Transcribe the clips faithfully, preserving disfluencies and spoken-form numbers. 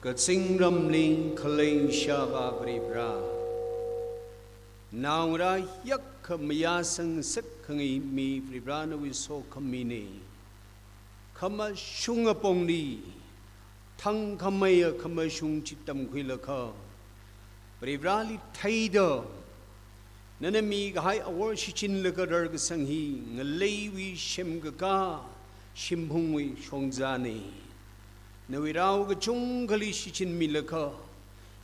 Kazingramli khalei Ishāvā Varivara, naongarā hiyākha mayāsang sākhangai mi Varivara nawui sokhamina. Khamashung apongli thangkhameiya khamashung chi tamkhuilaga, Varivarali theida, nana mikahai awor shichinlaga rarkasang hi ngaleiwui semkakā shimphungwui shongzana. Nawui rao kachungkhali shichinmilaga,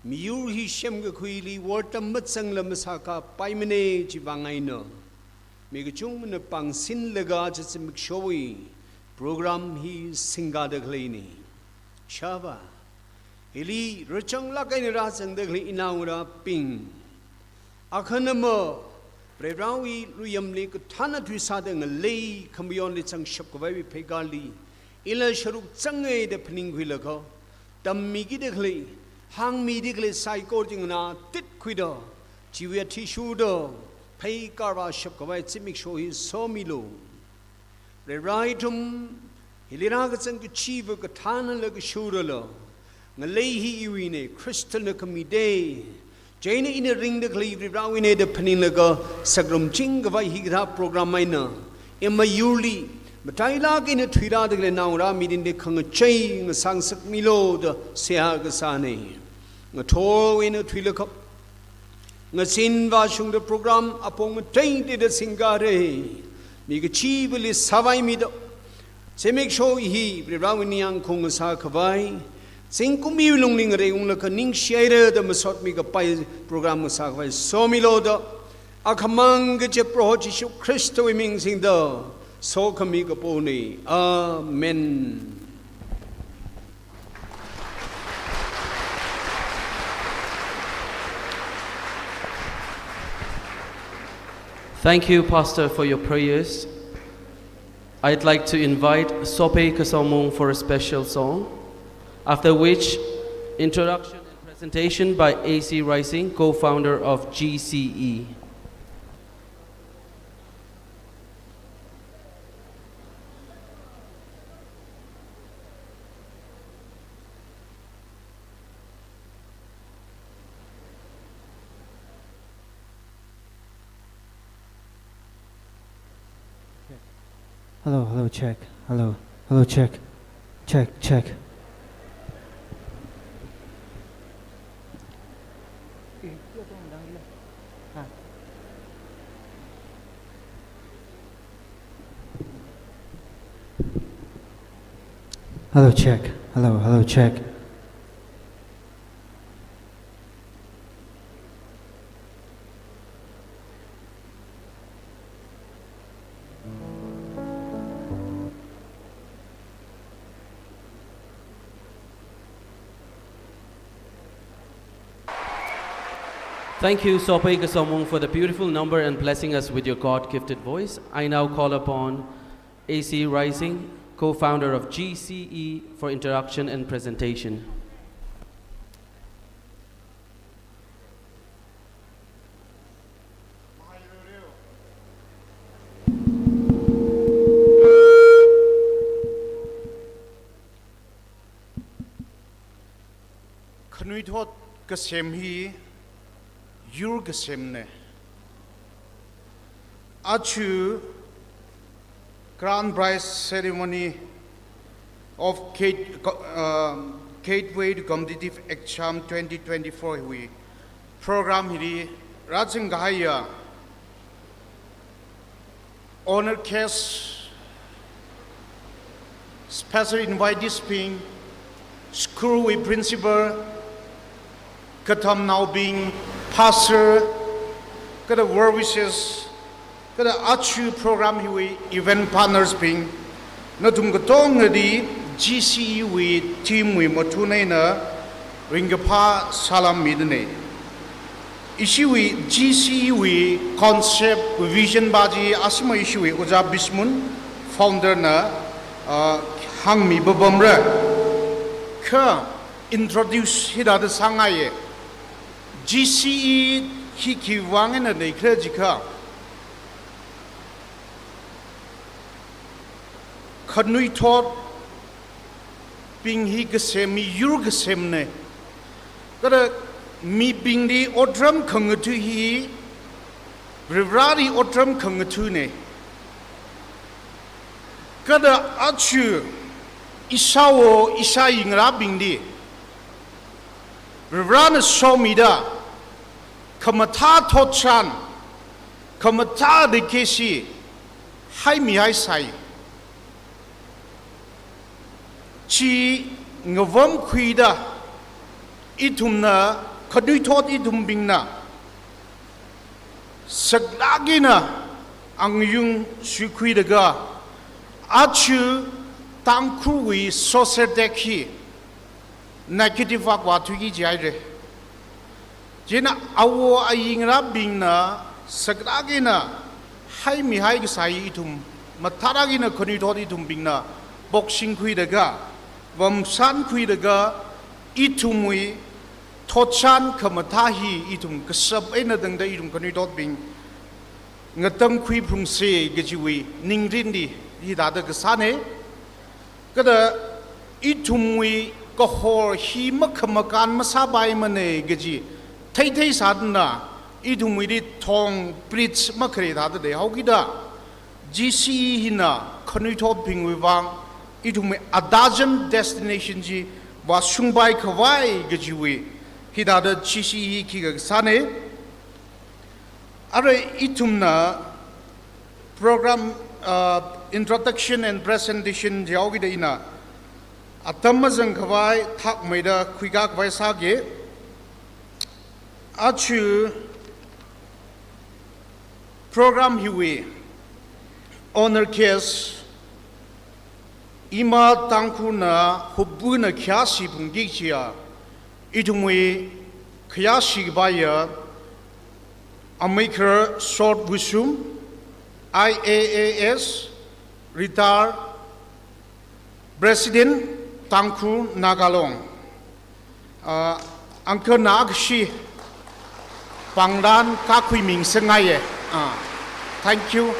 miyur hi semkakhuili wortam mazangla masākapaimana. Chiwui vang eina mi kachungana pāngsinlaga aja zimikshowui program hi singkāda khaleina. Ishāvā, hili rāzanglāk eina rāzangda khalei inaongarābing, akhanama Varivarawui luiyamli kathānna tui sāda ngalei khamayonli zangshap khavaiwui pheikārli ila sharuk zanga da phaningkhuilaga, tammikida khalei, hāngmida khalei saikora chingna titkhuida, chiwui athishurda pheikār vāshap khavai zimiksho hi somilu. Varivara ithum hili rākazang kachiva kathānnala kashurala, ngalei hi iwuina, Khristana khamida, chieina ina ringda khalei Varivarawuina da phaninglaga, sāngarumching khavai hikathā program eina, ima yurli matailāk eina thuirāda khalei naongarā mirinli khangachei ngasāngasakmilu da seihā kasāna. Ngathorwui eina thuilaga, ngazin vāshungda program apong ngateiteida singkāra. Mi kachivali sāvaimida, zimiksho hi Varivarawui ningyāng khaung ngasā khavai, zingkumwui lungli ngareiunglaga ningshihaira da masotmi kapai program ngasā khavai somilu da, akhamang kaje Proho Jishu Khristawui ming singda sokhami kapona. Amen. Thank you, Pastor, for your prayers. I'd like to invite Sope Kasamung for a special song, after which, introduction and presentation by A C Rising, co-founder of G C E. Hello, hello, check. Hello, hello, check. Check, check. Hello, check. Hello, hello, check. Thank you, Sope Kasamung, for the beautiful number and blessing us with your God-gifted voice. I now call upon A C Rising, co-founder of G C E, for introduction and presentation. Khanuithot kasem hi yur kasemna. Aja Grand Prize Ceremony of Gate, uh, Gateway to Competitive Exam twenty twenty-four wui program hili rāzangkahaiya honor guest, special invitees bing, school wui principal, katamnaobing, pastor, kathāda well wishers, kathāda aja program hiwui event partners bing, nathum katongana G C E wui team wui mathun eina ringkaphā salam midane. Ishiwui G C E wui concept, vision pa chi asima ishiwui Ojā Bismun, founder na, uh, hāngmi papamra. Kha introduce hithāda sāngaiya. G C E hi khiwuivang eina leikhala jiakha, khanuithot mibing hi kasem, miyur kasemna. Kala mibingli otram khangatha hi Varivarali otram khangathana. Kala aja ishāwo ishāyi ngarābingli Varivarana somida khamathā thotchan, khamathā legacy haimihaisai. Chi ngavamkhuida ithumna, khanuithot ithumbingna saklāk eina angayung suikhuilaga aja Tangkhulwui SOSATEC hi negative vākvā thuiki jihaira. Chieina awo ayi ngarābingna saklāk eina haimihai kasā hi ithum mathālāk eina khanuithot ithumbingna poksingkhuilaga, vamsānkhuilaga, ithumwui thotchan khamathā hi ithum kashap eina tangda ithum khanuithotbing ngatangkhui phungsa kajiwui ningrinli hithāda kasāna. Kala ithumwui kahor hi makhamakān masāpaimana kaji theithei sāda ithumwuili thong bridge makhalei thāda leihaokida, G C E hina khanuithotbingwui vang ithumwui a dozen destination chi vāshungpai khavai kajiwui hithāda G C E hi khikha kasāna. Arui ithumna program, uh, introduction and presentation jihaokida ina atam mazang khavai thakmeida khuikā khavai sāga. Aja program hiwui honour guest, Ima Tangkhulna hupvana khayāshi phungki kajiya, ithumwui khayāshi kapaiya Ameikhar Short Wushum, I A A S, retired, President, Tangkhul Naga Long. Uh, Uncle Nakshi, pāngran kakhui ming sangaiye. Uh, thank you.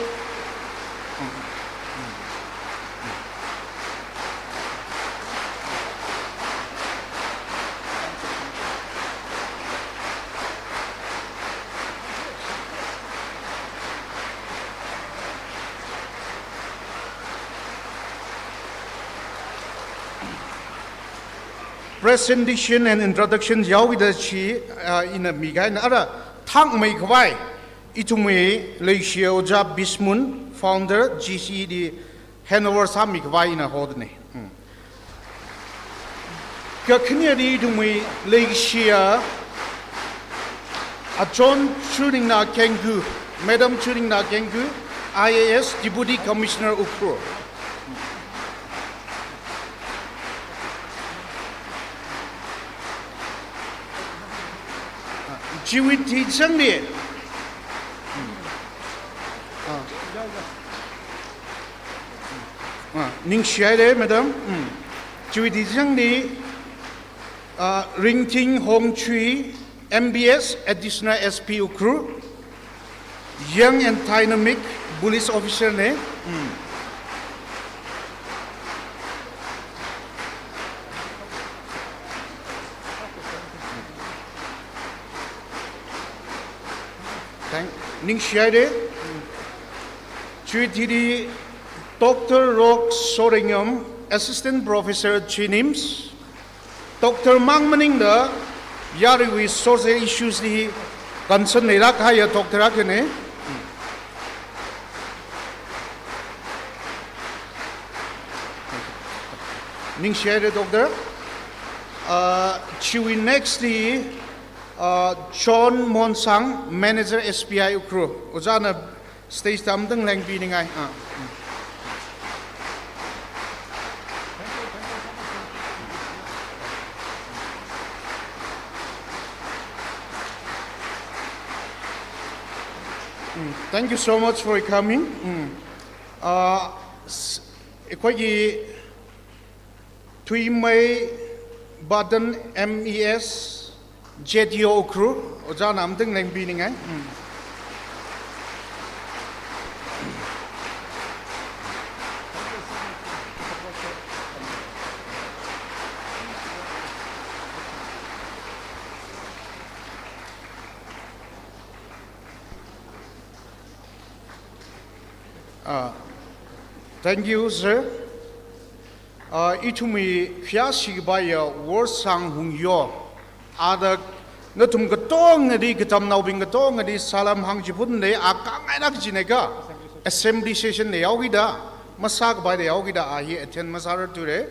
Presentation and introduction yaoda chi, uh, ina mikahai na ara thangmei khavai, ithumwui leishiya Ojā Bismun, founder, G C E li handover sāmi khavai ina hodane. Hmm. Kakhaneli ithumwui leishiya Achon Chuningna Kengku, Madam Chuningna Kengku, I A S, Deputy Commissioner Ukhrul. Chiwui thizangli. Ah. Ah, ningshihaire, Madam. Mm. Chiwui thizangli, ah, Ringting Hongchui, M B S, Additional S P Ukhrul, young and dynamic police officer ne. Mm. Thank, ningshihaire. Chiwui thili Doctor Rok Sorengam, Assistant Professor, JNIMS. Doctor mang maningla yaruiwui social issues li concern leilāk kahaiya doctor akhane. Ningshihaire, Doctor. Uh, chiwui next li, uh, John Monsang, Manager, S B I Ukhrul. Ojāna stage da amtang lengpiningai. Ah. Mm, thank you so much for coming. Mm. Uh, s-, ꯑꯩꯈꯣꯏꯒꯤ ꯊꯨꯏꯃꯩ ꯕꯥꯗꯟ, M E S, J D O Ukhrul, ojāna amtang lengpiningai. Mm. Ah, thank you, sir. Ah, ithumwui khayāshi kapaiya Worsang Hungyo. Ada nathum katongana, katamnaobing katongana salam hāngchiphun lei, a kangaina kajina ka. Assembly session leihaokida, masākapai leihaokida, a hi attend masārar ture.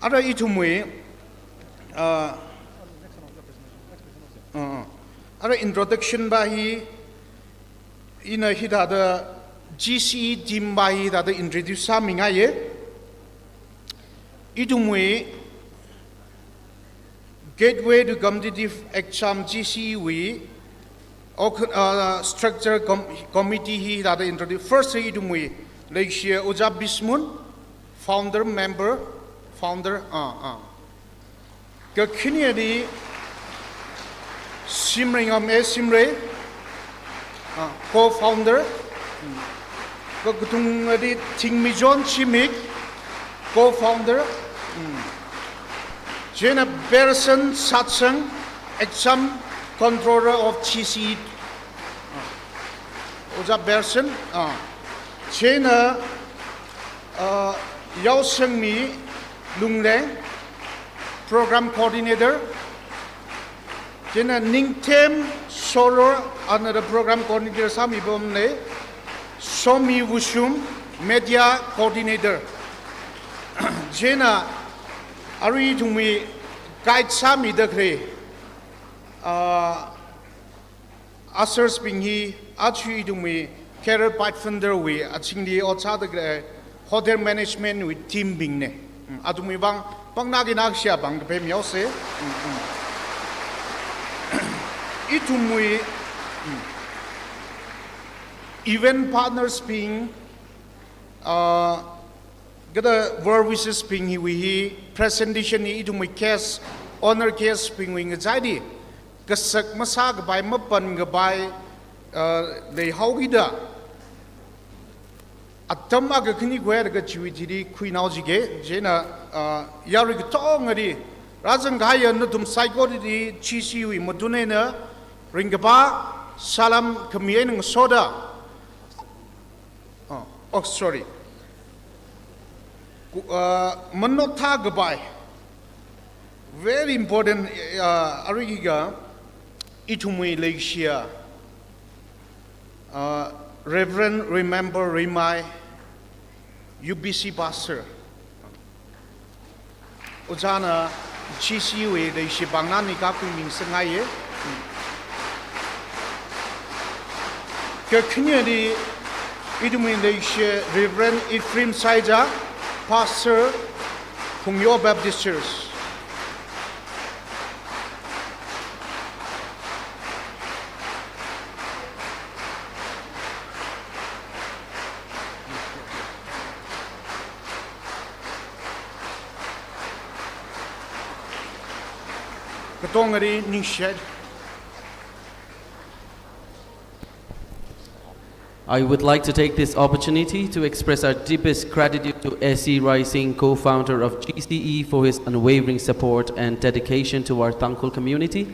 Ada ithumwui, ah, ah, ada introduction pa hi, ina hithāda G C E team pa hithāda introduce sāmingaiye. Ithumwui Gateway to Competitive Exam, G C E wui, org-, uh, structure com-, committee hithāda introduce. First hi ithumwui leishiya Ojā Bismun, founder member, founder, ah, ah. Kakhaneli Simreingam A Simrei, ah, co-founder. Hmm. Kakatungli Thingmeichon Chimik, co-founder. Hmm. Chieina Pearson Satsang, exam controller of G C E. Ah. Ojā Pearson, ah. Chieina, ah, Yaosangmi Lungleng, program coordinator. Chieina Ningthem Soror, another program coordinator sāmipam lei. Somi Wushum, media coordinator. Chieina arui ithumwui guide sāmida khalei, ah, ushers bing hi, aja ithumwui Career Pathfinder wui azingli ot sāda khalei hotel management wui team bingna. Mm, athumwui vang pangna kina kashiya vang kaphemihaosa. Mm, mm. Ithumwui, mm, event partners bing, ah, kathāda well wishers bing hiwui hi presentation hi ithumwui guest, honor guest bingwui ngachaili kasak masākapai, mapankapai, ah, leihaokida, atam akha khani khuilaga chiwui thili khuinao jike. Chieina, ah, yarui katongali, rāzangkahaiya nathum saikorali G C E wui matun eina ringkaphā salam khami eina ngasoda. Oh, oh, sorry. Ku-, uh, manothā kapai. Very important, uh, arui kha ithumwui leishiya, uh, Reverend Remember Rimai, U B C Pastor. Ojāna G C E wui leishi pāngna nikakhui ming sangaiye. Kakhaneli ithumwui leishi Reverend Ephraim Saija, Pastor, Hungyo Baptist Church. Katongali ningshi. I would like to take this opportunity to express our deepest gratitude to S E Rising, co-founder of G C E, for his unwavering support and dedication to our Tangkhul community.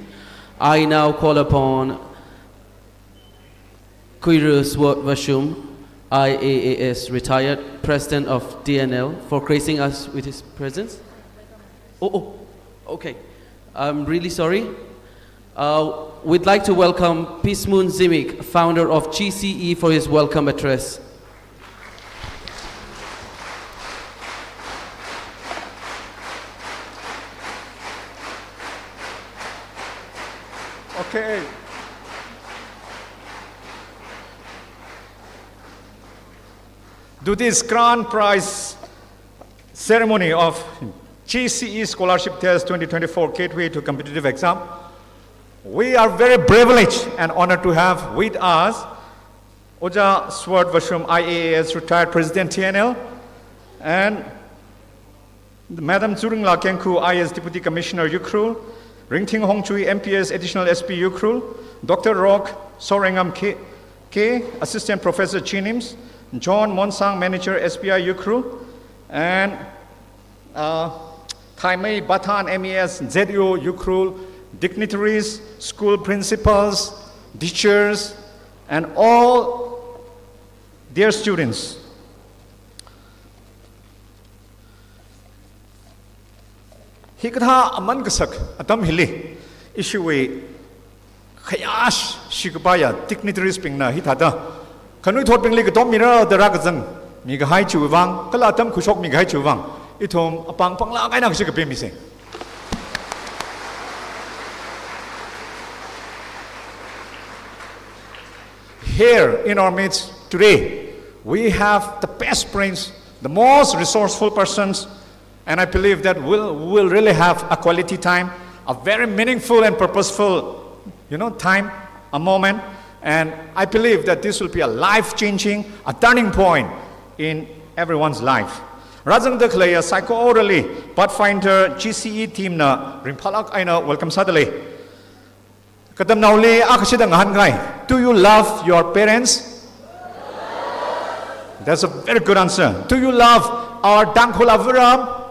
I now call upon Kuiru Sword Vashum, I A A S retired, President of T N L, for gracing us with his presence. Oh, oh, okay. I'm really sorry. Uh, we'd like to welcome Pismun Zimik, founder of G C E, for his welcome address. Okay. To this grand prize ceremony of G C E Scholarship Test twenty twenty-four Gateway to Competitive Exam, we are very privileged and honored to have with us Ojā Sword Vashum, I A A S, retired, President T N L, and Madam Tsuringla Kengkhu, I A S Deputy Commissioner, Ukhrul, Ringthing Hongchui, M P S, Additional S P, Ukhrul, Doctor Rok Sorengam K, K, Assistant Professor, G nims, John Monsang, Manager, S B I, Ukhrul, and, uh, Thaimei Bathan, M E S, Z U, Ukhrul, dignitaries, school principals, teachers, and all Dear students, hikathā aman kasak atam hili, ishiwui khayāshikapaiya dignitaries bingna hithāda khanuithotbingli katom mira da rākazang mikahai chiwui vang, kala atam khuishokmikahai chiwui vang, ithum apāng panglāk eina kashi kapi misa. Here in our midst today, we have the best brains, the most resourceful persons, and I believe that we'll, we'll really have a quality time, a very meaningful and purposeful, you know, time, a moment. And I believe that this will be a life-changing, a turning point in everyone's life. Rāzangda khaleiya saikorali Pathfinder G C E team na ringphālāk eina welcome sādalei. Katamnaoli akha shida ngahānkahai. Do you love your parents? That's a very good answer. Do you love our Tangkhul avaram?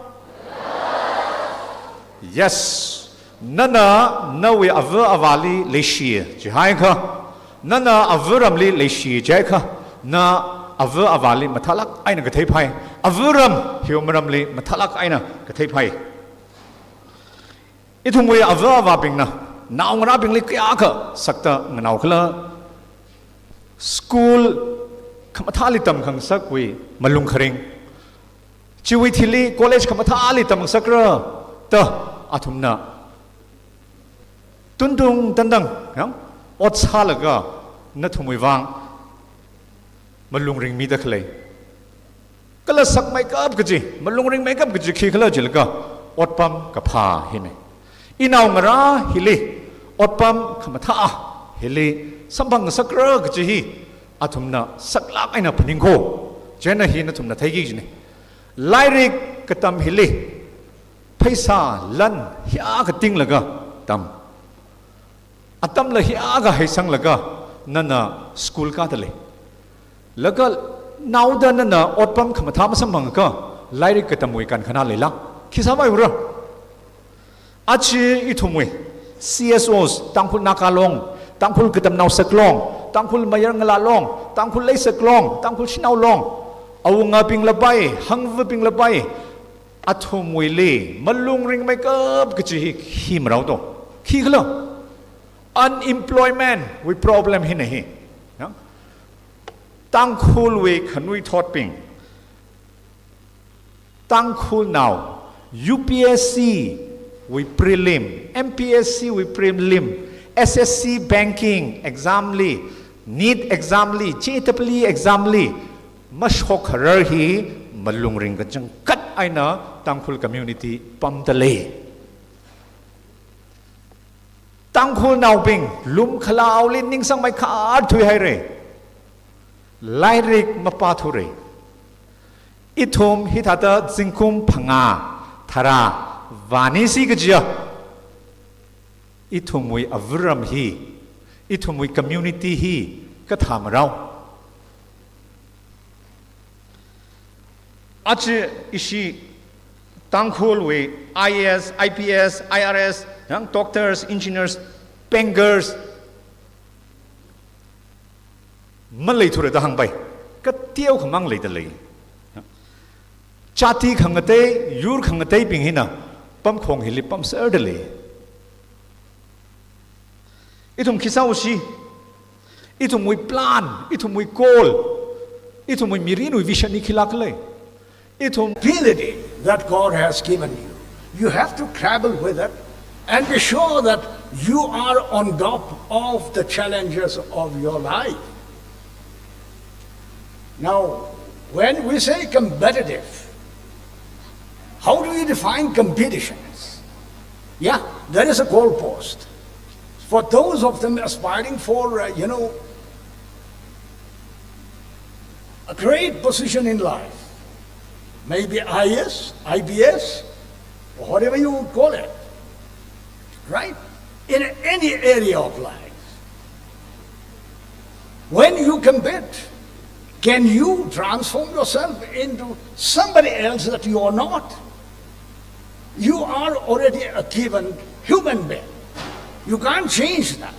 Yes. Nana nawui ava avāli leishi jihaiakha, nana avaramli leishi jihaiakha, na ava avāli mathālāk eina katheiphai. Avaram hiwui maramli mathālāk eina katheiphai. Ithumwui ava avābingna naongarābingli kayākha sakta nganaokhala, school khamathāli tamkhangasakwui malung kharing, chiwui thili college khamathāli tamngasakra da athumna tuntung tangtang, ya, ot sālaga nathumwui vang malung ringmida khalei. Kala sakmeikap kaji, malung ringmeikap kaji khikhala jilaga, otpam kaphā hina. Inaongarā hili otpam khamathā hili samphangngasakra kaji hi athumna saklāk eina phaningkho. Chieina hi nathumna theiki kajina. Lairik katam hili pheisā lan hiyākha tinglaga tam. Atamla hiyākha heisanglaga nana school kādalei. Laga naoda nana otpam khamathā masamphangakha lairik katamwui kankhana leila, khi sāmeiura? Aja ithumwui C S Os, Tangkhul Naga Long, Tangkhul Katamnao Saklong, Tangkhul Mayar Ngala Long, Tangkhul Lei Saklong, Tangkhul Shanao Long, awungabingla pai, hangvabingla pai, athumwuili malung ringmeikap kaji hi khi marao to. Khikhala? Unemployment wui problem hina hi. Ya? Tangkhulwui khanuithotbing, Tangkhulnao, U P S C wui prelim, M P S C wui prelim, S S C banking exam li, NEET exam li, J E E exam li mashok harar hi malung ringkachangkhat eina Tangkhul community pamdalei. Tangkhulnaobing lumkhalaoli ningsangmeikhat thuihaira. Lairik mapāthura. Ithum hithāda zingkum phangā, tharā vānisi kajiya, ithumwui avaram hi, ithumwui community hi kathā marao? Aja ishi Tangkhulwui I A S, I P S, I R S, yang doctors, engineers, bankers maleithura da hāngpai. Kateokhamang leidalei. Jati khangatei, yur khangateibing hina pamkhong hili pamserdalei. Ithum khi sāusi, ithumwui plan, ithumwui goal, ithumwui mirinwui vision hi khilākhalei? Ithum ability that God has given you. You have to travel with it and be sure that you are on top of the challenges of your life. Now, when we say competitive, how do you define competitions? Yeah, there is a goalpost. For those of them aspiring for, uh, you know, a great position in life, maybe I A S, I P S, or whatever you would call it, right? In any area of life. When you compete, can you transform yourself into somebody else that you are not? You are already a given human being. You can't change that.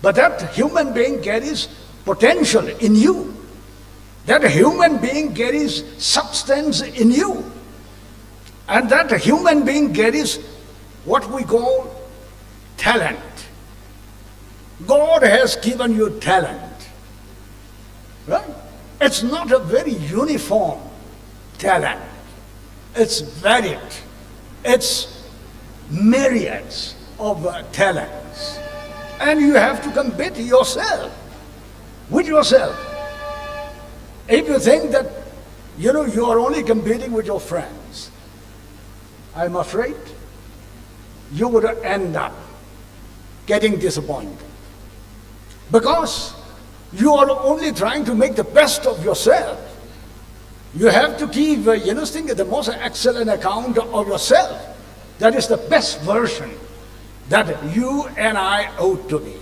But that human being carries potential in you. That human being carries substance in you. And that human being carries what we call talent. God has given you talent. Right? It's not a very uniform talent. It's varied. It's myriads of uh, talents. And you have to compete yourself with yourself. If you think that, you know, you are only competing with your friends, I'm afraid you would end up getting disappointed. Because you are only trying to make the best of yourself. You have to give, uh, you know, think the most excellent account of yourself. That is the best version that you and I ought to be.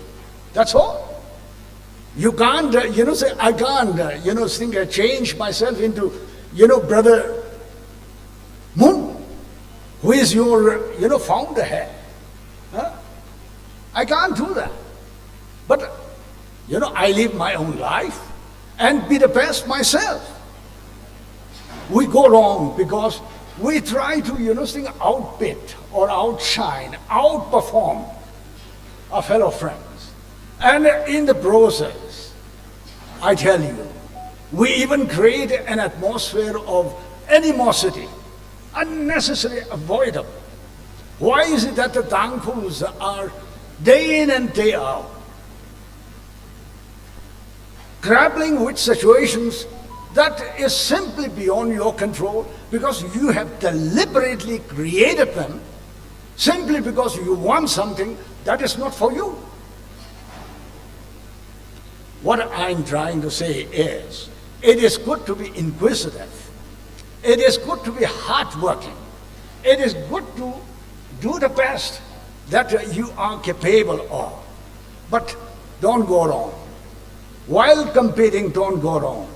That's all. You can't, uh, you know, say, I can't, uh, you know, think, uh, change myself into, you know, Brother Moon, who is your, uh, you know, founder here. Huh? I can't do that. But, you know, I live my own life and be the best myself. We go wrong because we try to, you know, think outbid or outshine, outperform our fellow friends. And in the process, I tell you, we even create an atmosphere of animosity, unnecessary, avoidable. Why is it that the Tangkhuls are day in and day out grappling with situations that is simply beyond your control because you have deliberately created them simply because you want something that is not for you? What I'm trying to say is, it is good to be inquisitive. It is good to be hardworking. It is good to do the best that you are capable of. But don't go wrong. While competing, don't go wrong.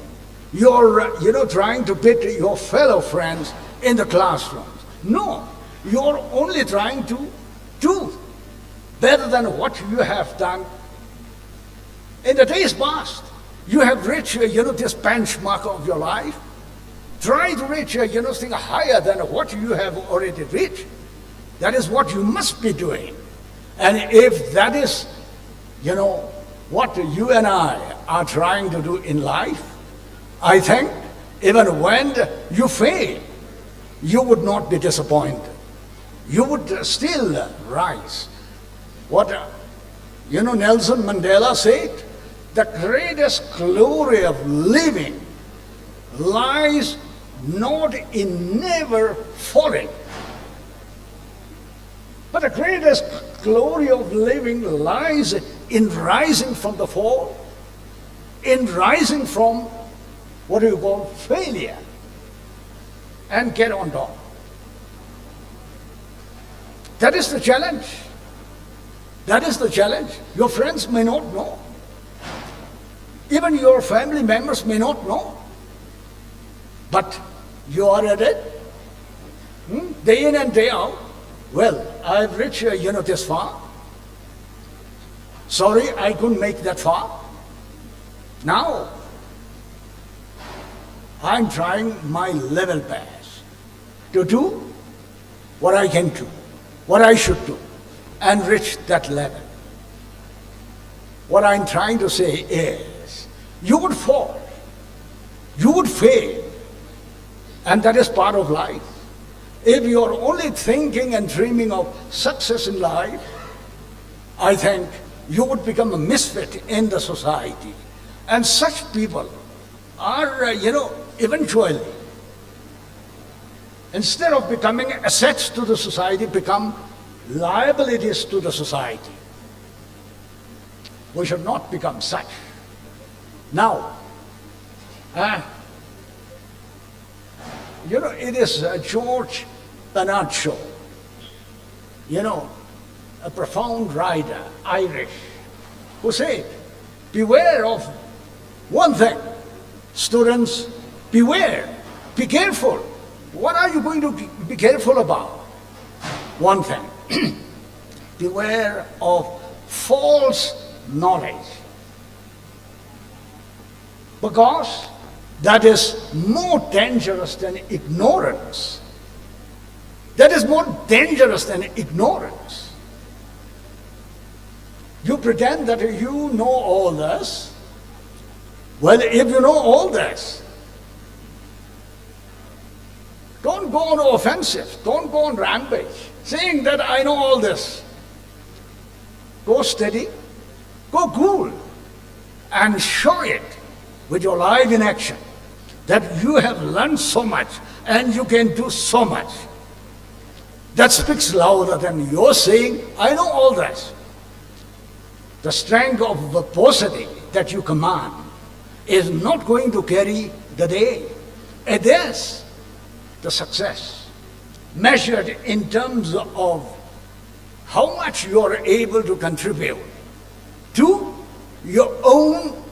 You're, uh, you know, trying to beat your fellow friends in the classrooms. No, you're only trying to do better than what you have done in the days past. You have reached, uh, you know, this benchmark of your life. Try to reach, uh, you know, thing higher than what you have already reached. That is what you must be doing. And if that is, you know, what you and I are trying to do in life, I think even when you fail, you would not be disappointed. You would still rise. What, uh, you know, Nelson Mandela said, the greatest glory of living lies not in never falling, but the greatest glory of living lies in rising from the fall, in rising from what do you call failure, and get on top. That is the challenge. That is the challenge. Your friends may not know. Even your family members may not know. But you are at it. Hmm? Day in and day out. Well, I've reached, uh, you know, this far. Sorry, I couldn't make that far. Now, I'm trying my level best to do what I can do, what I should do, and reach that level. What I'm trying to say is, you would fall, you would fail, and that is part of life. If you're only thinking and dreaming of success in life, I think you would become a misfit in the society. And such people are, uh, you know, eventually, instead of becoming assets to the society, become liabilities to the society. We should not become such. Now, uh, you know, it is, uh, George Bernard Shaw, you know, a profound writer, Irish, who said, beware of one thing. Students, beware, be careful. What are you going to be careful about? One thing, beware of false knowledge. Because That is more dangerous than ignorance. That is more dangerous than ignorance. You pretend that you know all this. Well, if you know all this, don't go on offensive, don't go on rampage, saying that I know all this. Go steady, go cool, and show it with your life in action that you have learned so much and you can do so much. That speaks louder than your saying, I know all this. The strength of verbosity that you command is not going to carry the day. It is the success measured in terms of how much you are able to contribute to your own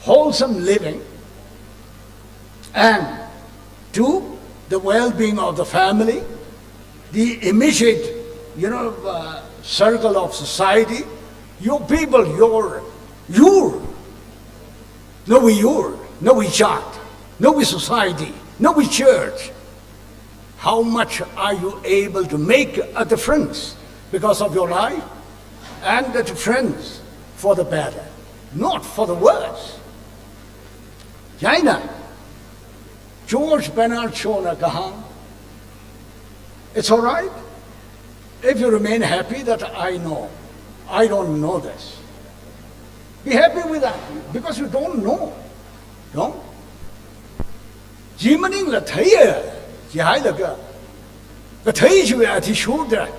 wholesome living and to the well-being of the family, the immediate, you know, uh, circle of society, your people, your, your, nawui yur, nawui jat, nawui society, nawui church. How much are you able to make a difference because of your life? And the difference for the better, not for the worse. China, George Bernard Shawna kahāng, it's all right if you remain happy that I know, I don't know this. Be happy with that because you don't know. No? Chi maningla theiya, chihailaga, kathei chiwui athishurda,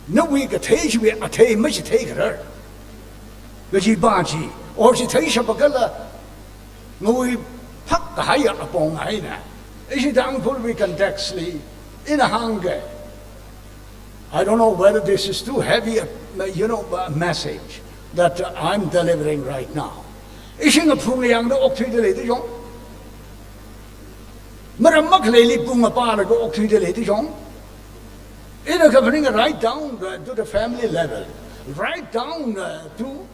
nawui kathei chiwui athei machithei kharar. Kajipa chi, or chithei shapakala, ngawui phak kahaiya apong eina. Ishi Tangkhulwui context li, ina hāngga. I don't know whether this is too heavy a, you know, a message that I'm delivering right now. Ishi ngaphung yangda okthuida lei da jong. Maram makhaleili pung apālaga okthuida lei da jong. Ina kaphaning right down, uh, to the family level, right down, uh, to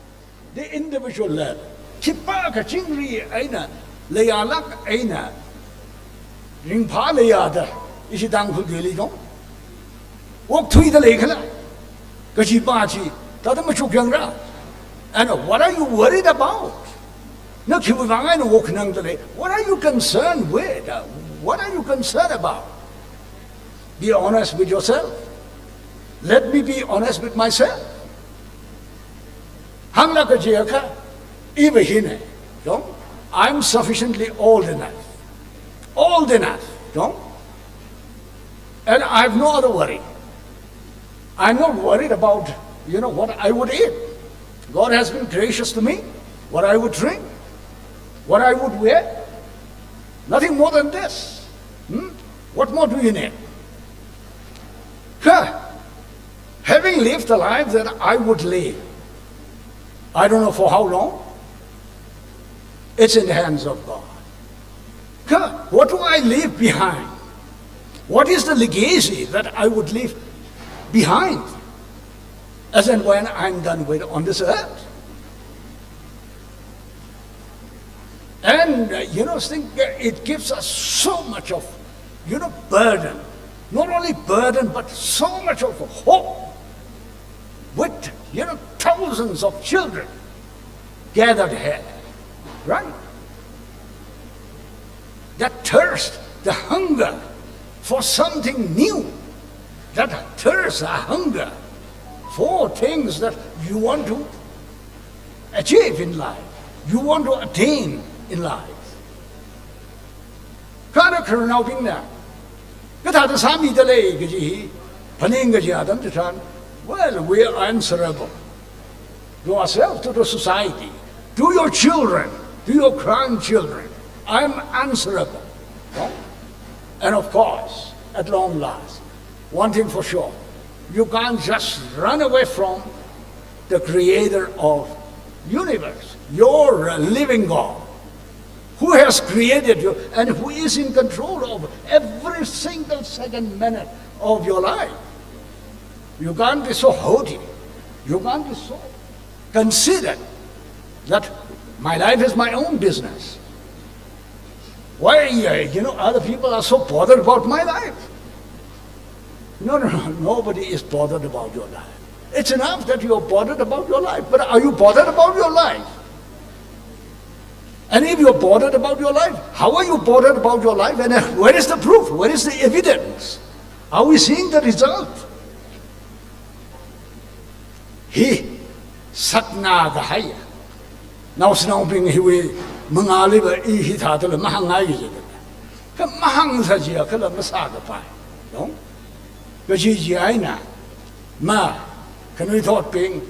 the individual level. Khipākha chingri eina, leiyalāk eina, ringphā leiyada, ishi Tangkhul tuili jong okthuida leikhala. Kajipa chi, thāda machukyangra. And what are you worried about? Na khiwui vang eina okkhanangda lei? What are you concerned with? What are you concerned about? Be honest with yourself. Let me be honest with myself. Hānglaga jiakha, iva hina, no? I'm sufficiently old enough. Old enough, no? And I have no other worry. I'm not worried about, you know, what I would eat. God has been gracious to me, what I would drink, what I would wear. Nothing more than this. Hmm? What more do you need? Huh. Having lived the life that I would live, I don't know for how long, it's in the hands of God. Huh. What do I leave behind? What is the legacy that I would leave behind as and when I'm done with on this earth? And, uh, you know, think, uh, it gives us so much of, you know, burden. Not only burden, but so much of hope with, you know, thousands of children gathered here, right? That thirst, the hunger for something new, that thirst, a hunger for things that you want to achieve in life, you want to attain in life. Kha khararnaobingna kathāda sāmida lei kaji hi phaning kaji atam chitharan, well, we are answerable to ourselves, to the society, to your children, to your grandchildren. I'm answerable. No? And of course, at long last, one thing for sure, you can't just run away from the creator of universe, your living God, who has created you and who is in control of every single second, minute of your life. You can't be so haughty. You can't be so conceited that my life is my own business. Why, uh, you know, other people are so bothered about my life? No, no, no, nobody is bothered about your life. It's enough that you are bothered about your life, but are you bothered about your life? And if you're bothered about your life, how are you bothered about your life? And uh, where is the proof? Where is the evidence? Are we seeing the result? Hi, sakna kahai. Naoshinaobing hiwui mangāli va i hithāda la mahāngngai kajida. Kha mahāngsa jiakha la masākapai. Yong? Kaji chi eina, ma, khanuithotbing,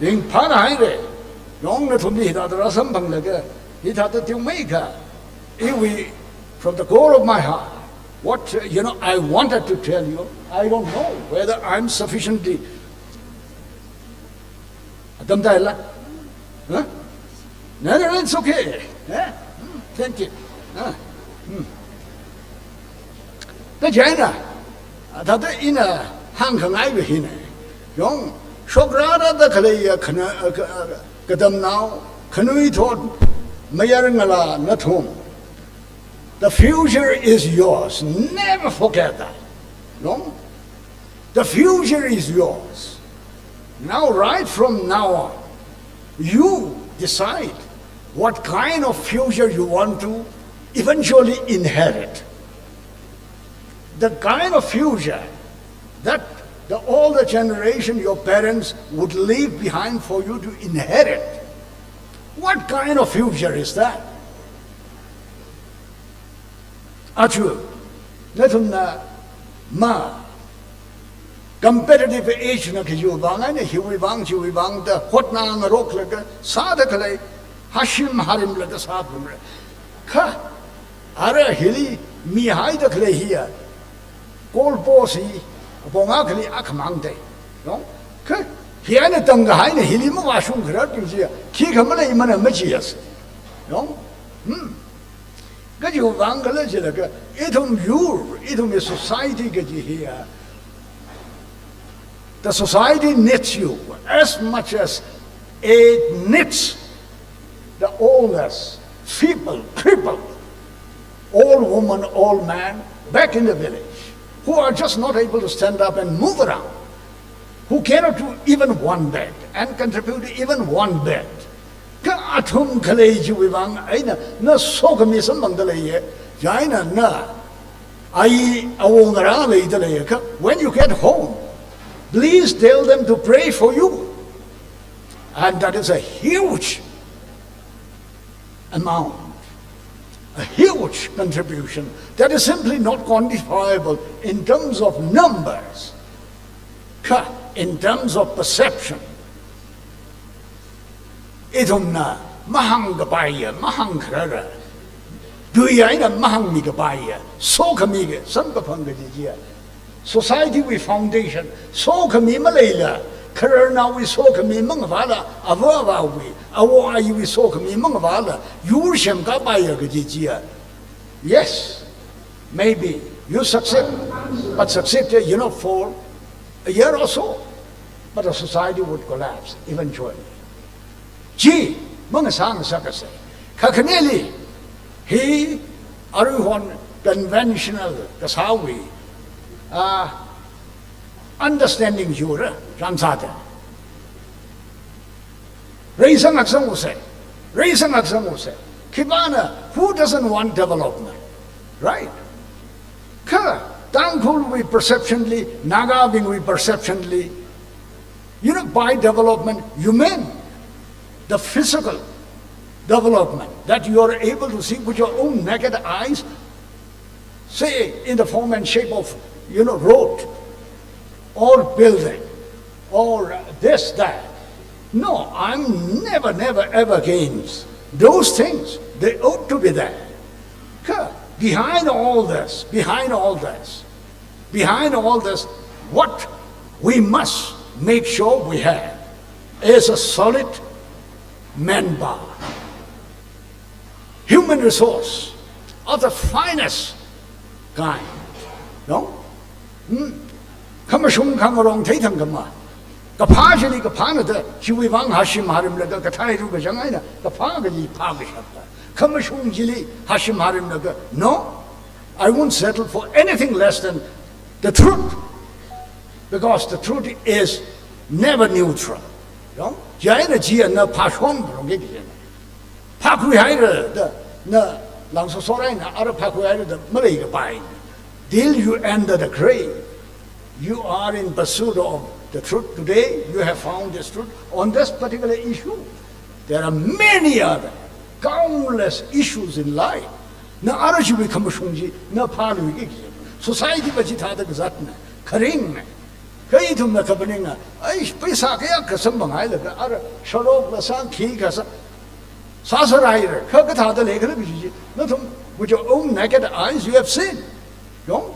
ringphāna haire. Yong, nathumli hithāda rāsamphanglaga, hithāda tingmeikha, iwui, from the core of my heart, what, uh, you know, I wanted to tell you, I don't know whether I'm sufficiently, atam taila? Huh? No, no, no, it's okay. Eh? Hmm, thank you. Ah, hmm. Kaji eina, ah, thāda ina hāngkhangai va hina. Yong, shokrārada khaleiya khana, ah, ka-, ah, katamnao, khanuithot, mayarngalā nathum. The future is yours. Never forget that. No? The future is yours. Now, right from now on, you decide what kind of future you want to eventually inherit. The kind of future that the older generation, your parents, would leave behind for you to inherit. What kind of future is that? Achu, nathumna ma, competitive age na kajiwui vang eina hiwui vang chiwui vang da hotnangaroklaga sāda khalei, hashim harimlaga sāphalungra. Kha, ara hili mihaida khalei hiya, goalpost hi, apong akhali akhamang dei. Yong? Kha, hi eina tangkahaina hili mavāshungkharar ting chiya, khikha maleimana machiya se. Yong? Hmm. Kajiwui vang khala jilaga, ithum yur, ithumwui society kaji hiya, the society needs you as much as it needs the oldest, feeble, crippled, old woman, old man, back in the village, who are just not able to stand up and move around, who cannot do even one bit and contribute even one bit. Kha athum khalei chiwui vang eina na sokhami samphangda leiya, chieina na ayi awo ngarā leida leiya kha, when you get home, please tell them to pray for you. And that is a huge amount, a huge contribution that is simply not quantifiable in terms of numbers, kha, in terms of perception. Ithumna mahāngkapaiya, mahāngkharara, tui eina mahāngmikapaiya, sokhami kaji samkaphang kaji chiya, society wui foundation, sokhami maleila, khararnaowui sokhami mangavāla, ava avāwui, awo ayiwui sokhami mangavāla, yur semkapaiya kaji chiya. Yes, maybe you succeed, but succeed, you know, for a year or so, but the society would collapse eventually. Chi, mangasāngasaksa. Kakhaneli, hi aruihon conventional kasāwui, ah, understanding yura, ransāda. Reisang aksang use, reisang aksang use. Khipāna, who doesn't want development, right? Kha, Tangkhulwui perception li, Nagabingwui perception li, you know, by development, you mean the physical development that you are able to see with your own naked eyes, say, in the form and shape of, you know, road or building or this, that. No, I'm never, never, ever against those things. They ought to be there. Kha, behind all this, behind all this, behind all this, what we must make sure we have is a solid manpower, human resource of the finest kind. No? Hmm? Khamashung khangarong theithang kama. Kaphā chili kaphāna da, chiwui vang hashim harimlaga kathairu kachang eina, kaphā kaji phākashapta. Khamashung chili hashim harimlaga, no, I won't settle for anything less than the truth, because the truth is never neutral. Yong? Chieina chi na phāshon rong ke kien. Phākhui haira da, na langso sorai na ara phākhui haira da, malei kapai. Till you enter the grave, you are in pursuit of the truth. Today, you have found this truth on this particular issue. There are many other, countless issues in life. Na ara chiwui khamashung chi, na phālui ke kien. Society va chithāda kazatna, kharingna. Kha ithumna kaphaninga, ai, paisa kayākha samphang hailaga, ara, sharokla sāng, khikha sā, sāsā haira, kha kathāda leikhala kaji chi, nathum, with your own naked eyes, you have seen. Yong?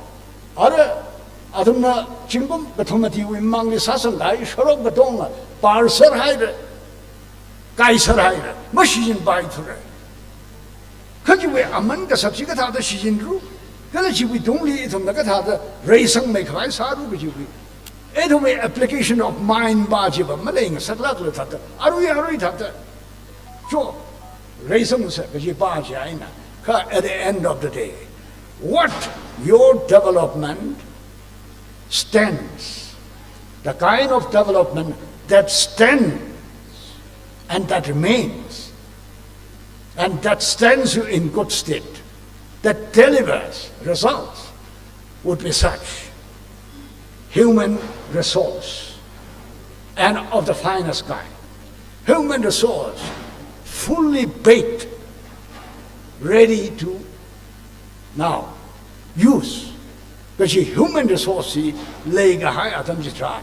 Ara, athumna zingkum kathum matiwui mangli sāsangkahai sharok katonga, pārsār haira, kaisār haira, mashichinpaithura. Kha chiwui aman kasak chi kathāda shichinra, kala chiwui tungli ithumna kathāda reisangmeikhavai sāra kajiwui, ithumwui application of mind pa chiva maleingasaklākla thāda, arui arui thāda, cho, reisangsa kaji pa chi eina. Kha at the end of the day, what your development stands, the kind of development that stands and that remains, and that stands you in good stead, that delivers results, would be such human resource, and of the finest kind. Human resource, fully baked, ready to now use. Kaji human resource chi leikahai atam chitharan.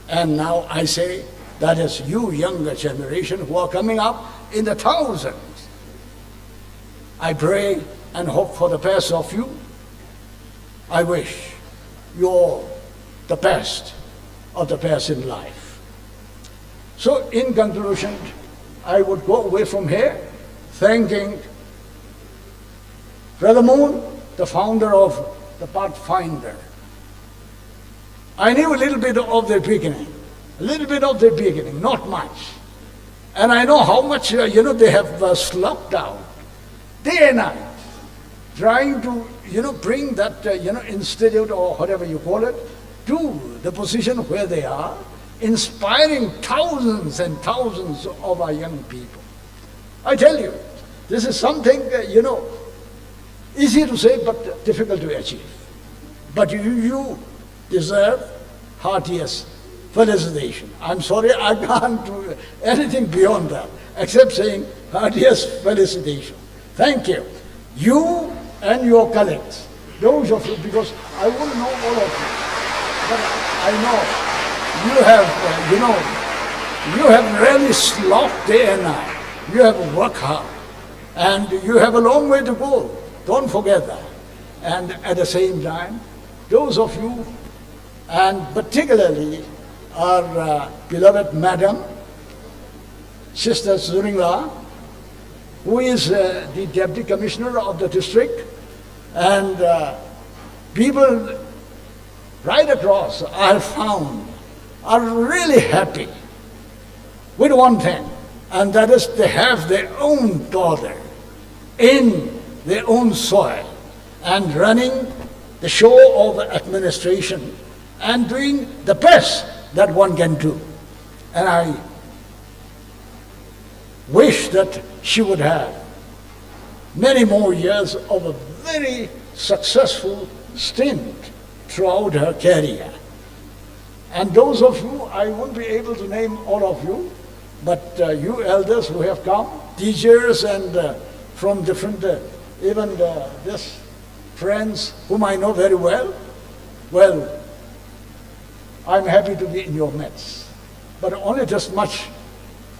And now I say, that is you younger generation who are coming up in the thousands. I pray and hope for the best of you. I wish you all the best of the best in life. So in conclusion, I would go away from here thanking Brother Moon, the founder of the Pathfinder. I knew a little bit of their beginning, a little bit of their beginning, not much. And I know how much, uh, you know, they have, uh, slogged out day and night, trying to, you know, bring that, uh, you know, institute or whatever you call it, to the position where they are, inspiring thousands and thousands of our young people. I tell you, this is something, uh, you know, easy to say but difficult to achieve. But you, you deserve heartiest felicitation. I'm sorry, I can't do anything beyond that, except saying heartiest felicitation. Thank you. You and your colleagues, those of you, because I won't know all of you, but I know you have, uh, you know, you have really slogged day and night. You have worked hard, and you have a long way to go. Don't forget that. And at the same time, those of you, and particularly our, uh, beloved madam, Sister Zuringla, who is, uh, the deputy commissioner of the district, and, uh, people right across, I have found, are really happy with one thing, and that is they have their own daughter in their own soil and running the show of administration and doing the best that one can do. And I wish that she would have many more years of a very successful stint throughout her career. And those of you, I won't be able to name all of you, but, uh, you elders who have come, teachers and, uh, from different, uh, even, uh, this friends whom I know very well, well, I'm happy to be in your midst. But only this much,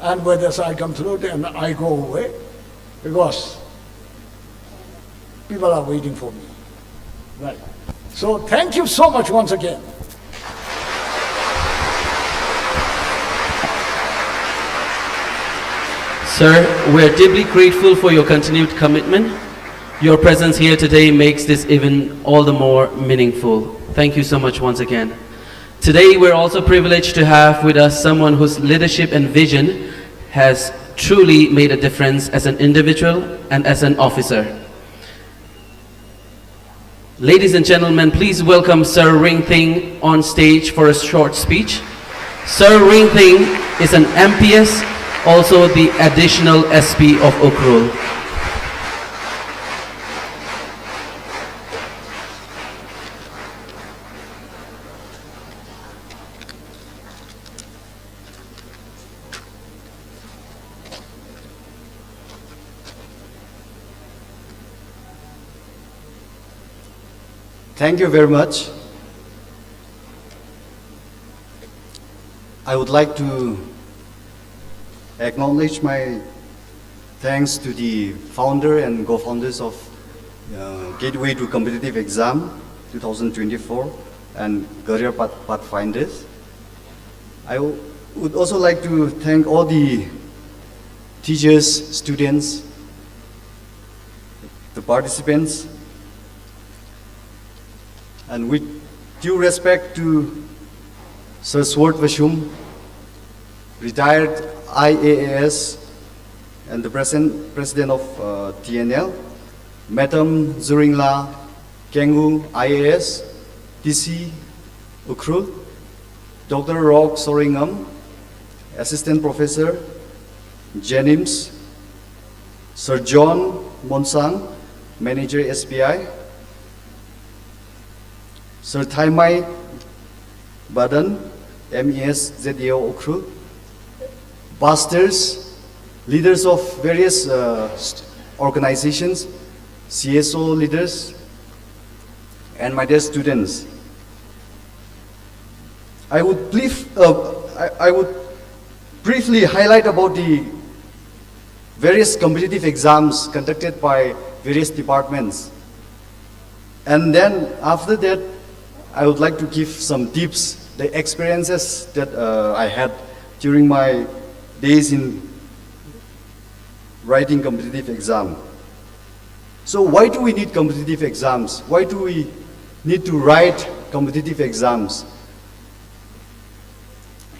and with this I conclude and I go away, because people are waiting for me. Right. So thank you so much once again. Sir, we're deeply grateful for your continued commitment. Your presence here today makes this even all the more meaningful. Thank you so much once again. Today, we're also privileged to have with us someone whose leadership and vision has truly made a difference as an individual and as an officer. Ladies and gentlemen, please welcome Sir Ring Thing on stage for a short speech. Sir Ring Thing is an M P S, also the Additional S P of Ukhrul. Thank you very much. I would like to acknowledge my thanks to the founder and co-founders of uh, Gateway to Competitive Exam two thousand twenty-four and Career Path- Pathfinders. I w- would also like to thank all the teachers, students, the participants, and with due respect to Sir Sword Vashum, retired I A A S and the present president of uh, T N L, Madam Zuringla Kengu, I A S, D C Ukhrul, Doctor Rock Soringam, Assistant Professor, JNIMS, Sir John Monsang, Manager, S B I, Sir Thaimai Badan, M E S, Z A O Ukhrul, pastors, leaders of various uh, st- organizations, C S O leaders, and my dear students. I would, brief, uh, I, I would briefly highlight about the various competitive exams conducted by various departments. And then after that, I would like to give some tips, the experiences that uh, I had during my days in writing competitive exam. So why do we need competitive exams? Why do we need to write competitive exams?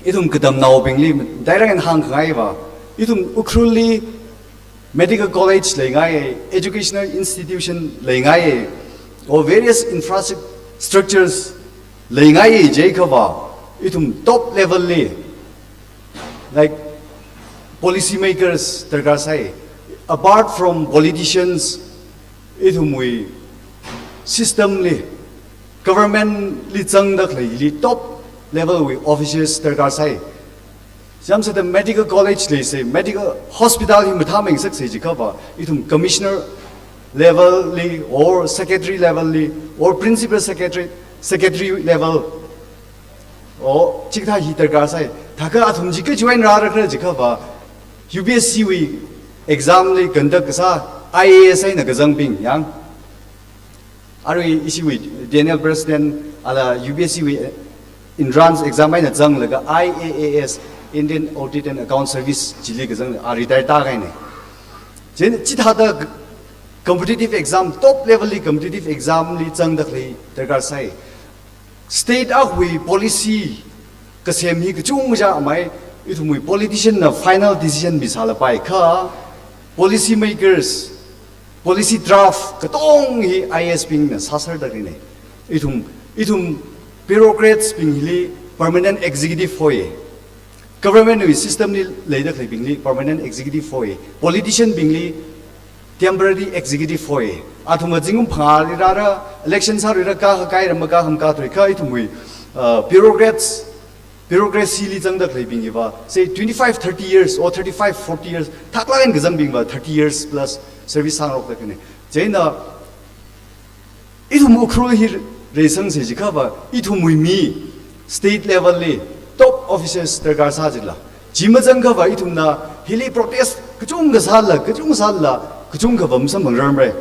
Ithum katamnaobingli, direct and hāngkhangaiva, ithum Ukhrulli medical college leingai, educational institution leingai, or various infrastructures leingai jiakhava, ithum top level li, like, policy makers darkar sai. Apart from politicians, ithumwui system li, government li zangda khaleili top level wui officials darkar sai. Chiyamsāda medical college leisai, medical hospital hi mathāmei ngasaksai jiakhava, ithum commissioner level li, or secretary level li, or principal secretary, secretary level, or chikathā hi darkar sai. Thākha athum chi kachiwui eina rāra khala jiakhava, U P S C wui exam li conduct kasā I A S eina kazangbing yang. Arui ishiwui T N L president ala U P S C wui entrance exam eina zanglaga I A A S, Indian Audit and Account Service chili kazang, a retire tākahaina. Chieina chithāda competitive exam, top level li competitive exam li zangda khalei darkar sai. State akhawui policy kasem hi kachungkha amai, ithumwui politician na final decision misālapai kha, policy makers, policy draft katong hi I A S bingna sāserda khaleinei. Ithum, ithum bureaucrats bing hili permanent executive hoi. Government wui system li leida khaleibingli permanent executive hoi. Politician bingli temporary executive hoi. Athum zingkum phangāli rāra, election sāluira, kākha kāira, makākha makāthuira kha ithumwui uh, bureaucrats, bureaucracy li zangda khaleibing hiva, say twenty-five, thirty years or thirty-five, forty years, thaklāk eina kazangbingva thirty years plus service sāngarokda khaleinei. Chieina ithum Ukhrul hi reisangsai jiakhava, ithumwui mi state level li top officers darkar sā jila. Chi mazang akhava ithumna hili protest kachungkha sāla, kachungkha sāla, kachungkha va masamphangrarmara.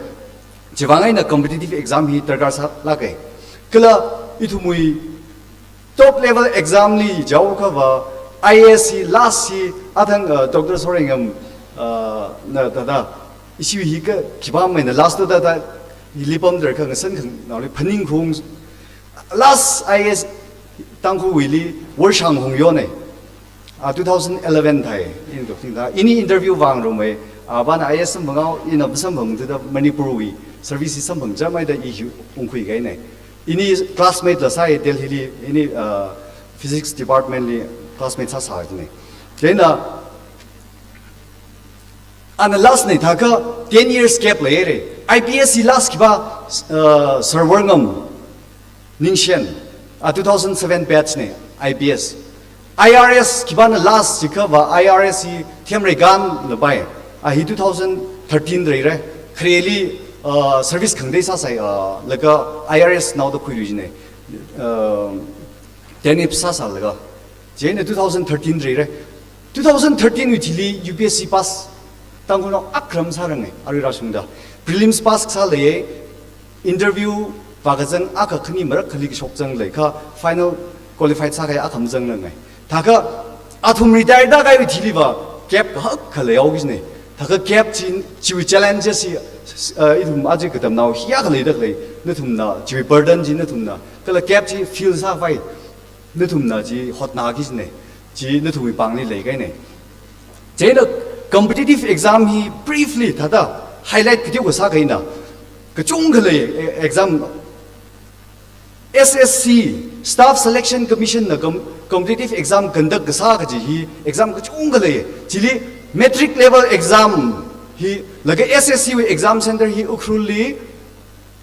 Chiwui vang eina competitive exam hi darkar sālāka. Kala ithumwui top level exam li jiakhava, I A S hi last hi athang uh, Doctor Soringam uh, na thāda, ishi hi ka khipā maina last thāda, hili pamdar kha ngasan khangnaoli phaningkhaung. Last I A S Tangkhulwuili Worshang Hongyo nei. Ah, two thousand eleven thai, in dok ting da. Ini interview vāngarumwui, ah, bana I A S samphanghaowa, ina masamphangthuda Manipurwui service samphang chāmmeida i hi ungkhui kahaina. Ini classmate la sāi Delhi li, ini, ah, physics department li classmate sāsā jina. Chieina, ana last na thākha ten years gap leira. I P S hi last khipā, ah, Sir Worngam Ningshen, ah, two thousand seven batch na, I P S. I R S khipāna last jiakhava, I R S hi Themreikan la pai. Ah, hi two thousand thirteen reira. Khareli, ah, service khangatei sāsai, ah, laga I R S naoda khuirui jina. Ah, Tenip sāsālaga. Chieina two thousand thirteen reira. Two thousand thirteen wui thili U P S C pass Tangkhulnao akharam sāranga, arui rāshungda. Prelims pass sālei, interview vākazang akha khani marak khali kashok zanglaga, final qualified sākahai akha mazanglanga. Thākha athum retire tākahaiwui thiliva, gap kahak khalei haoki jina. Thākha gap chi, chiwui challenges chi, uh, ithum aja katamnao hiyākha leida khalei, nathumna, chiwui burden chi nathumna, kala gap chi fill sākhavai nathumna chi hotnāki jina, chi nathumwui pāngli leikahaina. Chieina competitive exam hi briefly thāda highlight kateokha sākahaina. Kachungkha lei, e-, exam, S S C, Staff Selection Commission na com-, competitive exam conduct kasā kaji hi exam kachungkha lei. Chili matric level exam hi, laga S S C wui exam center hi Ukhrulli,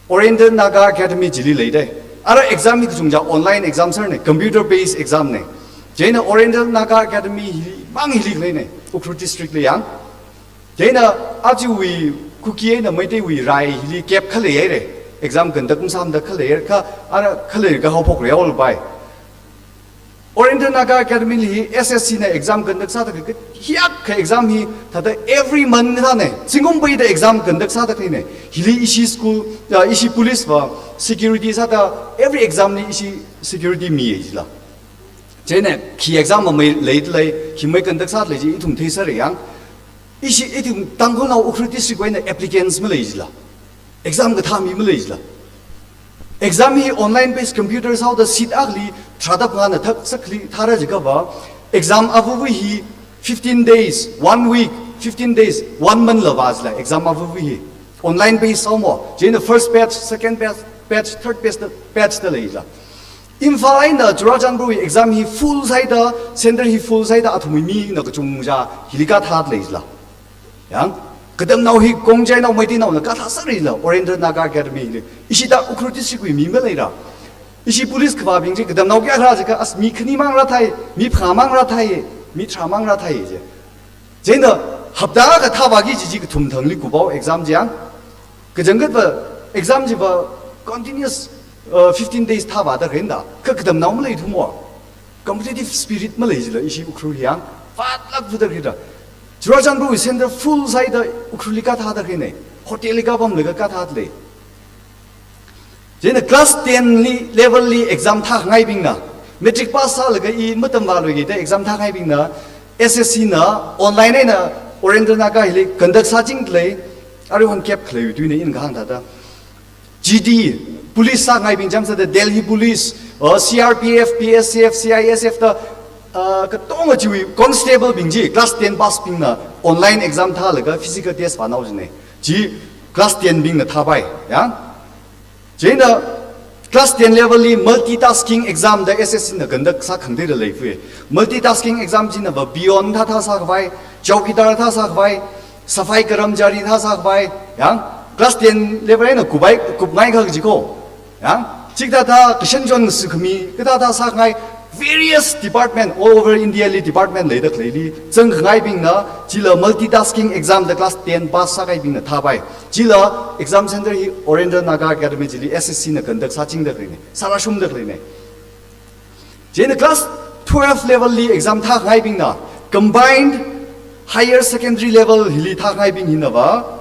Oriental Naga Academy chili leida. Ara exam hi kachungkha online exam sārana, computer based exam na. Chieina Oriental Naga Academy himang hili khaleina, Ukhrul district li yang. Chieina ajawui Kuki eina Meiteiwui rai hili gap khalei haira. Exam conduct masāmada khalei haira, kha ara khalei kahaophok rei haolapai. Oriental Naga Academy li S S C na exam conduct sāda kha, hiyākha exam hi thāda every month thāna, zingkum peida exam conduct sāda khaleina. Hili ishi school, ah, ishi police va security sāda every exam li ishi security miya jila. Chieina khi exam mamei leilei, khi mei conduct sālei chi ithum theisāra yang. Ishi ithum Tangkhulnao Ukhrul district wui eina applicants malei jila. Exam kathā mi malei jila. Exam hi online based computer sāhaoda seat akhali tharāda phangāna thak sakhali thāra jiakhava, exam avāvui hi fifteen days, one week, fifteen days, one month la vā jila exam avāvui hi. Online based sāhaowa. Chieina first batch, second batch, batch, third batch da, batch da lei jila. Imphal eina Churachandpur wui exam hi full sāhaida, center hi full sāhaida, athumwui mina kachungkha hili kathā lei jila. Yang, katamnao hi Khongjainao Meiteinaona kathā sāra jila, Oriental Naga Academy li. Ishi thāda Ukhrul district wui mi maleira. Ishi police kavābing chi katamnao kayākha rā jiakha, as mi khanimang rāthai, mi phangāmang rāthai, mi tharāmang rāthai ji. Chieina hapta akha thāvāki kaji chi kathum thangli kuphaowa exam chi yang. Kachangkhatva exam chiva continuous, uh, fifteen days thāvāda khaleina. Kha katamnao maleithumwa. Competitive spirit malei jila ishi Ukhrul hi yang. Vātlāk vāda khaleina. Churachandpur wui center full sāhaida Ukhrulli kathāda khaleina. Hotel li kapamlaga kathā lei. Chieina class ten li, level li exam thākhangaibingna, matric pass sālaga i matamvāluiki da exam thākhangaibingna, S S C na online eina Oriental Naga hili conduct sāchingda lei, aruihon gap khaleiwui tuina ina kahāng thāda. G D, police sākhangaibing chāmsāda Delhi Police, uh, C R P F, B S F, C I S F da, uh, katonga chiwui constable bing chi, class ten pass bingna online exam thālaga physical test vānao jina. Chi class ten bingna thāpai, yang. Chieina class ten level li multitasking exam da S S C na conduct sākhangateida leiphui. Multitasking exam chinava peon thāthā sākhavai, chowkidar thā sākhavai, safai karamchari thā sākhavai, yang, class ten level eina kupai, kupngaikha kaji ko. Yang, chikathā thāda kashan chon sukhami, kathā thāda sākhangai, various department all over India li department leida khaleili zangkhangaibingna, chila multitasking exam da class ten pass sākahaibingna thāpai. Chila exam center hi Oriental Naga Academy chili S S C na conduct sāchingda khaleina, sārāshungda khaleina. Chieina class twelve level li exam thākhangaibingna, combined higher secondary level hili thākhangaibing hinava,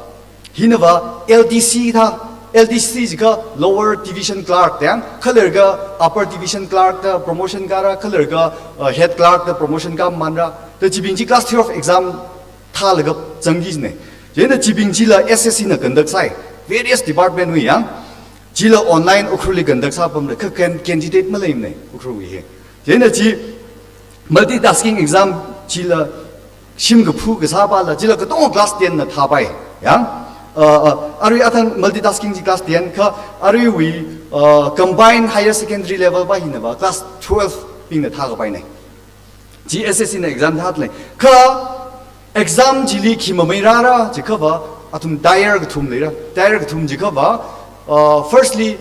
hinava L D C thā, L D C jiakha lower division clerk da yang, khaleilaga upper division clerk da promotion kāra, khaleilaga, uh, head clerk da promotion kāmamānra, da chibing chi class twelve exam thālaga zangki jina. Chieina chibing chila S S C na conduct sāi, various department wui yang, chila online Ukhrulli conduct sāpamda, kha can-, candidate maleimana Ukhrulwui hi. Chieina chi Multitasking exam chila shim kaphu kasāpala, chila katonga class ten na thāpai. Yang, uh, uh, arui athang multitasking chi class ten kha, aruiwui, uh, combined higher secondary level pa hinava class twelve bingna thākapaina. Chi S S C na exam thālei. Kha exam chili khi mameirāra jikhava, athum tier kathum leira. Tier kathum jikhava, uh, firstly,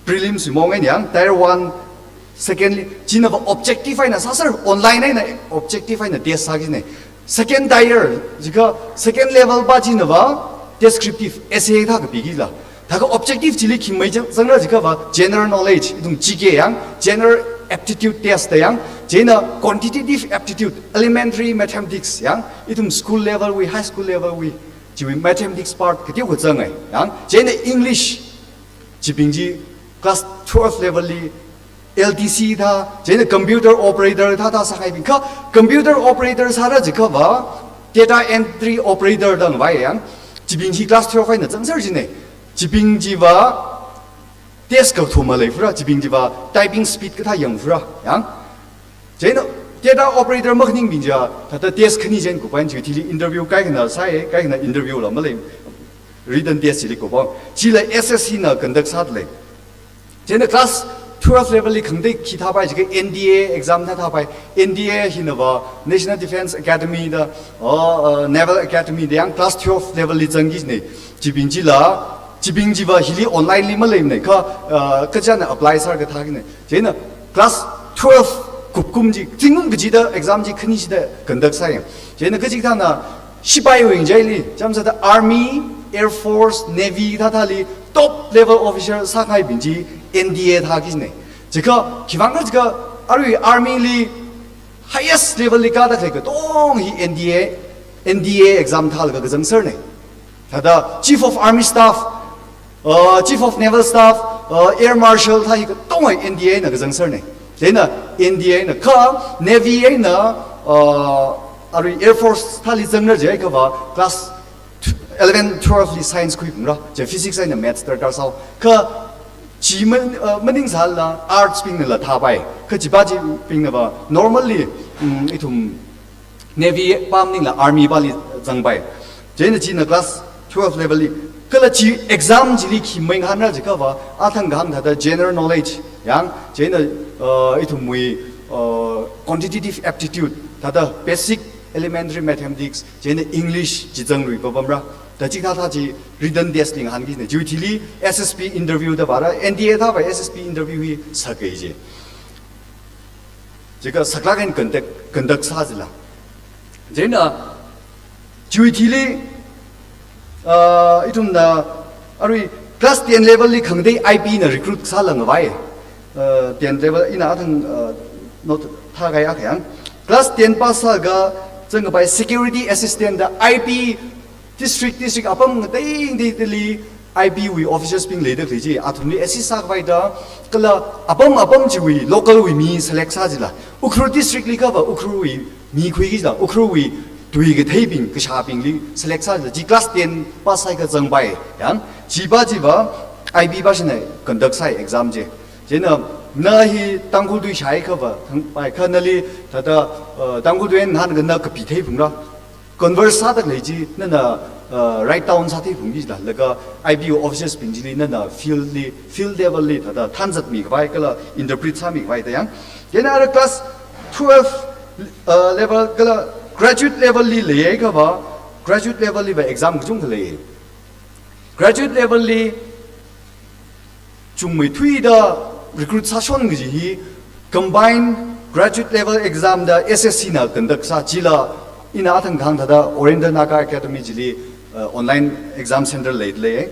prelims mong eina yang, tier one, secondly, chinava objective eina sāser, online eina objective eina test sākina. Second tier, jikha second level pa chinava descriptive essay thā kapikila. Thākha objective chili khi mai zang, zangra jikhava general knowledge, ithum G K yang, general aptitude test yang, chieina quantitative aptitude, elementary mathematics yang, ithum school level wui, high school level wui, chiwui mathematics part kateokha zangai yang, chieina English, chibing chi class twelve level li L T C thā, chieina computer operator thā, thā sāngaibing kha, computer operator sāra jikhava, data entry operator da ngavai yang, chibing chi class twelve eina zangser jina. Chibing chiva test kathum maleifura, chibing chiva typing speed kathā yangfura yang. Chieina data operator makhaningbing chiva, thāda test khani chieina kupain chi thili interview kaikhana sāi, kaikhana interview la malei, written test chili kupa. Chila S S C na conduct sālei. Chieina class twelve level li khangatei khi thāpai jiakha N D A exam thā thāpai. N D A hinava National Defense Academy da, oh, uh, Naval Academy da yang class twelve level li zangkina. Chibing chila, chibing chiva hili online li maleimana kha, uh, kachāna apply sāra kathā kina. Chieina class twelve kupkum chi, zingkum kachida exam chi khani chida conduct sāya. Chieina kachikathāna shipaiwui ngachaili, chāmsāda Army, Air Force, Navy thāthāli top level officer sāngaibing chi N D A thākina. Jiakha, khiwuivang jiakha arui Army li highest level li kāda khalei katonga hi N D A, N D A exam thālaga kazangserna. Thāda Chief of Army Staff, uh, Chief of Naval Staff, uh, Air Marshal thā hi katonga N D A na kazangserna. Chieina N D A na kha Navy eina, uh, arui Air Force thāli zangra jiakhava class eleven, twelve li science khuiphungra, chi physics eina maths darkar sāo. Kha chi man, uh, maningsālala arts bingnala thāpai. Kha chipa chibingnava normally, um, ithum Navy pa maningla Army pali zangpai. Chieina china class twelve level li. Kala chi exam chili khi maingahānra jiakhava, athang kahāng thāda general knowledge yang, chieina, uh, ithumwui, uh, quantitative aptitude, thāda basic elementary mathematics, chieina English chi zangrui papamra. Da chikathā thā chi written test li ngahānkina. Chiwui thili S S B interview da vāra, N D A thāpai S S B interview hi sakai chi. Jiakha saklāk eina conduct, conduct sā jila. Chieina, chiwui thili, uh, ithumna, arui class ten level li khangatei I B na recruit sāla ngavai. Uh, ten level ina athang, uh, note thākahai akha yang. Class ten pass sālaga zangkapai security assistant da I B district, district apam ngatei ngateili I B wui officers bing leida khalei chi, athumli assist sākhavai da, kala apam apam chiwui local wui mi select sā jila. Ukhrul district li khava Ukhrul wui mi khuiki jila, Ukhrul wui tui katheibing, kashābingli select sā jila, chi class ten pass sāakha zangpai, yang, chipa chiva I B pa shina conduct sāi exam chi. Chieina, na hi Tangkhul tui shāi khava, thangpai kha nali, thāda, uh, Tangkhul tui eina ngahānakha na kapi theiphungra. Converse sāda khalei chi, nana, uh, write down sātheiphungki jila, laga I B officers bing chili nana field li, field level li, thāda, thanzatmi khavai, kala interpret sāmi khavai da yang. Chieina ara class twelve, uh, level, kala graduate level li leiakhava, graduate level liva exam kachungkha lei. Graduate level li chungmeithuida recruit sāshon kaji hi combined graduate level exam da S S C na conduct sā chila ina athang kahāng thāda Oriental Naga Academy chili, uh, online exam center leilei.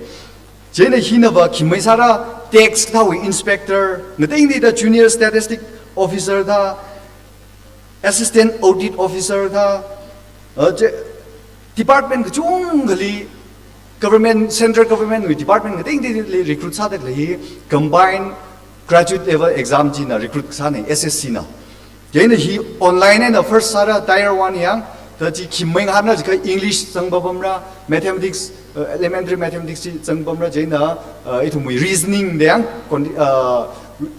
Chieina hinava khi maisāra tax kathāwui inspector, ngatei ngateida junior statistic officer da, assistant audit officer da, uh, chi department kachungkhali government, central government wui department ngatei ngateili recruit sāda khalei hi combined graduate level exam china recruit sāna S S C na. Chieina hi online eina first sāra tier one yang, da chi khi maingahānra jiakha English zang papamra, mathematics, uh, elementary mathematics chi zang papamra, chieina, uh, ithumwui reasoning da yang, con-, uh,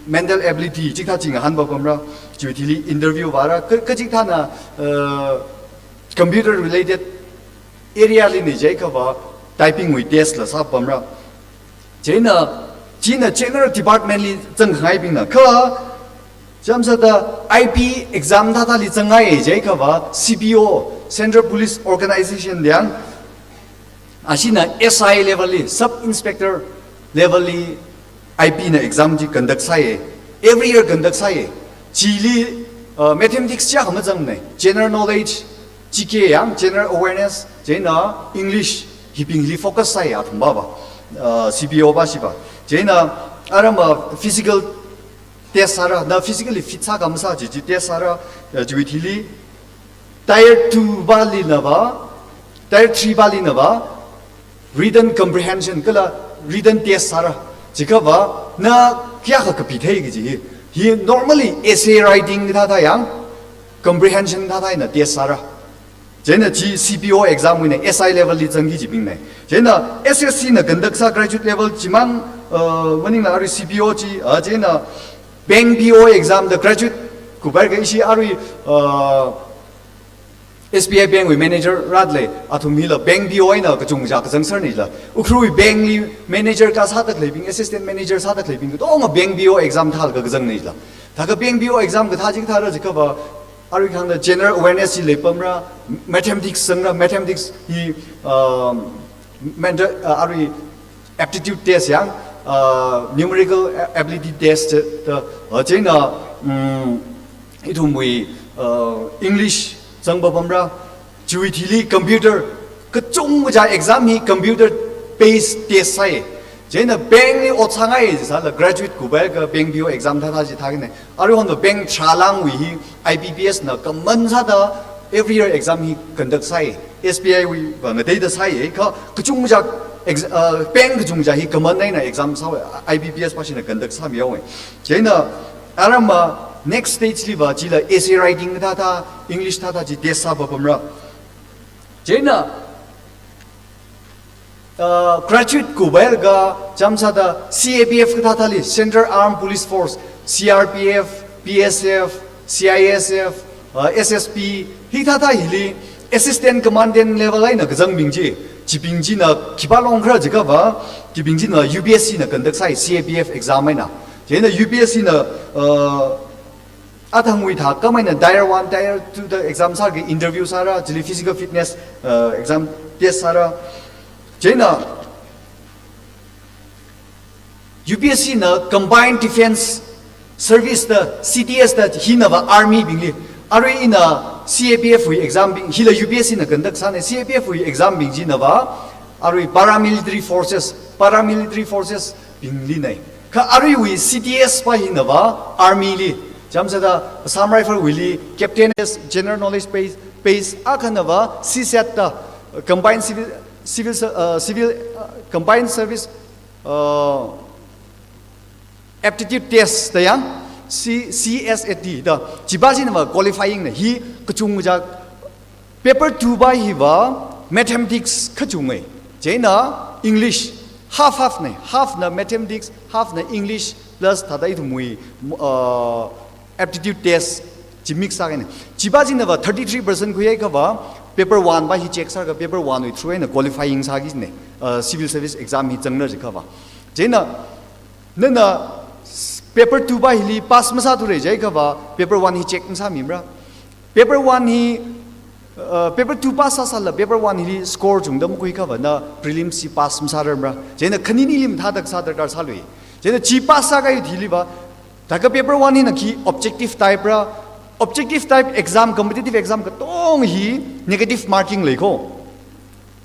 mental ability chikathā chi ngahān papamra. Chiwui thili interview vāra, ka, kachikathāna, uh, computer related area lina jiakhava typing wui test la sāpamra. Chieina, china general department li zangkhangaibingna. Kha, chāmsāda I P exam thāthāli zangngai jiakhava C P O, Central Police Organization liang, ashina S I level li, sub inspector level li I P na exam chi conduct sāya. Every year conduct sāya. Chili, uh, mathematics chiakha mazangmana. General knowledge, G K yang, general awareness, chieina English, hibingli focus sāya athumva va. Uh, C P O va shiva. Chieina, arama physical test sāra, na physically fit sā ka masā chi, chi test sāra, uh, chiwui thili, tier two va lina va, tier three va lina va, written comprehension kala written test sāra. Chiakhava, na kayākha kapi thei kaji hi. Hi normally essay writing thāthā yang, comprehension thāthā eina test sāra. Chieina chi C P O exam wuina S I level li zangki jibingna. Chieina S S C na conduct sā graduate level chimang, uh, maningla arui C P O chi, uh, chieina bank P O exam da graduate kubar ka ishi arui, uh, S B I Bank wui manager rāda lei, athum hila bank P O eina kachungkha kazang sārnila. Ukhrul wui bank li manager kasā tākhaleibing, assistant manager sā tākhaleibing, katonga bank P O exam thālaga kazangna jila. Thākha bank P O exam kathā chikathāra jiakhava, arui khangda general awareness hi leipamra, mathematics zangra, mathematics hi, um, mental, uh, arui aptitude test yang, uh, numerical a-, ability test da, uh, chieina, um, ithumwui, uh, English zangpapamra, chiwui thili computer, kachungkha exam hi computer based test sāya. Chieina bank li ot sāngai sāla graduate kubar ka bank P O exam thāthā chi thākina. Arui hon ka bank tharā lāngwui hi I B P S na common sāda every year exam hi conduct sāya. S B I wui va ngateida sāya. Kha kachungkha ex-, uh, bank kachungkha hi common eina exam sāya, I B P S pāshina conduct sāmiya. Chieina arama next stage li va chila essay writing thāthā, English thāthā chi test sāpapamra. Chieina, uh, graduate kubar ka chāmsāda C A P F kathāthāli, Central Armed Police Force, C R P F, B S F, C I S F, uh, S S B, hithāthā hili assistant commandant level eina kazangbing chi, chibing china khipā longkhara jiakhava, chibing china U P S C na conduct sāya C A P F exam eina. Chieina U P S C na, uh, athangwui thākhamei eina tier one, tier two da exam sāki interview sāra, chili physical fitness, uh, exam test sāra. Chieina U P S C na Combined Defense Service da, C D S da, hina va army bingli. Arui ina C A P F wui exam bing, hila U P S C na conduct sāna, C A P F wui exam bing china va, arui paramilitary forces, paramilitary forces bingli na. Kha aruiwui C D S pā hina va army li. Chāmsāda Assam Rifle wuili captain, general knowledge base, base akhana va C SAT da, combined civil, civil ser-, uh, civil, uh, combined service, uh, aptitude test da yang, C-, C SAT da, chipā china va qualifying na hi kachungkha. Paper two pā hi va mathematics kachungkha. Chieina English half half na, half na mathematics, half na English plus thāda ithumwui, uh, aptitude test chi mix sākina. Chipā china va thirty-three percent khuiya kha va paper one pā hi check sālaga paper one wui through eina qualifying sāki na, uh, civil service exam hi zangna jiakhava. Chieina, nana s-, paper two pā hili pass masāthura jiakhava, paper one hi check masāmimara. Paper one hi, uh, paper two pass sāsālala paper one hili score chungda makhuikhava na prelims hi pass masārarmara. Chieina khanini lim thāda kasā darkar sālui. Chieina chi pass sākahai thili va, thākha paper one hina khi objective type ra, objective type exam, competitive exam katonga hi negative marking lei ko.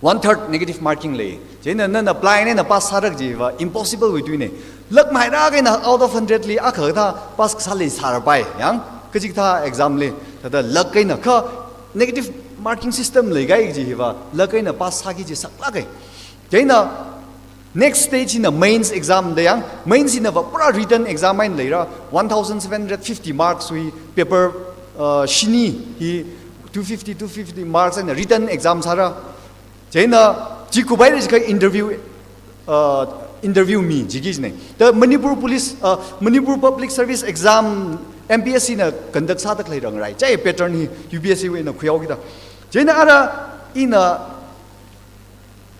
One third negative marking lei. Chieina nana blind eina pass sāra kaji va impossible wui tuina. Luck mahaira kahaina out of hundred li akha kathā pass kasā leisāra pai. Yang, kachikathā exam li, thāda luck eina kha negative marking system leikahai kaji hi va, luck eina pass sāki kaji saklāka. Chieina next stage hina mains exam da yang, mains hina va pura written exam eina leira, one thousand seven hundred fifty marks wui paper, uh, shini hi two fifty, two fifty marks eina written exam sāra. Chieina chi kuphai jiakha interview, uh, interview mi jiki jina. The Manipur Police, uh, Manipur Public Service Exam M P S C na conduct sāda khalei rāngarai. Chieina pattern hi U P S C wui eina khuihaokida. Chieina ara ina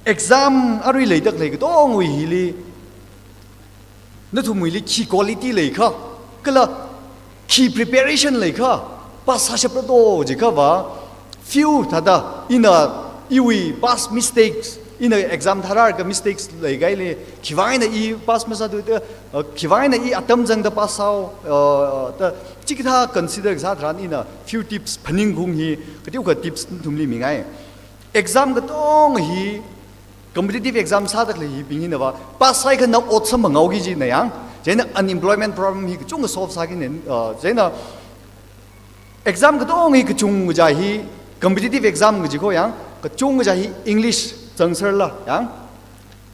exam arui leida khalei katongawui hili, nathumwuili khi quality leikha, kala khi preparation leikha, pass sāshapra do jiakhava, few thāda, ina iwui past mistakes, ina exam thārarka mistakes leikahaili, khiwui vang eina i pass masāthuda, uh, khiwui vang eina i atam zangda pass sāhao, uh, da, chikathā consider kasā tharan ina few tips phaningkhaung hi, kateokha tips nathumli mingai. Exam katonga hi, competitive exam sāda khalei hibing hinava, pass sāhaikha na ot samphanghaoki jina yang. Chieina unemployment problem hi kachungkha solve sāki ne, uh, chieina exam katonga hi kachungkha chi hi, competitive exam kaji kho yang, kachungkha chi hi English zangserla yang.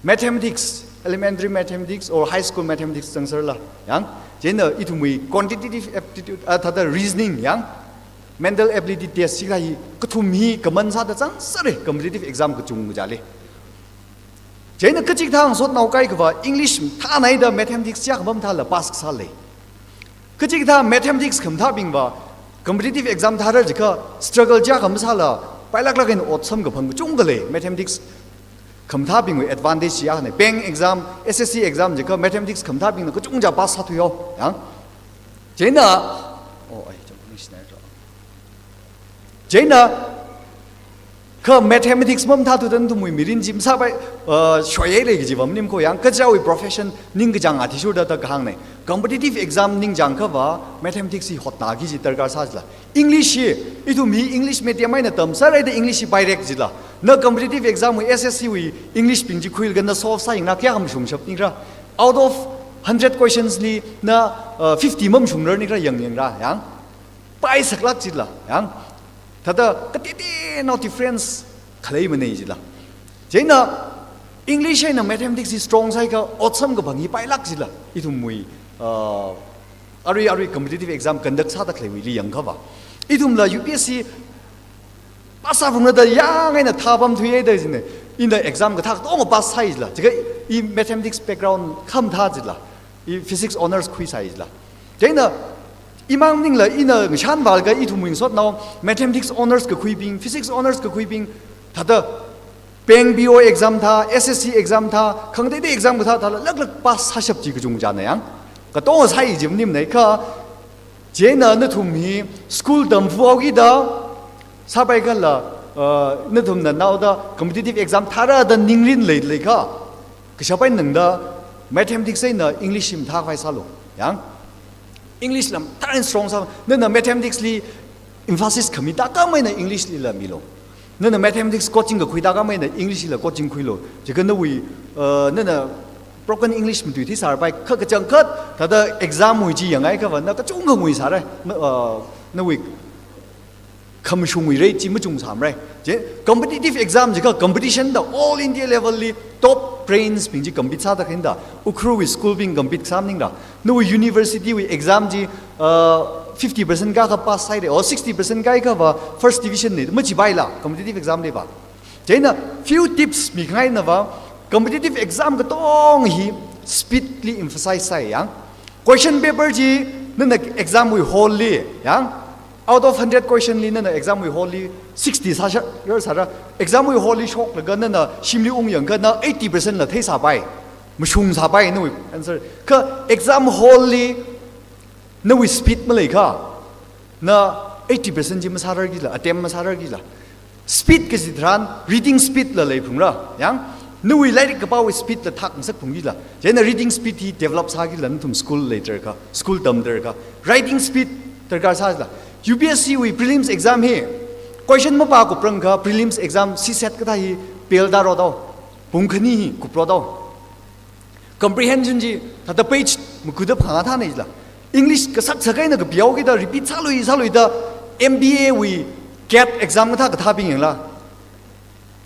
Mathematics, elementary mathematics or high school mathematics zangserla yang. Chieina ithumwui quantitative aptitude, ah, thāda reasoning yang, mental ability test chikathā hi kathum hi common sāda zangsera competitive exam kachungkha chili. Chieina kachikathā ngasotnao kaikhava English mathānaida mathematics chiyākha mamathāla pass kasā lei. Kachikathā mathematics khamathābingva competitive exam thāra jiakha struggle chiyākha masāla pailaklak eina ot samkaphang kachungkha lei. Mathematics khamathābingwui advantage chiyākhana. Bank exam, S S C exam jiakha mathematics khamathābingna kachungkha pass sāthuihao yang. Chieina, oh, ai, chieina, kha mathematics mamathāthuda nathumwui mirin chi masāpai, uh, shoihaira kajiva maning kho yang, kachichāwui profession ningkachāng athishurda da kahāngna. Competitive exam ningchāngkhava mathematics hi hotnāki kaji darkar sā jila. English hi, ithum hi English medium eina tamsāra da English hi paira kajila. Na competitive exam wui S S C wui English bing chi khuilaga na solve sāyangna kayākha mashungshap ningra. Out of hundred questions li na, uh, fifty mamashungrar ningra yangyangra yang. Paisaklak jila yang. Thāda kateonao difference khalei manei jila. Chieina English eina mathematics hi strong sāhaikha ot samkaphang hi pailak jila. Ithumwui, uh, arui arui competitive exam conduct sāda khaleiwuili yangkhava. Ithumla U P S C pass sāphungra da yang eina thāpamthuiya da jina. Ina exam kathā katonga pass sāi jila. Jiakha i mathematics background khamathā jila. I physics honours khuisai jila. Chieina imang maningla ina ngashan vālaga ithumwui ngasotnao mathematics honours kakhuibing, physics honours kakhuibing, thāda bank P O exam thā, S S C exam thā, khangateitei exam kathā thāla laklak pass sāshap chi kachungkha china yang. Katonga sāi kaji maningmanei kha, chieina nathum hi school tamfuhaokida, sāpaikhala, uh, nathumna naoda competitive exam thāra da ningrin leileikha, kashap eina nangda mathematics eina English hi mathākhavai sālu yang. English la mathā eina strong sā, nana mathematics li emphasis khami tākam eina English lila milu. Nana mathematics coaching kakhui tākam eina English lila coaching khuilu. Jiakha nawui, uh, nana broken English matui thisārapai, kha kachangkhat thāda exam wui chi yanghaikhava na kachungkha nguisāra. Ma, uh, nawui khamashungwui rate chi machungsāmara. Chi competitive exam jiakha competition da all India level li top brains bing chi compete sāda khaina da. Ukhrulwui school bing compete sā maningra. Nawui university wui exam chi, uh, fifty percent kākha pass sāhaira, or sixty percent kāikhava first division nei, machipaila competitive exam liva. Chieina few tips mikhangainava, competitive exam katonga hi speed li emphasize sāi yang. Question paper chi nana exam wui hall li yang, out of hundred question li nana exam wui hall li sixty sāsha, rar sāra, exam wui hall li shoklaga nana shimli ungyangakha na eighty percent la theisāpai, mashungsāpai nawui answer. Kha exam hall li nawui speed maleikha, na eighty percent chi masārarkila, attempt masārarkila. Speed kaji tharan, reading speed la leiphungra yang. Nawui lairik kapāwui speed la thakngasakphungkila. Chieina reading speed hi develop sākila nathum school leitharakha, school tamtharakha. Writing speed darkar sāla. U P S C wui prelims exam hi question mapākuprangakha prelims exam C SAT kathā hi fail tārodao. Pung khani hi kuprotao. Comprehension chi thāda page makuda phangā thānei jila. English kasak sakaina kapihaokida repeat sālui sāluida M B A wui CAT exam kathā kathābing yangla,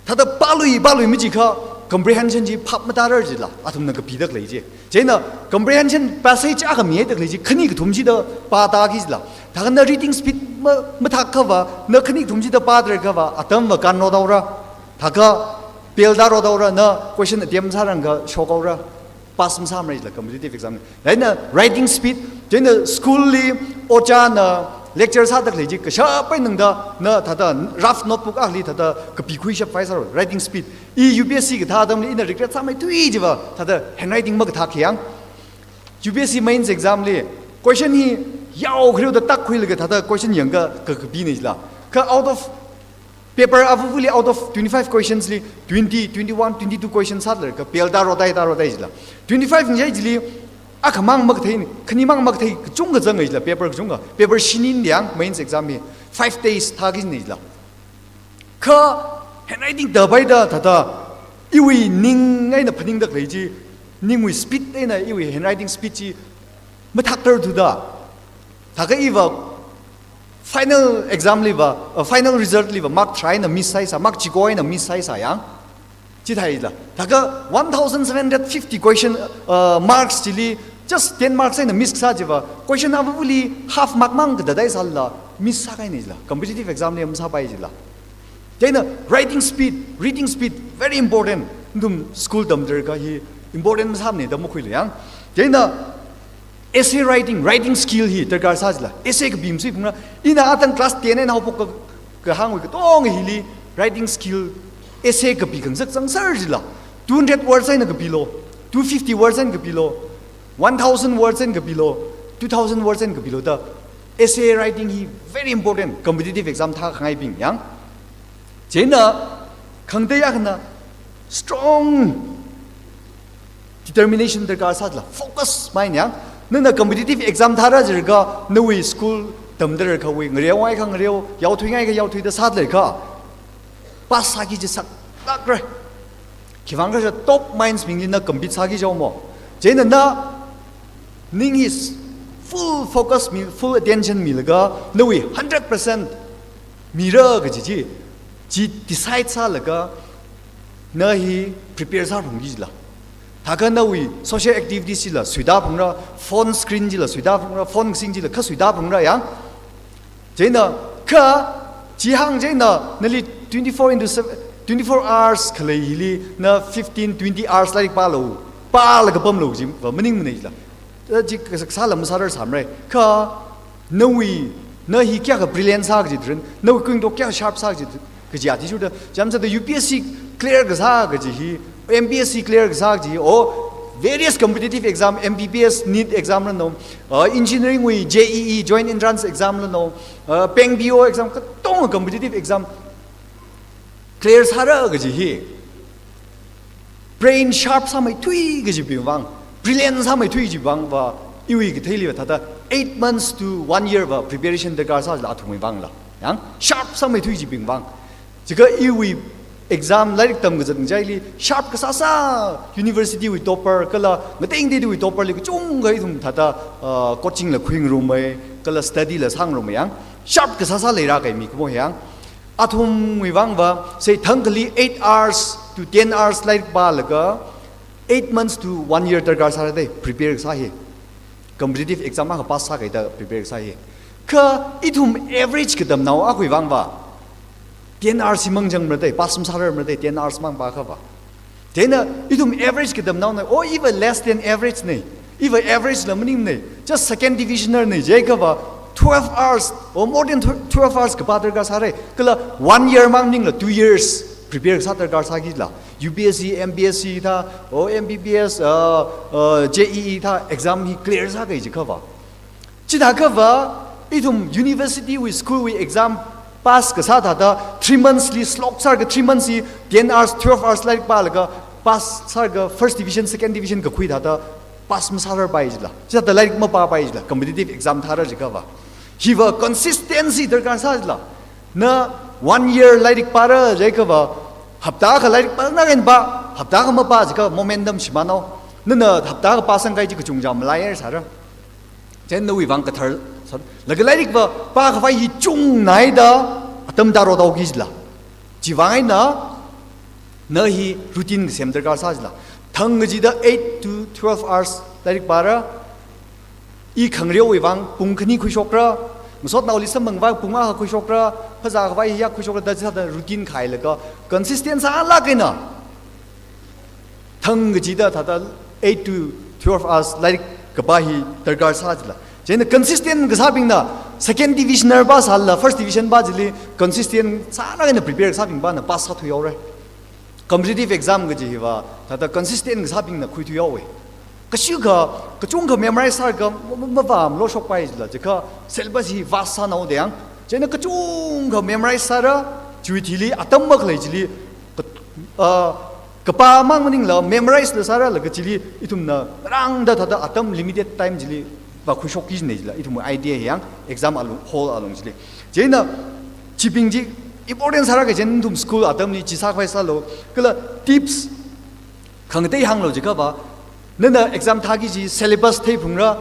thāda pālui pālui majiakha comprehension chi phap matārar jila, athumna kapida khalei chi. Chieina comprehension passage akha mihaida khalei chi khani kathum chida pātāki jila. Thākha na reading speed ma, mathakkhava, na khani kathum chida pātharakkhava, atamva kānrodaora. Thākha fail tārodaora, na question attempt sārangakha shokhaora. Pass masāmara jila competitive exam li. Chieina writing speed, chieina school li ojāna lecture sāda khalei chi kashap eina ningda, na thāda rough notebook akhali thāda kapikhui shappai sāra writing speed. I U P S C kathā atamli ina regret sāmeithui jiva, thāda handwriting makathā khayang. U P S C mains exam li question hi yao khareoda tak khuilaga thāda question yangakha ka, kapina jila. Kha out of paper avavali out of twenty-five questions li twenty, twenty-one, twenty-two questions sāthalerkha fail tārodai, tārodai jila. Twenty-five ngai chili akhamang makathei, khanimang makathei kachungkha zanga jila, paper kachungkha. Paper shini niyang mains exam hi five days thākina jila. Kha handwriting tāpaida thāda iwui ning eina phaningda khalei chi, ningwui speed eina iwui handwriting speed chi mathaktar thuda. Thākha iva final exam liva, uh, final result liva mark tharā eina miss sāhaisa, mark chiko eina miss sāhaisa yang. Chithāi jila. Thākha one thousand seven hundred fifty question, uh, marks chili just ten marks eina miss kasā chiva, question avavali half mark mang kadadai sālala miss sākahaina jila. Competitive exam li masāpai jila. Chieina writing speed, reading speed very important. Nathum school tamda khalei hi important masāmana da makhuilu yang. Chieina essay writing, writing skill hi darkar sā jila. Essay kapi masuiphungra. Ina atang class ten eina haophok ka, kahāngwui katonga hili writing skill, essay kapi khangasak zangser jila. Two hundred words eina kapilo, two fifty words eina kapilo, one thousand words eina kapilo, two thousand words eina kapilo da. Essay writing hi very important competitive exam thākhangaibing yang. Chieina khangatei akhana strong determination darkar sā jila, focus mind yang. Nana competitive exam thāra jilaga nawui school tamda khalei khawui ngareo ngai kha ngareo, yaothui ngai kha yaothui da sāthalerkha pass sāki jisak lākra. Khiwuivang khala top minds bingli na compete sāki jihaomo. Chieina na ning hi full focus mi, full attention milaga nawui hundred percent mira kaji chi, chi decide sālaga na hi prepare sārumki jila. Thākha nawui social activities chila suitāphungra, phone screen chila suitāphungra, phone kasing chila kha suitāphungra yang. Chieina kha chi hāng chieina nali twenty-four into seven, twenty-four hours khalei hili na fifteen, twenty hours lairik pālu, pālaga pamlu jiva maningmana jila. Chi kasā, kasā lam sārar sāmara. Kha nawui, na hi kayākha brilliant sā kaji tharan, nawui kuingatok kayākha sharp sā kaji, kaji athishurda, chāmsāda U P S C clear kasā kaji hi, M P S C clear kasā kaji hi, o various competitive exam, M B B S NEET exam rano, uh, engineering wui J E E, joint entrance exam rano, uh, bank P O exam, katonga competitive exam clear sāra kaji hi brain sharp sāmeithui kajibing vang, brilliant sāmeithui kajibing vang va, iwui katheili va thāda eight months to one year va preparation darkar sā jila athumwui vangla. Yang sharp sāmeithui kajibing vang. Jiakha iwui exam lairik tamkazat ngachaili sharp kasāsā, university wui topper kala ngatei ngateida wui topper li kachungkha ithum thāda, uh, coaching la khuingarumei, kala study la sāngarumei yang. Sharp kasāsā leira kahai mi kamo yang. Athumwui vang va, say, thangkhali eight hours to ten hours lairik pālaga, eight months to one year darkar sāra dei, prepare kasā hi. Competitive exam akha pass sākahai da prepare kasā hi. Kha ithum average katamnao akhawui vang va, ten hours himang changmara dei, pass masārarmara dei, ten hours mang pākha va. Chieina ithum average katamnaona, o iva less than average na, iva average la maningmana, just second divisioner na jiakha va, twelve hours, or more than twelve hours kapā darkar sāra, kala one year mang maningla two years prepare kasā darkar sāki jila. U P S C, M P S C thā, o M B B S, uh, uh, J E E thā exam hi clear sākahai jiakha va. Chithākha va, ithum university wui, school wui exam pass kasā thāda three months li slot sālaga three months hi ten hours, twelve hours lairik pālaga pass sālaga first division, second division kakhui thāda pass masārarpai jila. Chithāda lairik mapāpai jila, competitive exam thāra jiakha va. Hiva consistency darkar sā jila. Na one year lairik pāra jiakha va, hapta akha lairik pāna ren pā, hapta akha mapā jiakha momentum shimānao. Nana hapta akha pāsangkahai chi kachungkha malayer sāra. Chieina nawui vang kathar sā, laga lairik va pākhavai hi chungnaida atam tārotaoki jila. Chiwui vang eina na hi routine kasem darkar sā jila. Thang kachida eight to twelve hours lairik pāra, i khangareowui vang pung khani khuishokra, masotnaoli samphang vang pung akha khuishokra, phazā khavai hi yak khuishokra da chithāda routine khailaga consistent sālāk eina thang kachida thāda eight to twelve hours lairik kapā hi darkar sā jila. Chieina consistent kasābingna second divisioner pāsālala first division pā chili consistent sālaga eina prepare kasābing pāna pass sāthuihaora. Competitive exam kaji hiva thāda consistent kasābingna khuithuihaowa. Kashikha, kachungkha memorize sālaga ma-, ma-, mavāmlu shokpai jila, jiakha syllabus hi vast sāhaoda yang. Chieina kachungkha memorize sāra, chiwui thili atam makhalei chili, ka-, ah, kapā mang maningla memorize la sāra laga chili ithumna ngarāngda thāda atam limited time chili vākhuishokki jina jila, ithum idea yang exam alung, hall alung chili. Chieina chibing chi important sāra kajen ithum school atamli chi sākhavai sālu, kala tips khangatei hānglu jiakhava, nana exam thāki kaji syllabus theiphungra,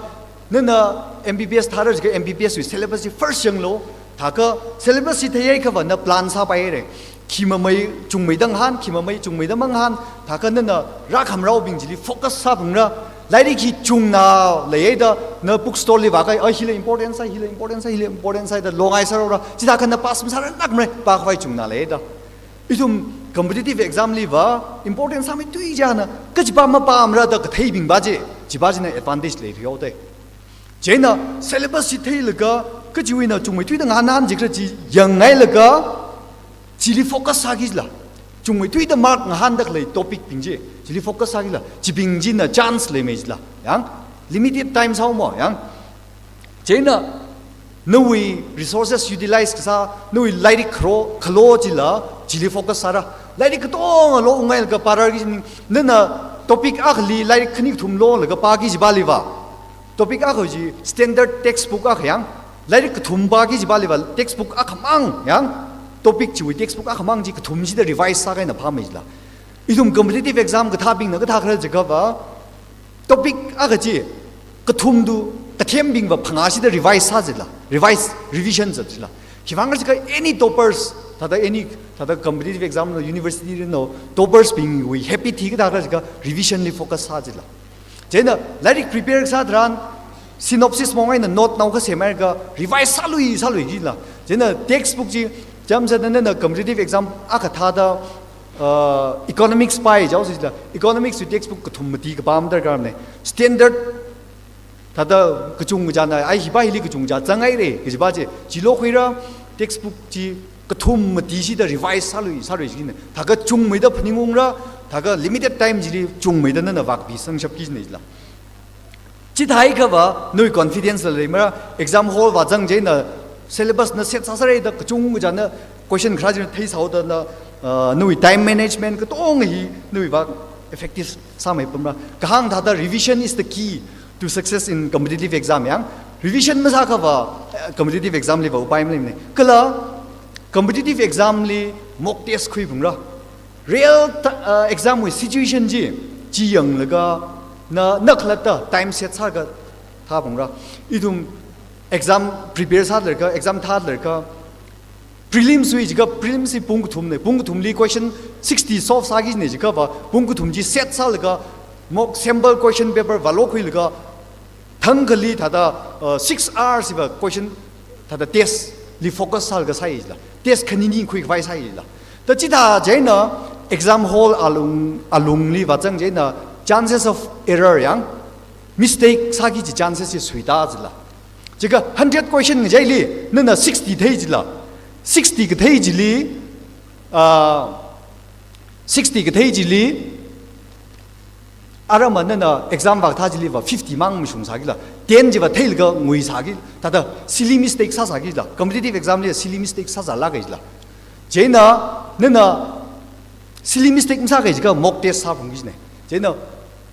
nana M B B S thāra jiakha M B B S wui syllabus chi first yanglu, thākha syllabus chi theihaiakhava na plan sāpaihaira. Khi mamei chungmeida ngahān, khi mamei chungmeida mangahān, thākha nana rākhamraobing chili focus sāphungra, lairik hi chungna leihaida, na book stall li vākahai, "Ai, hila important sāi, hila important sāi, hila important sāi," da longai sāraora, chithākha na pass masāranglākmara, pākhavai chungna leihaida. Ithum competitive exam liva important sāmeithui china, kachipā mapāmara da katheibingva chi, chipā china advantage leithuihaoda. Chieina syllabus chi theilaga, kachiwui eina chungmeithuida ngahānhān jiakha chi yanghailaga, chili focus sāki jila. Chungmeithuida mark ngahānda khalei topic bing chi, chili focus sāki jila. Chibing china chance leimei jila. Yang, limited time sāhaowa yang. Chieina nawui resources utilize kasā, nawui lairik kharo, khalo chila, chili focus sāra. Lairik katonga lo unghailaga pārarki jining, nana topic akhali lairik khani kathum lolaga pāki kajipāliva, topic akha chi standard textbook akha yang, lairik kathum pāki kajipāliva textbook akhamang yang, topic chiwui textbook akhamang chi kathum chida revise sākha eina phāmei jila. Ithum competitive exam kathābingna kathā khala jiakhava, topic akha chi kathum tu kathembingva phangā chida revise sā jila, revise, revision sā jila. Khiwuivang jiakha any toppers, thāda any, thāda competitive exam lo, university lo, toppers bingwui habit hi kathā khala jiakha revision li focus sā jila. Chieina lairik prepare sā tharan synopsis mong eina note naokha semhailaga revise sālui, sāluiki jila. Chieina textbook chi, chānjam sāda nana competitive exam akha thāda, uh, economics pāi jihaosi jila. Economics wui textbook kathum mati kapā madarkarmana. Standard thāda kachungkha china, ai, hipā hili kachungkha chāngai re, kajipā chi, chi lokhuira, textbook chi kathum mati chida revise sālui, sālui jina. Thākha chungmeida phaningungra, thākha limited time chili chungmeida nana vākapi sangshapki jina jila. Chithāhaiakhava nawui confidence la leimara, exam hall vāzang chieina syllabus na set sāsāra da kachungkha china question kharā china theisāhaoda na, uh, nawui time management katonga hi nawuiva effective sāmeipamra. Kahāng thāda revision is the key to success in competitive exam yang. Revision masāakhava, uh, competitive exam liva upai maleimana. Kala competitive exam li mock test khuiphungra. Real ta-, uh, exam wui situation chi, chi yanglaga na, na khalatta time set sālaga thāphungra. Ithum exam prepare sālaga, exam thālaga, prelims wui jiakha, prelims hi pung kathumna, pung kathumli question sixty solve sāki jina jiakhava, pung kathum chi set sālaga, mock sample question paper vālokhuilaga, thangkhali thāda, uh, six hours hiva question thāda test li focus sālaga sāi jila. Test khanini khuikhavai sāi jila. Thāda chithā chieina exam hall alung, alungli vāzang chieina chances of error yang, mistake sāki kaji chances chi suita jila. Jiakha hundred question ngachaili, nana sixty thei jila. Sixty kathei chili, ah, sixty kathei chili, aram nana exam vākathā chiliva fifty mang mashung sākila. Ten chiva theilaga ngui sāki, thāda silly mistake sāsākila. Competitive exam li silly mistake sāsālāka jila. Chieina, nana silly mistake masāki jiakha mock test sāphungki jina. Chieina,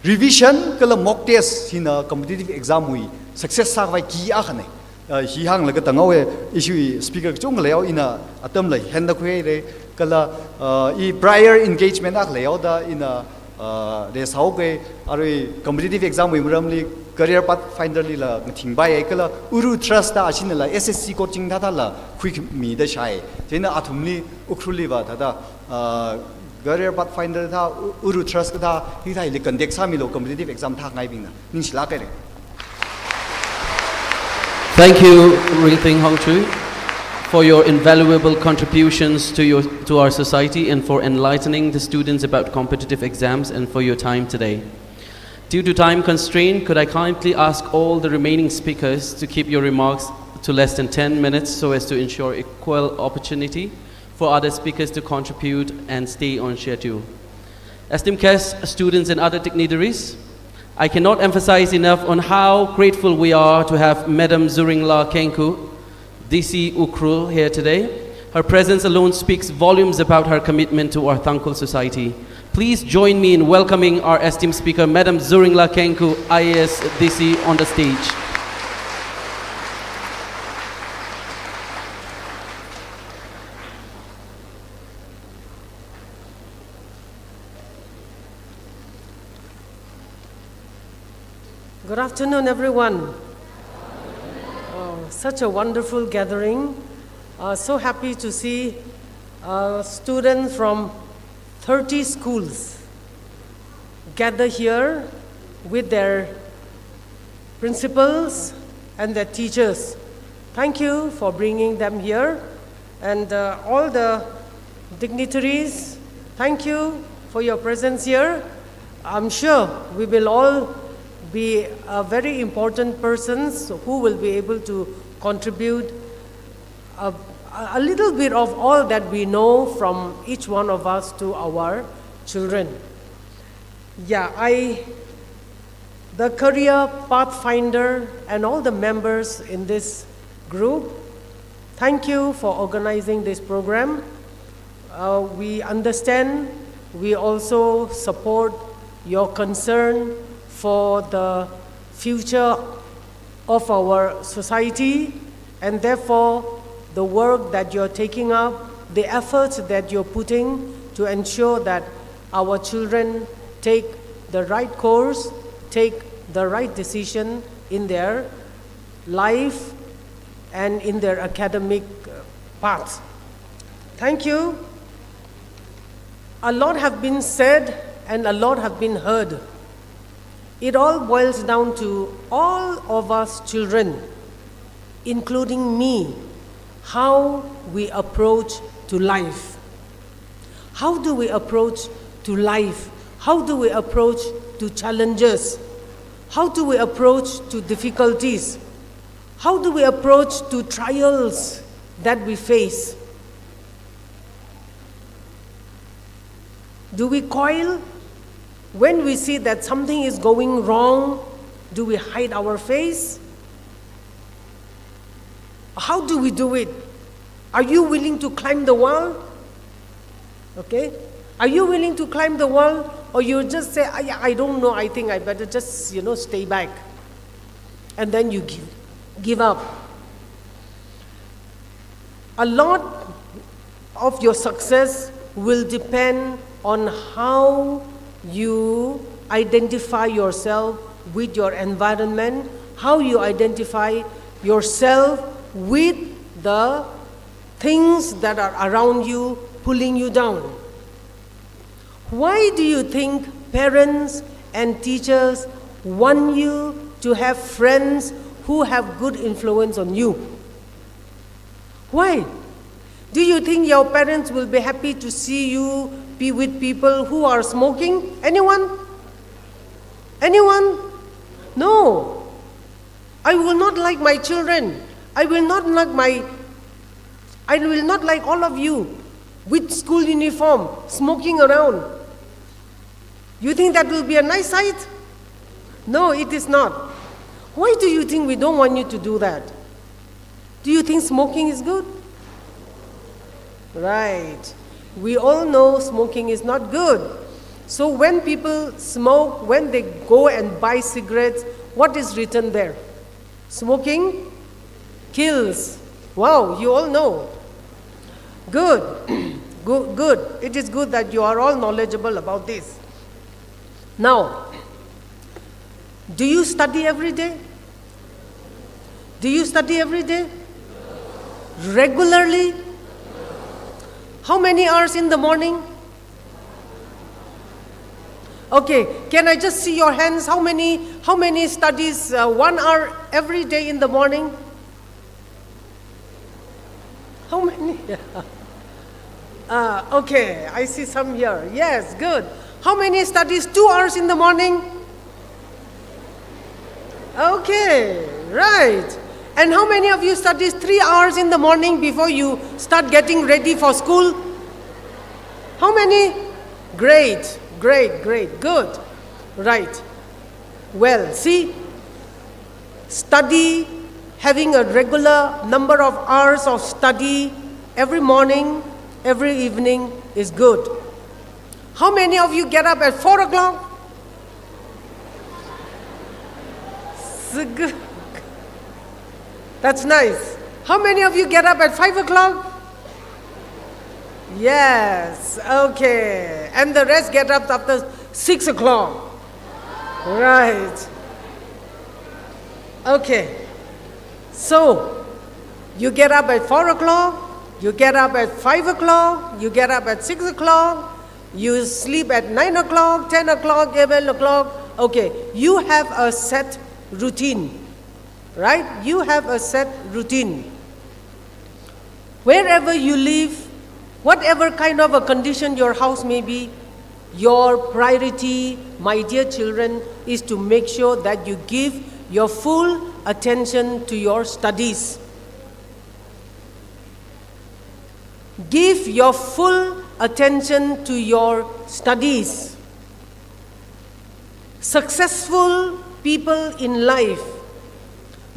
revision kala mock test hina competitive exam wui success sākhavai key akhana. Uh, hi hānglaga tānghaowa, ishiwui speaker kachungkha leihaowa, ina atam leihānda khuihaira, kala, uh, i prior engagement akha leihaoda, ina, uh, reisāhaoka, arui competitive exam wui maramli Career Pathfinder lila ngathingpaiya, kala Uru Trust da ashinala S S C coaching thāthāla khuimida shāi. Chieina athumli Ukhrulliva thāda, uh, Career Pathfinder thā, U-, Uru Trust thā, hithāli contact sāmilu competitive exam thāngaibingna. Ningshilāk haira. Thank you, Ringting Hongchu, for your invaluable contributions to your, to our society and for enlightening the students about competitive exams and for your time today. Due to time constraint, could I kindly ask all the remaining speakers to keep your remarks to less than ten minutes so as to ensure equal opportunity for other speakers to contribute and stay on schedule? Esteemed guests, students, and other dignitaries, I cannot emphasize enough on how grateful we are to have Madam Zuringla Kengku, D C Ukhrul, here today. Her presence alone speaks volumes about her commitment to our Tangkhul society. Please join me in welcoming our esteemed speaker, Madam Zuringla Kengku, I A S, D C, on the stage. Good afternoon, everyone. Oh, such a wonderful gathering. Uh, so happy to see, uh, students from thirty schools gather here with their principals and their teachers. Thank you for bringing them here. And, uh, all the dignitaries, thank you for your presence here. I'm sure we will all be, uh, very important persons who will be able to contribute a, a little bit of all that we know from each one of us to our children. Yeah, I, the Career Pathfinder and all the members in this group, thank you for organizing this program. Uh, we understand, we also support your concern for the future of our society, and therefore the work that you're taking up, the efforts that you're putting to ensure that our children take the right course, take the right decision in their life and in their academic, uh, path. Thank you. A lot have been said and a lot have been heard. It all boils down to all of us children, including me, how we approach to life. How do we approach to life? How do we approach to challenges? How do we approach to difficulties? How do we approach to trials that we face? Do we coil? When we see that something is going wrong, do we hide our face? How do we do it? Are you willing to climb the wall? Okay? Are you willing to climb the wall? Or you just say, "I, I don't know, I think I better just, you know, stay back." And then you give, give up. A lot of your success will depend on how you identify yourself with your environment, how you identify yourself with the things that are around you pulling you down. Why do you think parents and teachers want you to have friends who have good influence on you? Why? Do you think your parents will be happy to see you be with people who are smoking? Anyone? Anyone? No. I will not like my children. I will not like my, I will not like all of you with school uniform, smoking around. You think that will be a nice sight? No, it is not. Why do you think we don't want you to do that? Do you think smoking is good? Right. We all know smoking is not good. So when people smoke, when they go and buy cigarettes, what is written there? Smoking kills. Wow, you all know. Good. Good, good. It is good that you are all knowledgeable about this. Now, do you study every day? Do you study every day? Regularly? How many hours in the morning? Okay, can I just see your hands? How many, how many studies, uh, one hour every day in the morning? How many? Ah, okay, I see some here. Yes, good. How many studies? Two hours in the morning? Okay, right. And how many of you studies three hours in the morning before you start getting ready for school? How many? Great, great, great, good. Right. Well, see, study, having a regular number of hours of study every morning, every evening is good. How many of you get up at four o'clock? Sig- That's nice. How many of you get up at five o'clock? Yes, okay. And the rest get up after six o'clock. Right. Okay. So, you get up at four o'clock, you get up at five o'clock, you get up at six o'clock, you sleep at nine o'clock, ten o'clock, eleven o'clock. Okay, you have a set routine, right? You have a set routine. Wherever you live, whatever kind of a condition your house may be, your priority, my dear children, is to make sure that you give your full attention to your studies. Give your full attention to your studies. Successful people in life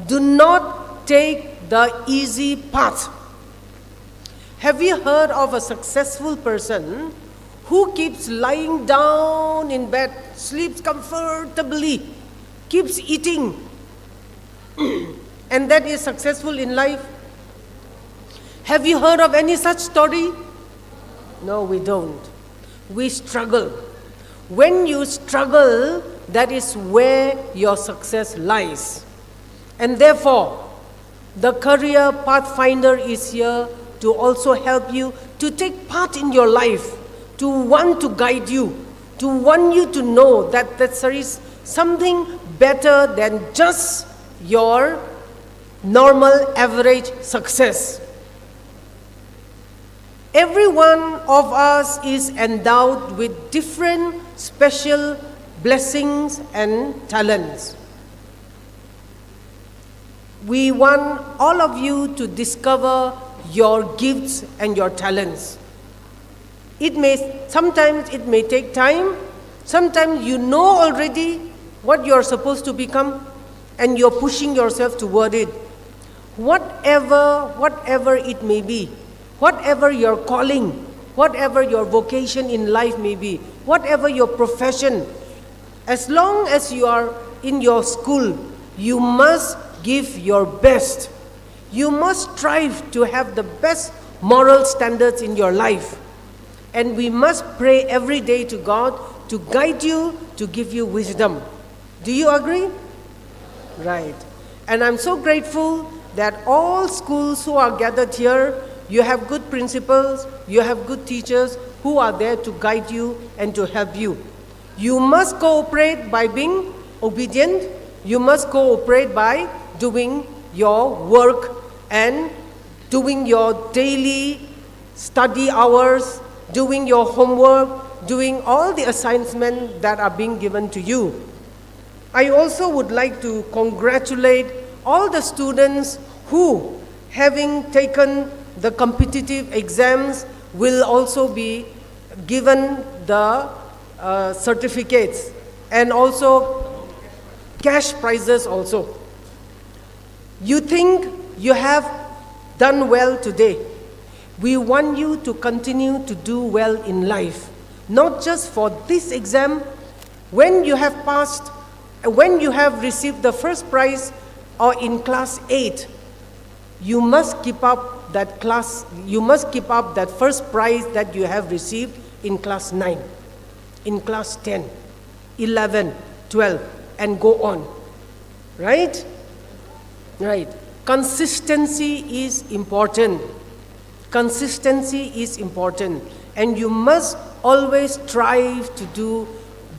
do not take the easy path. Have you heard of a successful person who keeps lying down in bed, sleeps comfortably, keeps eating, and that is successful in life? Have you heard of any such story? No, we don't. We struggle. When you struggle, that is where your success lies. And therefore, the Career Pathfinder is here to also help you to take part in your life, to want to guide you, to want you to know that, that there is something better than just your normal average success. Every one of us is endowed with different special blessings and talents. We want all of you to discover your gifts and your talents. It may, sometimes it may take time. Sometimes you know already what you're supposed to become, and you're pushing yourself toward it. Whatever, whatever it may be, whatever your calling, whatever your vocation in life may be, whatever your profession, as long as you are in your school, you must give your best. You must strive to have the best moral standards in your life. And we must pray every day to God to guide you, to give you wisdom. Do you agree? Right. And I'm so grateful that all schools who are gathered here, you have good principals, you have good teachers who are there to guide you and to help you. You must cooperate by being obedient. You must cooperate by doing your work and doing your daily study hours, doing your homework, doing all the assignments that are being given to you. I also would like to congratulate all the students who, having taken the competitive exams, will also be given the uh, certificates and also cash prizes also. You think you have done well today. We want you to continue to do well in life, not just for this exam. When you have passed, when you have received the first prize or in class eight, you must keep up that class, you must keep up that first prize that you have received in class nine, in class ten, eleven, twelve, and go on. Right? Right. Consistency is important. Consistency is important. And you must always strive to do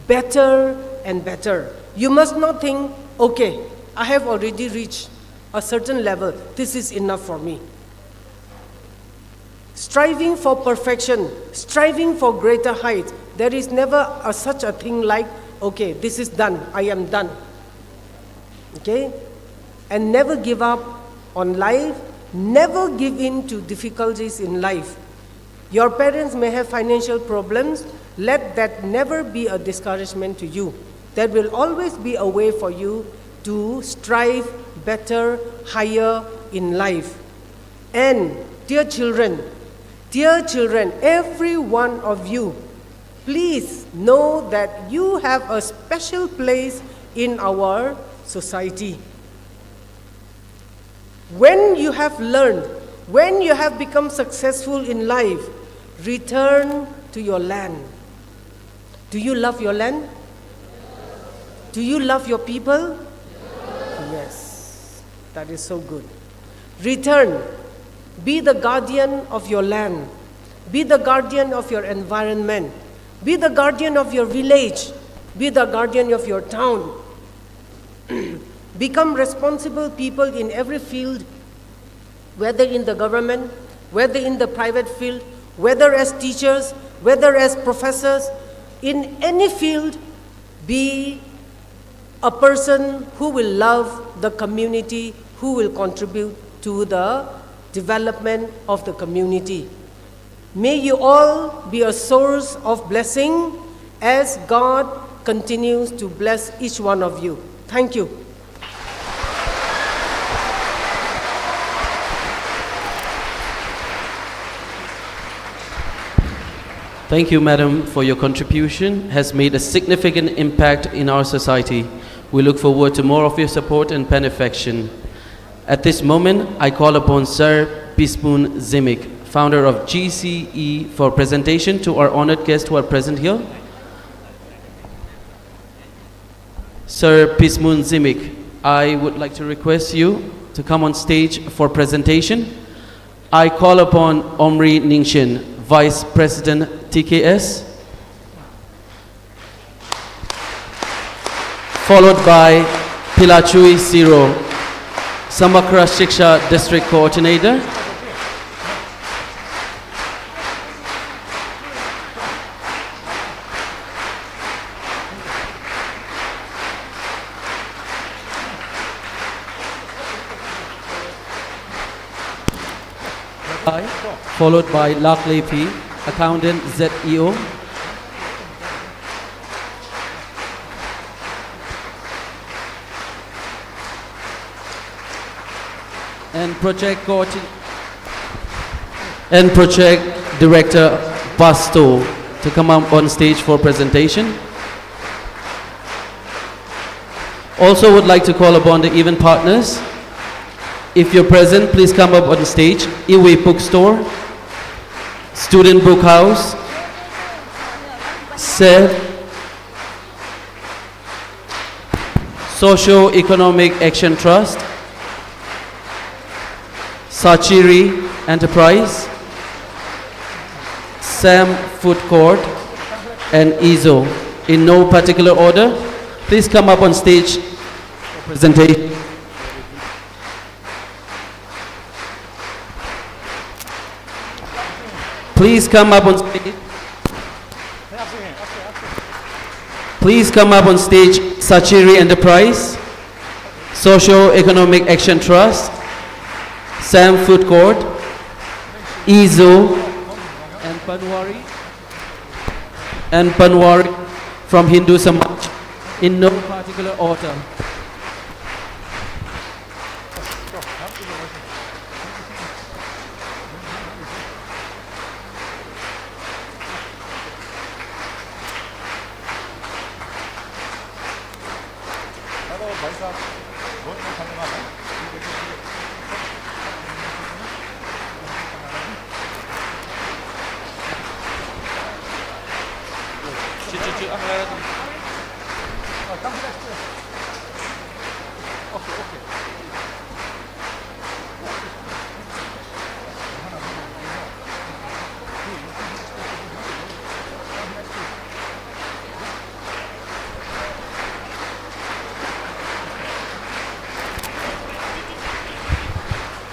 better and better. You must not think, "Okay, I have already reached a certain level. This is enough for me." Striving for perfection, striving for greater height, there is never a, such a thing like, "Okay, this is done, I am done." Okay? And never give up on life, never give in to difficulties in life. Your parents may have financial problems, let that never be a discouragement to you. There will always be a way for you to strive better, higher in life. And dear children, dear children, every one of you, please know that you have a special place in our society. When you have learned, when you have become successful in life, return to your land. Do you love your land? Do you love your people? Yes. That is so good. Return. Be the guardian of your land. Be the guardian of your environment. Be the guardian of your village. Be the guardian of your town. Become responsible people in every field, whether in the government, whether in the private field, whether as teachers, whether as professors, in any field, be a person who will love the community, who will contribute to the development of the community. May you all be a source of blessing as God continues to bless each one of you. Thank you. Thank you, madam, for your contribution has made a significant impact in our society. We look forward to more of your support and benefaction. At this moment, I call upon Sir Pismun Zimik, founder of G C E, for presentation to our honored guests who are present here. Sir Pismun Zimik, I would like to request you to come on stage for presentation. I call upon Omri Ningshen, Vice President T K S, followed by Pilachui Siro, Samagra Shiksha District Coordinator. Followed by Lak Lepi, Accountant Z E O. And project coordin-, and project director Pasto to come up on stage for presentation. Also would like to call upon the event partners. If you're present, please come up on stage. Iwi Bookstore, Student Book House, SEB, Socio-Economic Action Trust, Sachiri Enterprise, Sam Food Court, and Izo. In no particular order, please come up on stage for presentation. Please come up on stage. Please come up on stage, Sachiri Enterprise, Socio-Economic Action Trust, Sam Food Court, Izo, and Panwari, and Panwari from Hindu Samaj, in no particular order.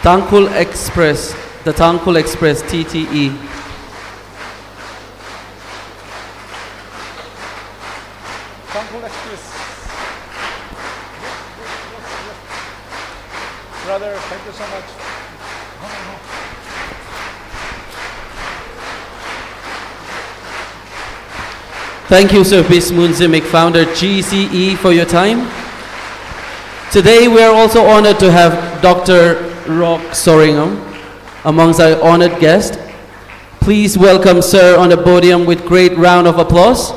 Tangkhul Express, the Tangkhul Express, T T E. Tangkhul Express. Brother, thank you so much. Thank you, Sir Bismoon Zimik, founder G C E, for your time. Today, we are also honored to have Doctor Rock Soringam amongst our honored guests. Please welcome Sir on the podium with great round of applause.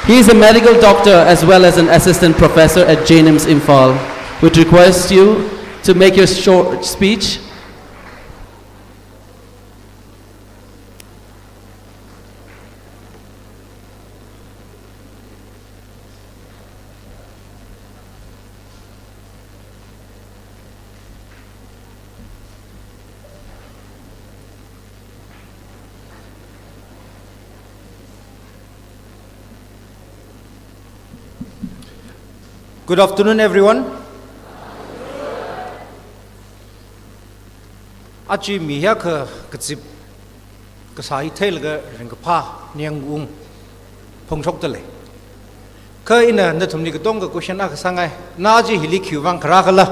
He is a medical doctor as well as an assistant professor at JNIMS Imphal. Would request you to make your short speech. Good afternoon, everyone. Aja mi hiyākha kazip kasā hi theilaga ringkaphā ningyāng phongshokdalei. Kha ina nathumli katonga question akha sāngai. Na aja hili khiwui vang kharā khala?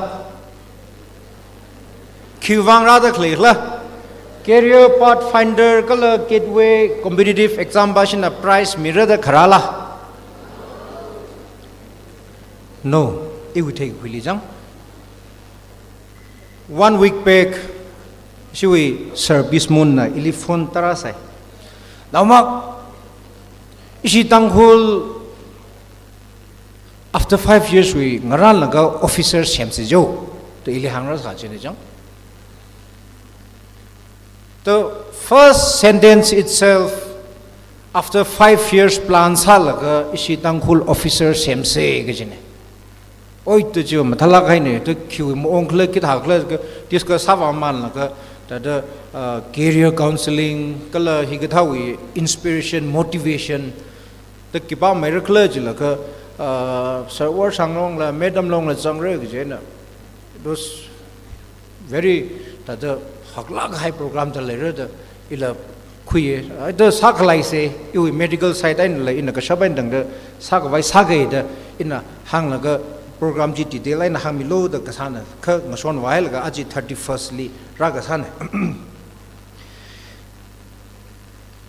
Khiwui vang rāda khaleikhala? Career Pathfinder kala Gateway competitive exam va ishina prize mirada kharāla? No, iwui theikhuili jang. One week back, ishiwui Sir Bismoon na ili phone tarāsai. Naomak, ishi Tangkhul after five years wui ngarānlaga officer semsa jo, da ili hāngrāsā china jang. The first sentence itself, after five years plan sālaga ishi Tangkhul officer semsa kajina. Oi, to chiva mathālāk haina, to khiwui maong khala, khithā khala, discuss sāvāmanlaga, thāda, uh, career counseling, kala hikathāwui inspiration, motivation, to khipāmeira khala jilaga, uh, Sir Worshang longla, Madam longla zangra kajina. It was very, thāda haklāk kahai program thā leira da ila khuiya. Ai, da sākhaleisa, iwui medical side einala ina kashap eina tangda sākhavai sāga da ina hānglaga program chi detail eina hāngmilu da kasāna, kha ngashonvāhailaga aja thirty-first li rākasāna.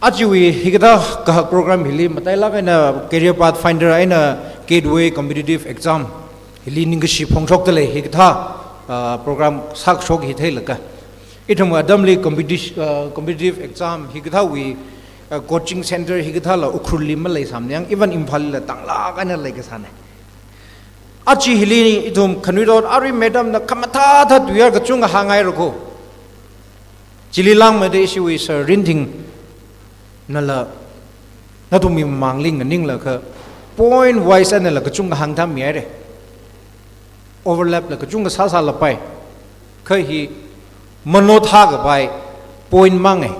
Ajawui hikathā kahak program hili matailāk eina Career Pathfinder eina Gateway competitive exam hili ningkashi phongshokdalei hikathā, ah, program sākashok hi theilaga. Ithum atamli competition, ah, competitive exam hikathāwui, ah, coaching center hikathāla Ukhrulli maleisāmana, even Imphalli la tanglāk eina leikasāna. Aja hili ithum khanuithot arui madam na khamathā thā tuiyār kachungkha hāngngaira ko. Chili langmeida ishiwui Sir Rinthing nala nathumwui mamangli nganinglaga point wise einala kachungkha hāngthammihaira. Overlap la kachungkha sāsālapai. Kha hi mano thākapai point mangai.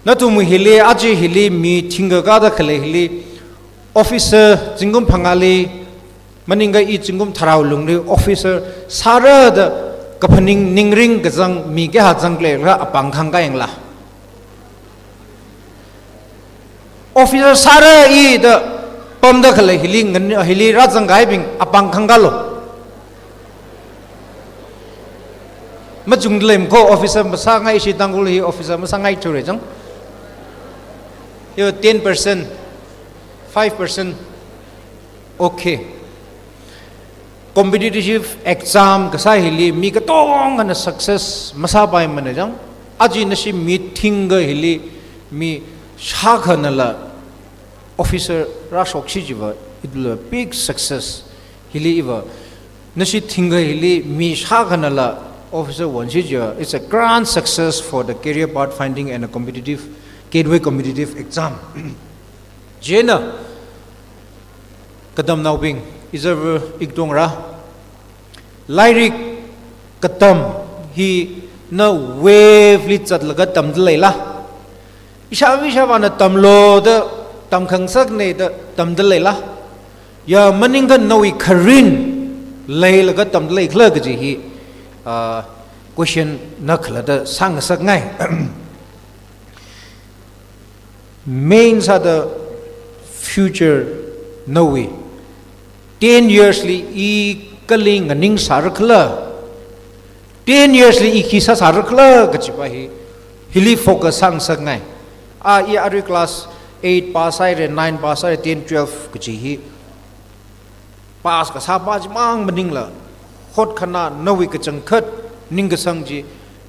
Nathumwui hili, aja hili mi thingkakāda khalei hili officer zingkum phangāli, maningakha i zingkum tharāwui lungli officer sāra da kaphaning ningring kazang mi kayākha zangkhala apāng khangkā yanglu. Officer sāra i da pamda khalei hili ngan, hili rāzangkahaibing apāng khangkālu. Machungda lei ko, officer masāngai, ishi Tangkhul hi officer masāngaithura jang. Yo, ten percent, five percent. Okay. Competitive exam kasā hili mi katongana success masāpaimana jang. Aja nashi mi thingkha hili mi shākhanala officer rāshokshi chiva, it will be a big success. Hili iva, nashi thingkha hili mi shākhanala officer onshi chiva, it's a grand success for the Career Pathfinding and a competitive, Gateway competitive exam. Chieina, katamnaobing, izarva ikdongra. Lairik katam hi na wave li zatlaga tamda leila? Ishāva ishāvāna tamlu da tamkhangasakna da tamda leila? Ya maningakha nawui kharin leilaga tamda leikhala kaji hi, ah, question na khalatta sāngasakngai. Main sāda future nawui ten years li i kali nganingsāra khala, Ten years li i khi sāsārakhala kajipa hi, hili focus sāngasakngai. A, i arui class eight pass sāhaira, nine pass sāhaira, ten, twelve kaji hi pass kasāpa chimang maningla, hotkhanā nawui kachangkhat ningkasang chi,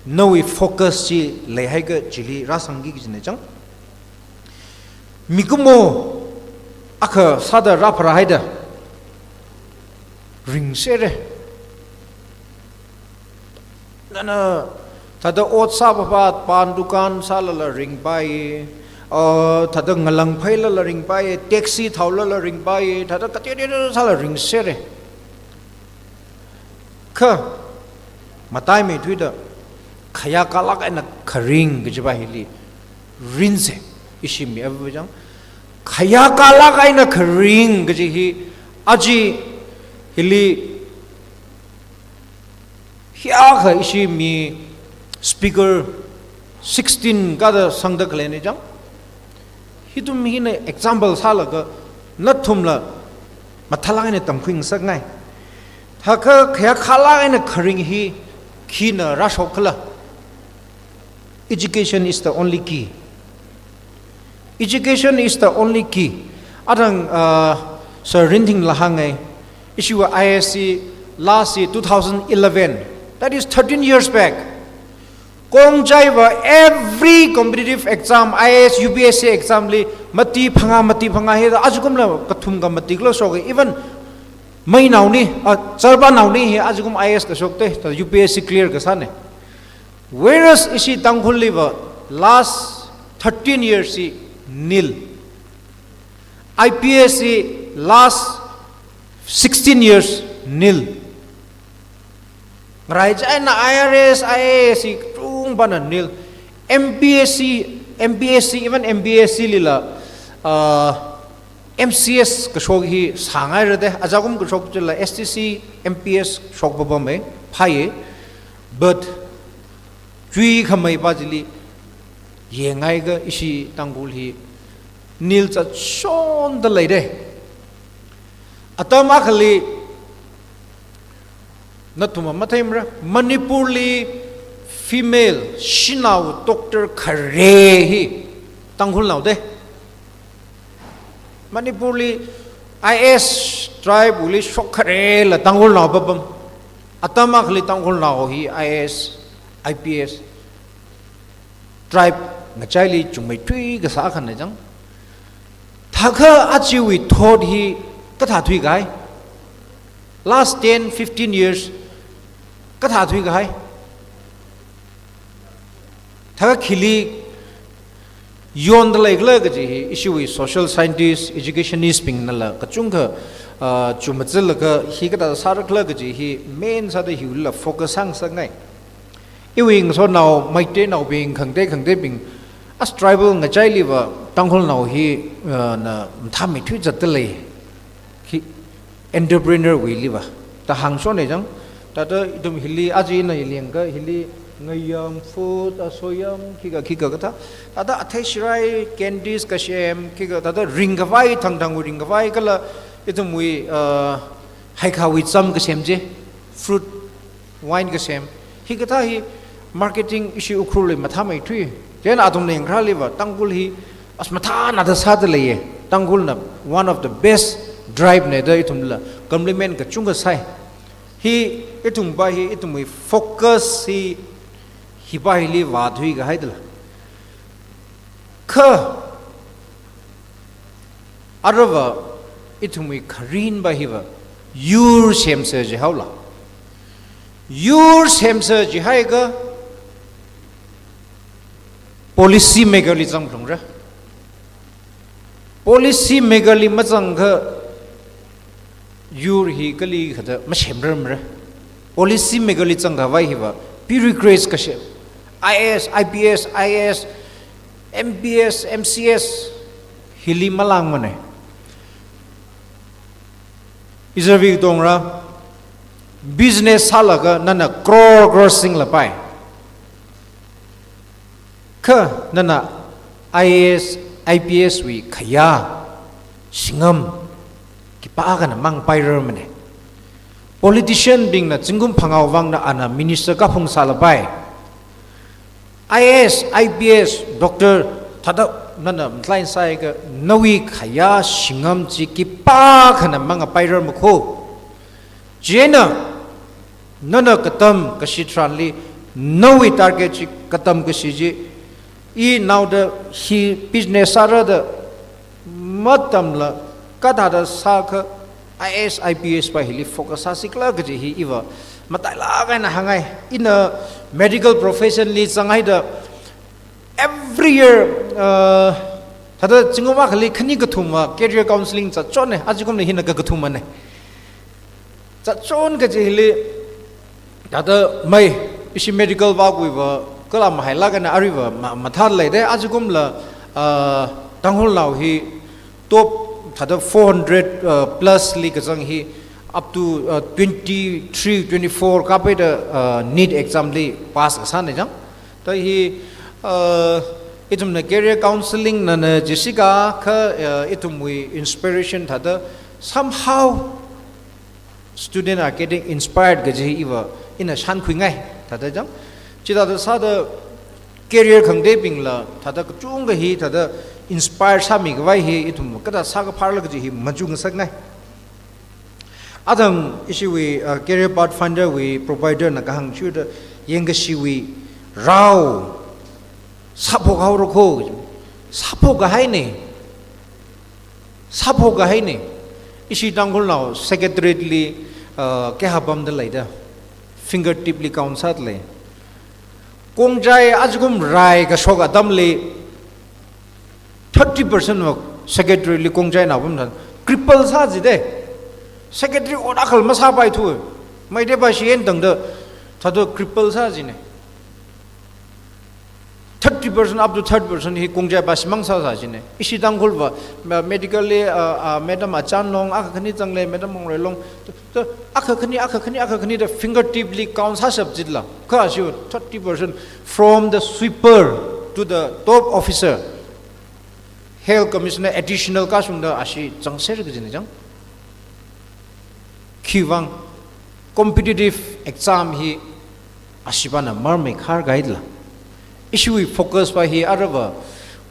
nawui focus chi leihaiakha chili rāsangki kajina chang. Mikumo akha sāda rāpharāhaida ringserra. Nana thāda ot sāpapa, pan dukan sālala ringpai, uh, thāda ngalāng phailala ringpai, taxi thaolala ringpai, thāda kateoteoda sāla ringserra. Kha, mataimeithuida, khayākalāk eina kharing kajipa hili rinsa, ishi mi ava chang. Khayākalāk eina kharing kaji hi, aja hili hiyākha ishi mi speaker sixteen kada sangda khaleina chang. Hithum hina example sālaga nathumla mathālāk eina tamkhuingasakngai. Thākha khayākalāk eina kharing hi khina rāshokkhala? Education is the only key. Education is the only key. Athang, uh, Sir Rinthingla hāngngai, ishiwui I A S last year two thousand eleven, that is thirteen years back. Khongchaiva every competitive exam, I A S, U P S C exam li mati phangā, mati phangā hida, ajakumla kathum kamatikla shoka, even meinaoni, ah, charpanaoni hi ajakum I A S kashokta, ta U P S C clear kasāna. Whereas ishi Tangkhulliva last thirteen years hi nil. I P S C last sixteen years nil. Ngaraichāna I R S, I A S hi kachungpana nil. M P S C, M P S C, even M P S C lila, uh, M C S kashok hi sāngaira de, ajakum kashok chila S T C, M P S shok papamei, phāya. But chuikhameipa chili yangakha ishi Tangkhul hi nil zatshonda leida. Atam akhali nathum matheimara, Manipurli female shanao doctor khare hi Tangkhulnao de. Manipurli I A S tribe wui li shok kharela Tangkhulnao papam. Atam akhali Tangkhulnao hi I A S, I P S tribe ngachaili chungmeithui kasā akhana chang. Thākha ajawui thot hi kathā thuikahai? Last ten, fifteen years kathā thuikahai? Thākha khili yonda leikhala kaji hi, ishiwui social scientist, educationist bingnala kachungkha, ah, chumachilaga hi kathā sārakhala kaji hi main sāda hiwuila focus sāngasakngai. Iwui ngasotnao, Meiteinaobing, khangatei khangateibing, as tribal ngachailiva Tangkhulnao hi, ah, na mathāmeithui zatda lei. Hi entrepreneur wuiliva. Ta hāngshonna chang. Thāda ithum hili, aja ina yangakha hili ngayam, food, asoyam, khikha, khikha kathā. Thāda athei shirai, candies kasem, khikha, thāda ringkhavai, thangthangwui ringkhavai, kala ithumwui, uh, haikhawui cham kasem chi, fruit wine kasem. Hikathā hi marketing ishi Ukhrulli mathāmeithui. Chieina athumna yangkharāliva Tangkhul hi as mathānada sāda leiya. Tangkhulna one of the best tribe na da ithumla compliment kachungkha sāi. Hi ithumpa hi ithumwui focus hi, hipa hili vāthuikahaidala. Kha, aruiva ithumwui kharinpa hiva, yur semsa jihaola. Yur semsa jihaiakha, policy maker li zangphalungra. Policy maker li mazangakha, yur hi kali kathāda masemrarmara. Policy maker li zangkhavai hiva, bureaucrats kasem, I A S, I P S, I A S, M P S, M C S, hili malāngmana. Izarvi katongra, business sālaga nana crore crore singlapai. Kha nana I A S, I P S wui khayā, singam, khipākhana mang pairarmana. Politician bingna zingkum phangā vangna ana minister kaphung sālapai. I A S, I P S, doctor, thāda nana mtlain sāakha nawui khayā shingam chi khipākhana mangapairar makho. Chieina nana katam kashi tharanli nawui target chi, katam kashi chi, inaoda hi business sāra da matamla kathāda sākha I A S, I P S pa hili focus sāsi khala kaji hi iva matailāk eina hāngngai. Ina medical profession li zanghaida every year, uh, thāda zingkum akhali khani kathuma career counseling zatchonne, ajakumli hina kakathumane. Zatchon kaji hili, thāda mai, ishi medical vākhuiva kala mahailāk eina aruiva ma-, mathālei de, ajakumla, ah, Tangkhulnao hi top thāda four hundred, uh, plus li kazang hi up to, uh, twenty-three, twenty-four kapaida, uh, NEET exam li pass kasāne jang. Thāda hi, uh, ithumna career counseling nana jisi akha, uh, ithumwui inspiration thāda somehow student are getting inspired kaji iva ina shānkhuingai, thāda jang. Chithāda sāda career khangatei bingla thāda kachungkha hi thāda inspire sāmikhavai hi ithum kathāda sākaphārla kaji hi machukngasakngai. Athang ishiwui, uh, Career Pathfinder wui proprietor na kahāng chiwuida yangkashiwui rao sāphok haora kho, sāphok kahaine. Sāphok kahaine. Ishi Tangkhulnao Secretariat li, uh, kayākha pamda leida, fingertip li count sādalei. Khongzai ajakum rai kashok atamli thirty percent va Secretariat li khongzainao pamthan, cripple sāji de. Secretary ot akhal masāpaithu. Maitei pa shi en tangda, thāda cripple sājine. Thirty percent up to thirty percent hi khongzai pa shimang sāsā jine. Ishi Tangkhul va, ma-, medically, uh, uh, Madam Achan Long, akha khani zangle, Madam Mongre Long, to, to, akha khani, akha khani, akha khani da fingertip li count sāshap jitla. Kha ashiva thirty percent from the sweeper to the top officer. Health Commissioner additional kashungda ashi zangser kajine jang. Khiwuivang competitive exam hi ashipana marmei khar guide la. Ishiwui focus pa hi arava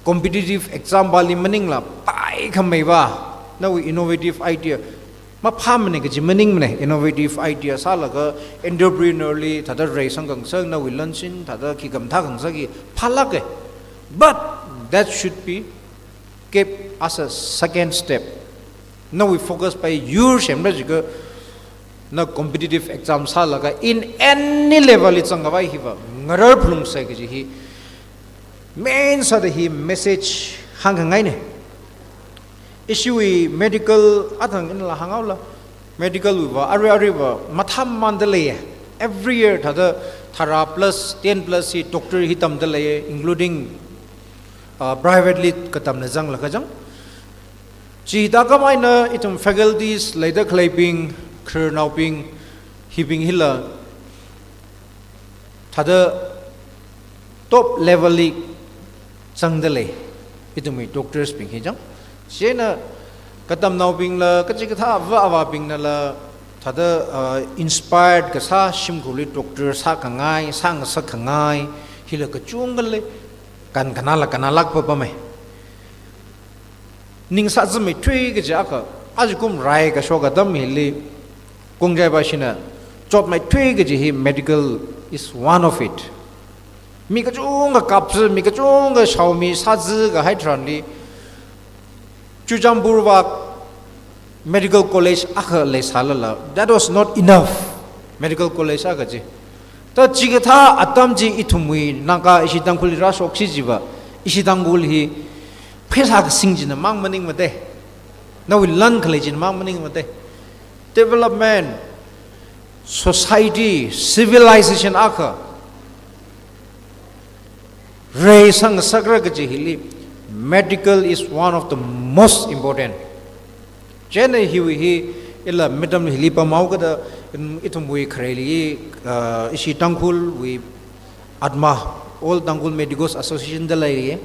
competitive exam pali maningla pai khamei pa, nawui innovative idea maphāmane kaji maningmane, innovative idea sālaga entrepreneur li thāda reisang khangasak, nawui lanshin thāda khikha mathā khangasak hi phālāke. But that should be kept as a second step. Nawui focus pa yur semra jiakha, na competitive exam sālaga in any level li zangkhavai hiva ngarar phalungsei kaji hi main sāda hi message hāngkhangaine. Ishiwui medical athang inla hānghaola, medical wuiva arui aruiva mathāmamanda leiye. Every year thāda tharā plus, ten plus hi doctor hi tamda leiye, including, uh, private li katamna zanglaga jang. Chithākhamei eina ithum faculties leida khaleibing, khararnaobing, hibing hila thāda top level li zangda lei, ithumwui doctors bing hi jang. Chieina katamnaobingla, kachikathā ava avābingnala thāda, uh, inspired kasā shimkhurli doctor sākhangai, sāngasakkhangai hila kachungkha lei, kan kanala kanalāk papamei. Ning sāzāmeithui kaji akha, ajakum rai kashok atam hili, khongzai pa shina chotmeithui kaji hi medical is one of it. Mi kachungkha kapzi, mi kachungkha shaomi sāzi kahai tharanli, Churachandpur va medical college akha leisālala, that was not enough. Medical college akha chi. Thāda chikathā atam chi ithumwui Naga ishi Tangkhulli rāshoksi jiva, ishi Tangkhul hi pheisā kasing china mang maningmate. Nawui lan khalei china mang maningmate. Development, society, civilization akha reisang sakra kaji hili, medical is one of the most important. Chieina hiwui hi ila madam hili pamhaokada, in, ithumwui khareli, uh, ishi Tangkhulwui ATMA, All Tangkhul Medicos Association da leiye.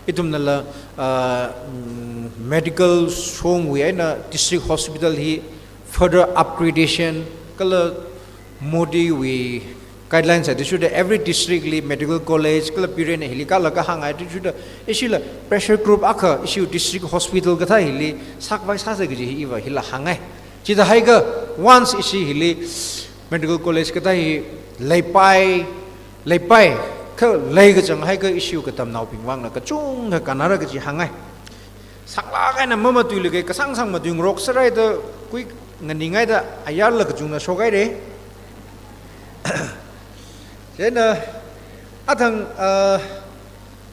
Ithumnala, uh, mm, medical shongwui eina district hospital hi further upgradation, Kala Modi wui guidelines athishurda every district li medical college, kala period hili kala kahāngngai athishurda ishila pressure group akha ishi district hospital kathā hili sākhavai sāsa kaji hi iva hila hāngngai. Chithāhaiakha once ishi hili medical college kathā hi leipai, leipai, kha lei kachang haiakha ishi katamnaobing vangla kachungkha kannara kaji hāngngai. Sānglāk eina mamatuilaga kasāng sāng matuingarok sārai da kui nganingai da ayarla kachungna shokhaire. Chieina athang, ah,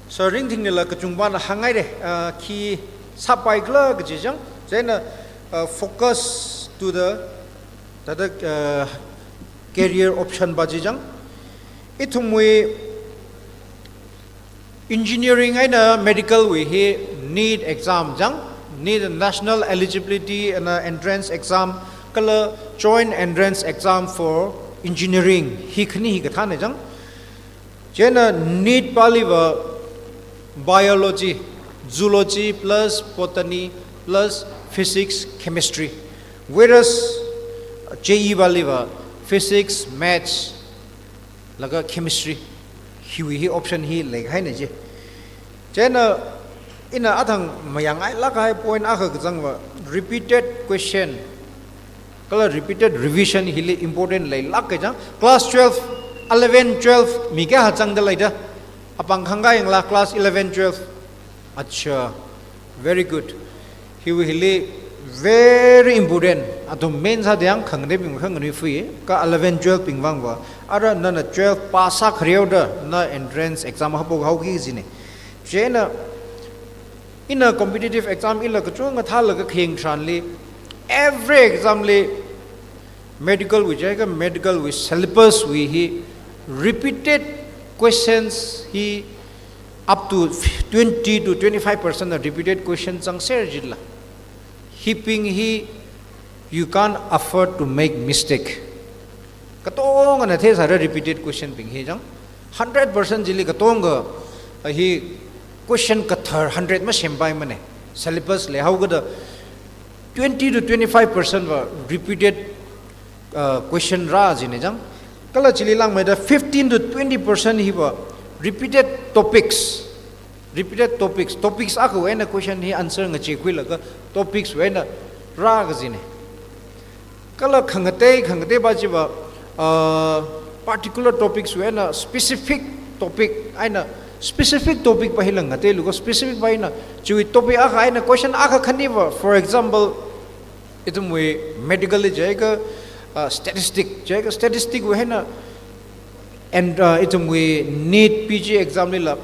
Sir Ringthingli la kachungvāna hānghaire, ah, khi sāpaikhala kaji chang. Chieina, ah, focus to the, thāda, ah, career option pa chi chang. Ithumwui engineering eina medical wui hi NEET exam chang, NEET National Eligibility and, uh, Entrance Exam, kala Joint Entrance Exam for Engineering, hi khani hi kathāna chang. Chieina NEET paliva biology, zoology plus botany plus physics, chemistry. Whereas JEE paliva physics, maths, laga chemistry, hiwui hi option hi leikahaina chi. Chieina ina athang mayangngailāk kahai point akha kazangva repeated question, kala repeated revision hili important leilāk kachang. Class twelve, eleven, twelve mi kayākha zangda leida? Apāng khangkā yanglu class eleven, twelve. Acha, very good. Hiwui hili very important. Athum main sāda yang khangateibing khanganui fui, kha eleven, twelve bing vangva. Ara nana twelve pass sākhareoda na entrance exam haophok haoki kajina. Chieina ina competitive exam ila kachungkha thālaga khayang tharanli, every exam li, medical wui jiakha medical wui syllabus wui hi repeated questions hi up to twenty to twenty-five percent of repeated question zangser jila. Hibing hi you can't afford to make mistake. Katongana theisāra repeated question bing hi chang. Hundred percent chili katonga, ah, hi question kathar hundred masempaimana. Syllabus leihaokida twenty to twenty-five percent va repeated, uh, question rā jina chang. Kala chili langmeida fifteen to twenty percent hiva repeated topics. Repeated topics. Topics akhawui eina question hi answer ngacheekhuilaga topics wui eina rā kajina. Kala khangatei, khangatei pa chiva, uh, particular topics wui eina specific topic eina, specific topic pa hila ngateilu kha specific pa eina, chiwui topic akha eina question akha khaniva, for example, ithumwui medical li jiakha, uh, statistic, jiakha statistic wui eina, and, uh, ithumwui NEET PG exam lila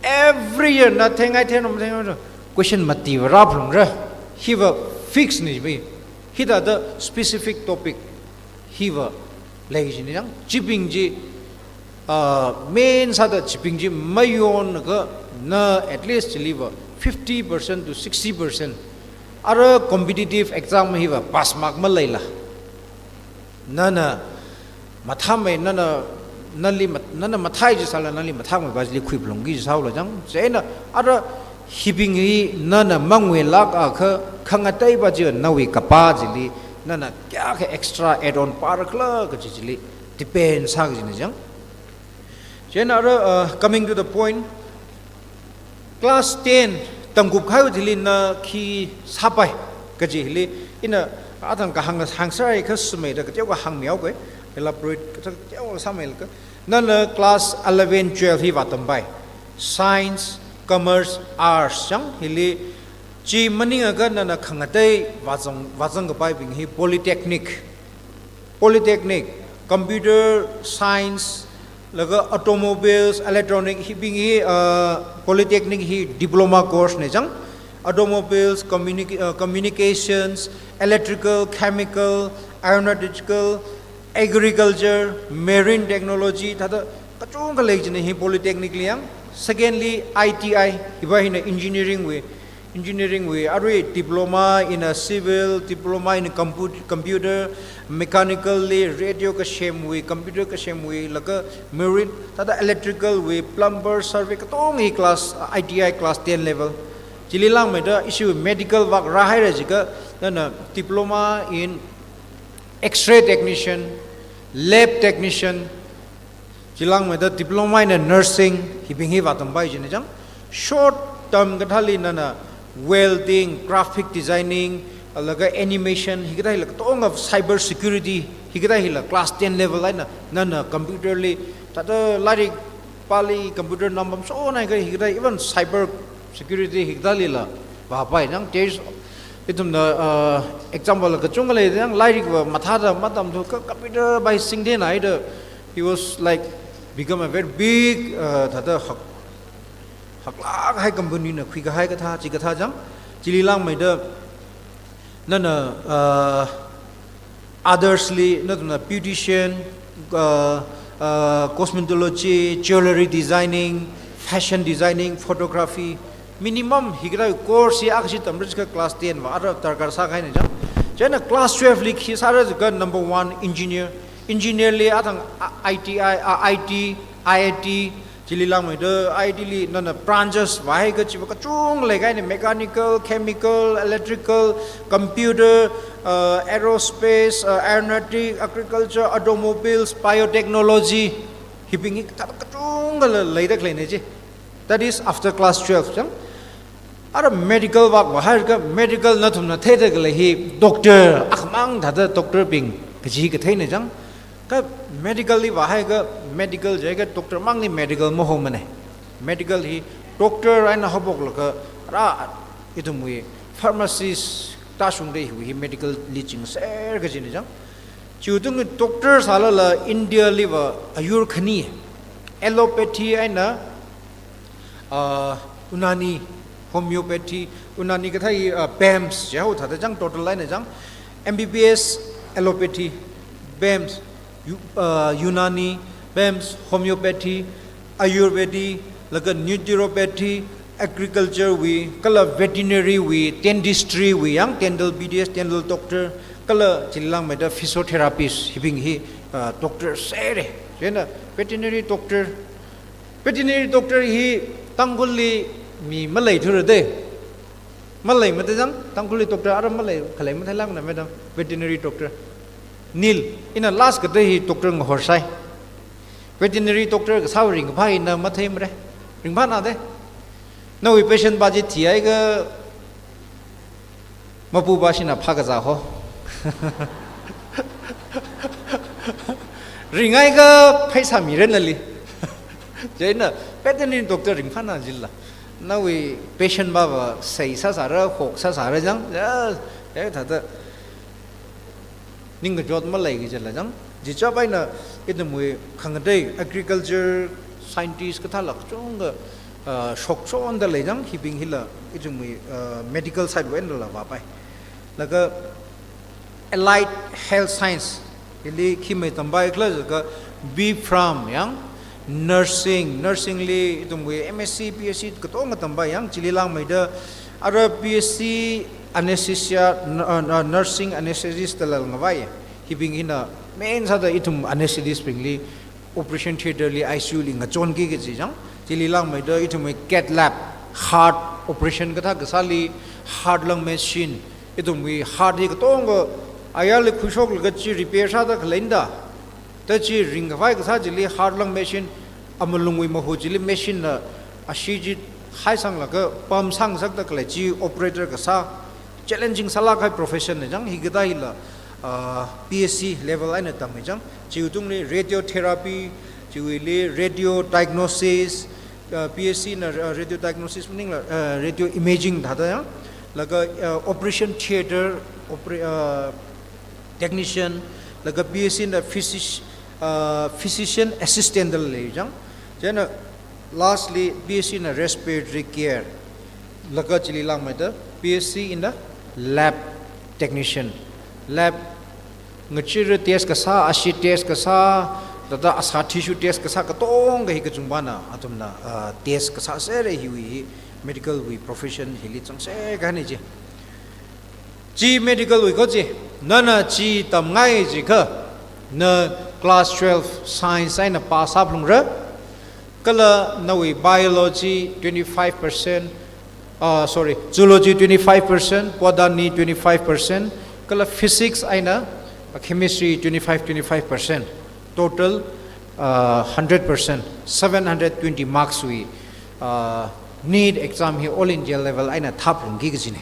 every year na theingai theingai theingai question mati rāphalungra. Hiva fix ni bi. Hithāda specific topic hiva lei jina chang. Chibing chi, ah, main sāda chibing chi mayonakha na at least chiliva fifty percent to sixty percent. Ara competitive exam hiva pass mark maleila, nana mathāmei, nana, nali mat-, nana mathāi jisāla nali mathāmei pa chili khuiphalungki jisāhaola chang. Chieina ara hibing hi nana manguilāk akha khangatei pa chi nawui kapā chili nana kayākha extra add on pārakhala kaji chili depend sā kajina chang. Chieina ara, uh, coming to the point, class ten tangkup kahaiwui thili na khi sāpai kaji hili ina athang kahāng hāngser akha sumeida kateokha hāngmihaoke, elaborate kateokha sāmeilaga. Nana class eleven, twelve hi vātampai. Science, commerce, arts chang hili, chi maningakha nana khangatei vāzang, vāzangkapaibing hi polytechnic. Polytechnic, computer science, laga automobiles, electronic, hibing hi, uh, polytechnic hi diploma course na chang. Automobiles, communic-, uh, communications, electrical, chemical, aeronautical, agriculture, marine technology, thāda kachungkha lei jina hi polytechnic li yang. Secondly, I T I, hiva hina engineering wui, engineering wui, arui diploma in a civil, diploma in a comput-, computer, mechanical li, radio kasemwui, computer kasemwui, laga marine, thāda electrical wui, plumber, survey, katong hi class, I T I class ten level. Chili langmeida ishi medical vak rāhaira jiakha, nana diploma in X-ray technician, lab technician, chilāngmeida diploma eina nursing, hibing hi vātampai jina chang. Short term kathāli nana welding, graphic designing, laga animation, hikathā hila katonga cyber security, hikathā hila class ten level eina nana computer li, thāda lairik pāli computer nam pamshonhaiakha hikathā even cyber security hikathālila vāpai chang. There is, ithumna, uh, example kachungkha lei chang, lairik va mathāda matamthu ka computer bai singthenaida, he was like become a very big, uh, thāda hak, haklāk kahai company na khuikahai kathā, chikathā chang. Chili lāngmeida nana, uh, others li, nathumna beautician, uh, uh, cosmetology, jewelry designing, fashion designing, photography, minimum hikathā course hi akhashi tamra jiakha class ten va ara darkar sākahaina chang. Chieina class twelve li khi sāra jiakha number one engineer, engineer li athang I T I, uh, I T, I I T, chili lāngmeida I T li nana branches vāhaiakha chiva kachungkha leikahaina, mechanical, chemical, electrical, computer, uh, aerospace, uh, aeronautic, agriculture, automobiles, biotechnology, hibing hi thāda kachungkhala leida khaleina chi. That is after class twelve chang. Ara medical vak vāhaiakha medical nathumna theida khalei hi doctor, akhamang thāda doctor bing kaji katheina chang. Ka medical li vāhaiakha medical jiakha doctor mangli medical mahomana. Medical hi doctor eina haophoklaga ara ithumwui pharmacist tāshungda hiwui hi medical li chingser kajina chang. Chiwui tungli doctor sālala India li va ayur khani, allopathy eina, uh, Unani, homeopathy, Unani kathā hi, uh, BAMS, jihaowa thāda chang, total eina chang, M B B S, allopathy, BAMS, U-, uh, Unani, BAMS, homeopathy, Ayurvedic, laga naturopathy, agriculture wui, kala veterinary wui, dentistry wui, yang dental B D S, dental doctor, kala chili lāngmeida physiotherapist, hibing hi, uh, doctor sera. Chieina veterinary doctor, veterinary doctor hi Tangkhulli mi maleithura de. Maleimada chang, Tangkhulli doctor ara malei, khalei matheilākna madam, veterinary doctor. Nil, ina last kada hi doctor ngahorsai. Veterinary doctor kasā ringphā ina matheimara. Ringphāna de. Nawui patient pa chi thihaiakha mapupa shina phākazā ho. Ringhaiakha pheisā mira nali. Chieina veterinary doctor ringphāna jila. Nawui patient pa va sei sāsāra, hok sāsāra chang, ya, ya, thāda ningkachot maleiki jila chang. Chichap eina ithumwui khangatei agriculture scientist kathāla kachungkha, uh, shokshonda lei chang, hibing hila ithumwui, uh, medical side wui einala vāpai. Laga allied health science, hili khi mai tampai khala jiakha B Pharm yang, nursing, nursing li ithumwui M S C, B S C katonga tampai yang, chili lāngmeida ara B S C anesthesia, n-, uh, uh, nursing anesthetist dala ngavai. Hibing hina main sāda ithum anesthetist bingli operation theatre li, I C U li ngachonki kaji chang. Chili lāngmeida ithumwui cath lab, heart operation kathā kasāli, heart lung machine, ithumwui heart hi katonga ayarli khuishoklaga chi repair sāda khaleina da. Da chi ringkhavai kasā chili heart lung machine, amalungwui mahu chili machine na ashee chi haisanglaga pump sāngasakda khalei chi operator kasā, challenging sālāk kahai profession na chang, hikathā hila, ah, B S C level eina tammi chang. Chiwui tungli radiotherapy, chiwuili radio diagnosis, ah, B S C na, ah, radio diagnosis maningla, ah, radio imaging thāda yang. Laga, ah, operation theatre, opera-, ah, technician, laga B S C na physici-, ah, physician assistant dala lei chang. Chieina lastly, B S C na respiratory care. Laga chili lāngmeida B S C in the lab technician. Lab ngachira test kasā, ashee test kasā, thāda asā tissue test kasā katonga hi kachungpana, athumna, ah, test kasā sera hiwui hi medical wui profession hili changser kahaina chi. Chi medical wui ko chi, nana chi tamngai jiakha, na class twelve science eina pass sāphalungra, kala nawui biology twenty-five percent, ah, sorry, zoology twenty-five percent, botany twenty-five percent, kala physics eina Chemistry twenty-five, twenty-five percent, total, uh, hundred percent, seven hundred twenty marks wui, uh, NEET exam hi all India level eina thāphalungki kajina.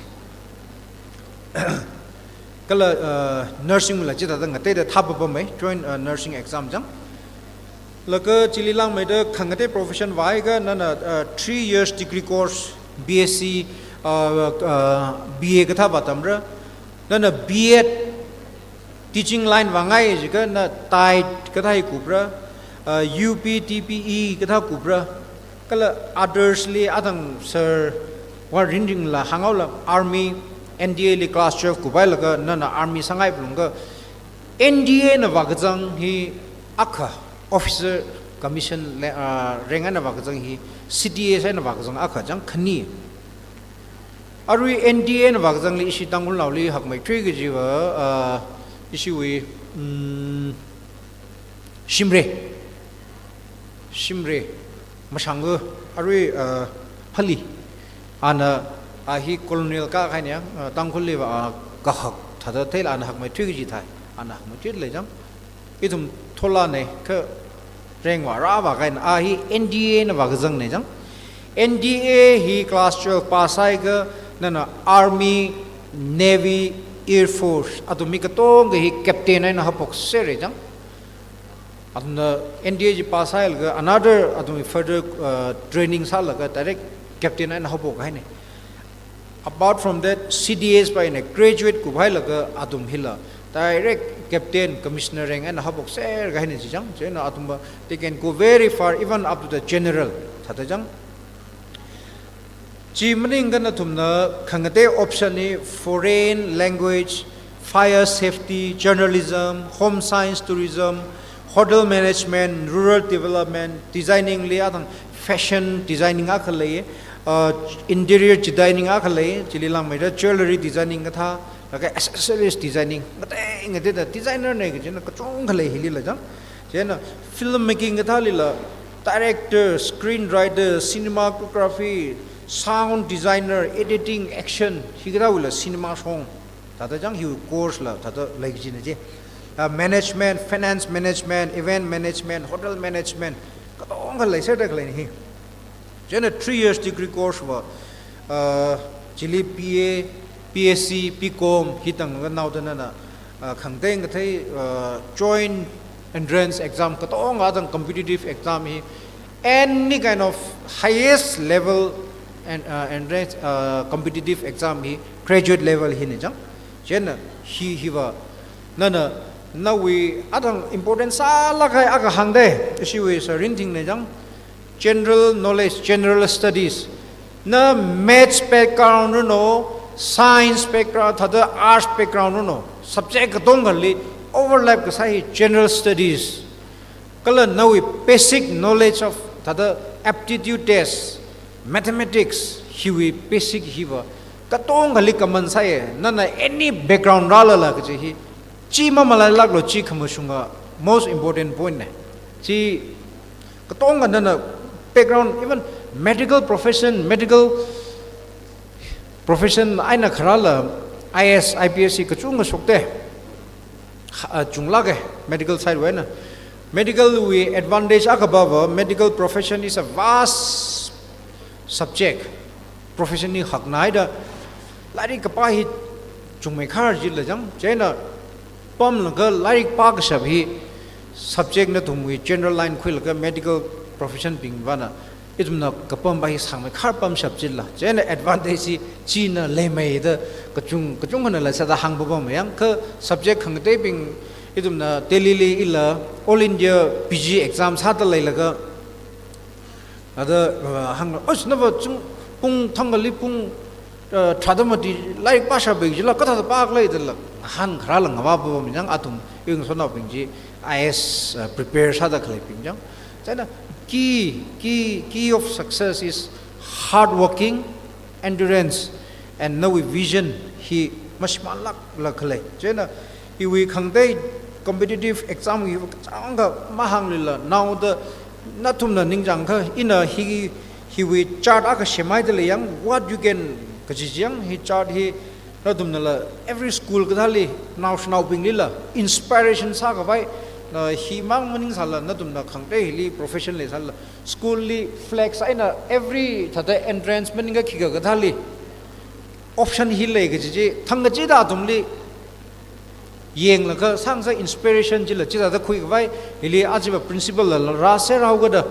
Kala, uh, nursing la chithāda ngateida thāpapamei, joint, uh, nursing exam chang. Laga chili langmeida khangatei profession vāhaiakha nana, uh, three years degree course, B S c, uh, uh, B A kathā vātamra, nana B Ed teaching line vāngai jiakha na TET kathā hi kupra, uh, U P T P E kathā kupra, kala others li athang sir Wanrinringla hānghaola army, N D A li class twelve kuphailaga nana army sāngai phalungakha, N D A na vākazang hi akha officer commission le, ah, rank eina vākazang hi C D S eina vākazang akha chang khani. Arui N D A na vākazangli ishi Tangkhulnaoli hakmeithui kajiva, ah, ishiwui, mm, Shimray. Shimray. Mashangga, arui, uh, Phali. Ana, a hi colonel kākahaina, uh, Tangkhulliva, uh, kahak thāda theila ana hakmeithui kaji thai. Ana hakmeithuilei chang. Ithum tholana kha rank vāra vākahaina. A hi N D A na vākazangna chang. N D A hi class twelve pass sāhaiakha nana army, navy, air force, athum mi katonga hi captain eina haophokserra chang. Athumna N D A chi pass sāhailaga another athum further, uh, training sālaga direct captain eina haophokkahaina. Apart from that, C D S pa eina graduate kuphailaga athum hila direct captain, commissioner rank eina haophokserkahaina chi chang. Chieina athumva, they can go very far, even up to the general thāda chang. Chi maningakha nathumna khangatei option hi foreign language, fire safety, journalism, home science tourism, hotel management, rural development, designing li athang fashion designing akha lei, uh, interior designing akha lei, chili langmeida jewellery designing kathā, laga accessories designing, ngatei ngateida designer na kajina kachungkha lei hilila chang. Chieina filmmaking kathālila, director, screenwriter, cinematography, sound designer, editing, action, hikathāwuila cinema song thāda chang hi course la thāda lei kajina chi. Ah, management, finance management, event management, hotel management, katonga leiserda khaleina hi. Chieina three years degree course va, uh, chili B A, B S c, B Com hi tangnaoda nana, uh, khangatei ngathei, uh, joint entrance exam katonga athang competitive exam hi, any kind of highest level and, uh, entrance, uh, competitive exam hi graduate level hina chang. Chieina hi, hiva nana, nawui athang important sālāk kahai akha hāngda, ishiwui Sir Rinthingna chang. General knowledge, general studies. Na maths background runo, science background, thāda arts background runo, subject katongali overlap kasā hi general studies. Kala nawui basic knowledge of thāda aptitude test, mathematics, hiwui basic hiva katongali common sāya, nana any background rālala kaji hi. Chi mamalailāklu, chi khamashunga most important point na. Chi katonga nana background, even medical profession, medical profession eina kharāla I A S, I P S hi kachungkha shokta. Ha, ah, chunglāka, medical side wui eina. Medical wui advantage akha pava, medical profession is a vast subject. Profession hi haknaida, lairik kapā hi chungmeikhar jila chang, chieina pamlaga lairik pākashap hi subject nathumwui general line khuilaga medical profession bingvana, ithumna kapam pa hi sāngmeikhar pamshap jila. Chieina advantage hi china leimeida kachung, kachungkhana leisāda hāngpapam yang, kha subject khangateibing ithumna Delhi li ila All India P G exam sāda leilaga, ada, uh, hāng, "Oi, nava chung pung thangkhali pung, uh, tharāda mati lairik pāshappai jila, kathāda pākhala?" dala, ngahānkharāla ngavāpapam yang, athum iwui ngasotnaobing chi I A S, uh, prepare sāda khaleibing chang. Chieina key, key, key of success is hard working, endurance, and nawui vision hi mashimānlākla khalei. Chieina iwui khangatei competitive exam hi kachangkha mahānglila, naoda nathumna ningchāngakha, ina hi, hiwui chart akha semhaida lei yang, what you can kaji chi yang, hi chart hi Nathumnala every school kathāli, naoshinaobinglila inspiration sākhavai, na himang maningsāla, nathumna khangatei hili profession leisāla, school li flex eina every thāda entrance maningakha khikha kathāli option hi lei kaji chi, thangkachida athumli yanglaga sāngasā inspiration chila chithāda khuikhavai, hili aja va principal lala rāserhaokada,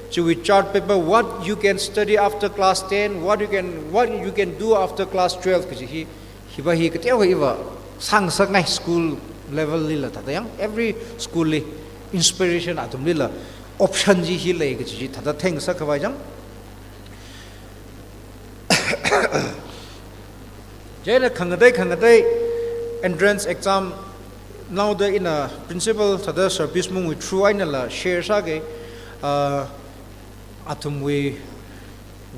chiwui chart paper, what you can study after class ten, what you can, what you can do after class twelve kaji hi, hiva hi kateokha iva sāngasakngai school level lila thāda yang, every school li inspiration athumlila option chi hi lei kaji chi thāda theingasakhavai chang. Chieina khangatei khangatei entrance exam naoda ina principal thāda Sir Bismungwui through einala share sāki, ah, athumwui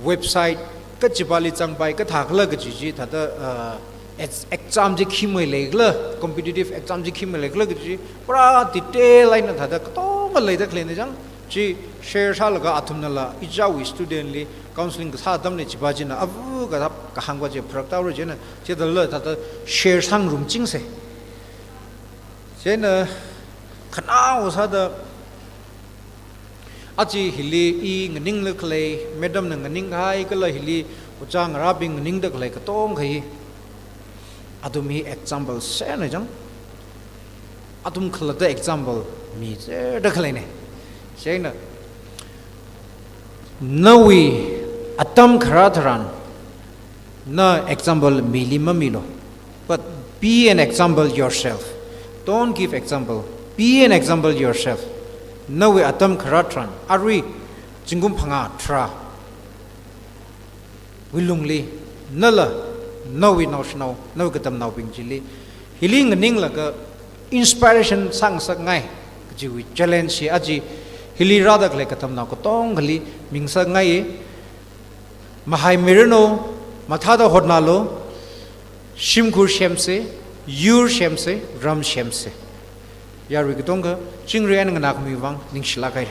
website kachipāli zangpai kathākhala kaji chi thāda, ah, ex-, exam chi khi mei leikhala, competitive exam chi khi mei leikhala kaji chi pura detail eina thāda katonga leida khaleina chang. Chi share sālaga athumnala ichiwui student li counseling kasā atamli chipā china avu kathap kahāngva chi pharak tāra chieina, chithāla thāda share sāngarumchingsa. Chieina khanao sāda aja hili i nganingla khalei, madam na nganinghai kala hili ojā ngarābing nganingda khalei katongkha hi athum hi example sena chang. Athum khalatta example miserda khaleina. Chieina nawui atam kharā tharan na example mili mamilu. But be an example yourself. Don't give example. Be an example yourself. Nawui atam kharā tharan, arui zingkum phangā tharā wui lungli, nala, nawui naoshinao, nawui katamnaobing chili, hili nganinglaga inspiration sāngasakngai kajiwui challenge hi aja hili rāda khalei katamnao katongali mingasakngai. Mahaimiranu, mathāda hotnalu, shimkhur semsa, yur semsa, ram semsa. Yarui katongkha, chingri eina nganākhami vang ningshilāk haira.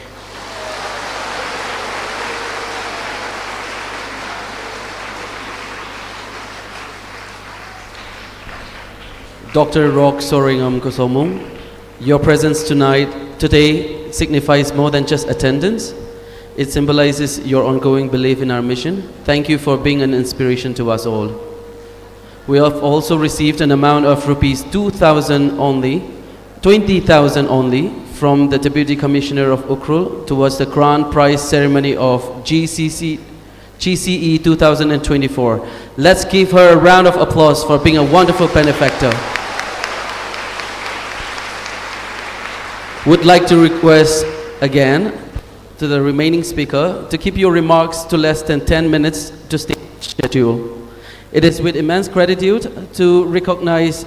Doctor Rok Soreingam Kusomung, your presence tonight, today, signifies more than just attendance. It symbolizes your ongoing belief in our mission. Thank you for being an inspiration to us all. We have also received an amount of rupees two thousand only, twenty thousand only, from the Deputy Commissioner of Ukhrul towards the grand prize ceremony of G C C, G C E two thousand twenty-four. Let's give her a round of applause for being a wonderful benefactor. Would like to request again to the remaining speaker to keep your remarks to less than ten minutes to stay schedule. It is with immense gratitude to recognize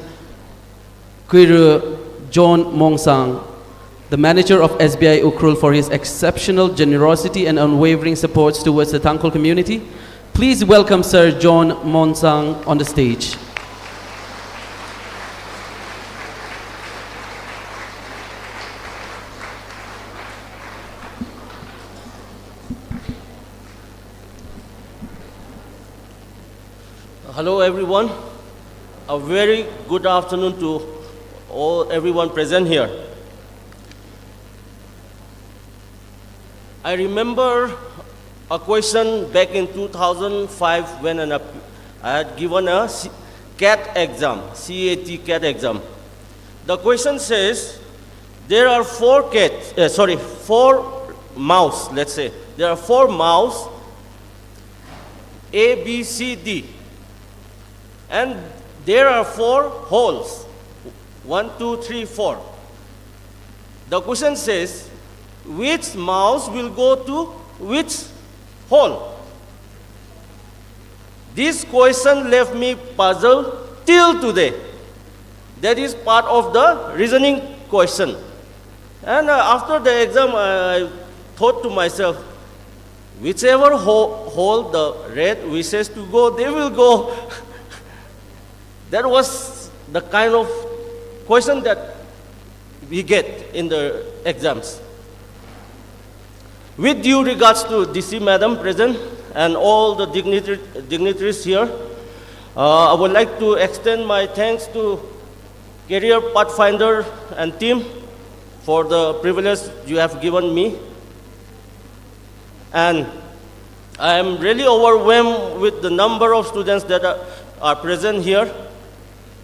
Kuiru John Mongsang, the manager of S B I Ukhrul, for his exceptional generosity and unwavering support towards the Tangkhul community. Please welcome Sir John Mongsang on the stage. Hello, everyone. A very good afternoon to all, everyone present here. I remember a question back in two thousand five when an, I had given a C-, CAT exam, C A T CAT exam. The question says, there are four cats, uh, sorry, four mouse, let's say. There are four mouse, A, B, C, D. And there are four holes. One, two, three, four. The question says, which mouse will go to which hole? This question left me puzzled till today. That is part of the reasoning question. And, uh, after the exam, I thought to myself, whichever ho-, hole the rat wishes to go, they will go. That was the kind of question that we get in the exams. With due regards to D C madam present and all the dignitary-, dignitaries here, Uh, I would like to extend my thanks to Career Pathfinder and team for the privilege you have given me. And I am really overwhelmed with the number of students that are, are present here.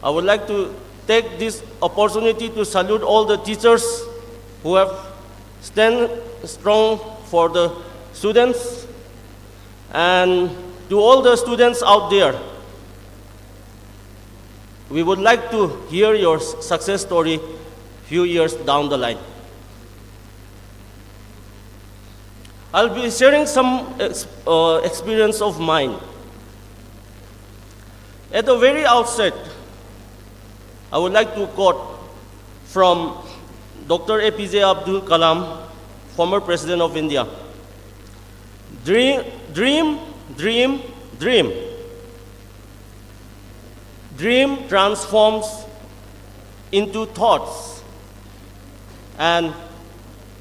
I would like to take this opportunity to salute all the teachers who have stand strong for the students, and to all the students out there. We would like to hear your s-, success story few years down the line. I'll be sharing some ex-, uh, experience of mine. At the very outset, I would like to quote from Doctor A P J Abdul Kalam, former President of India. Dream, dream, dream, dream. Dream transforms into thoughts, and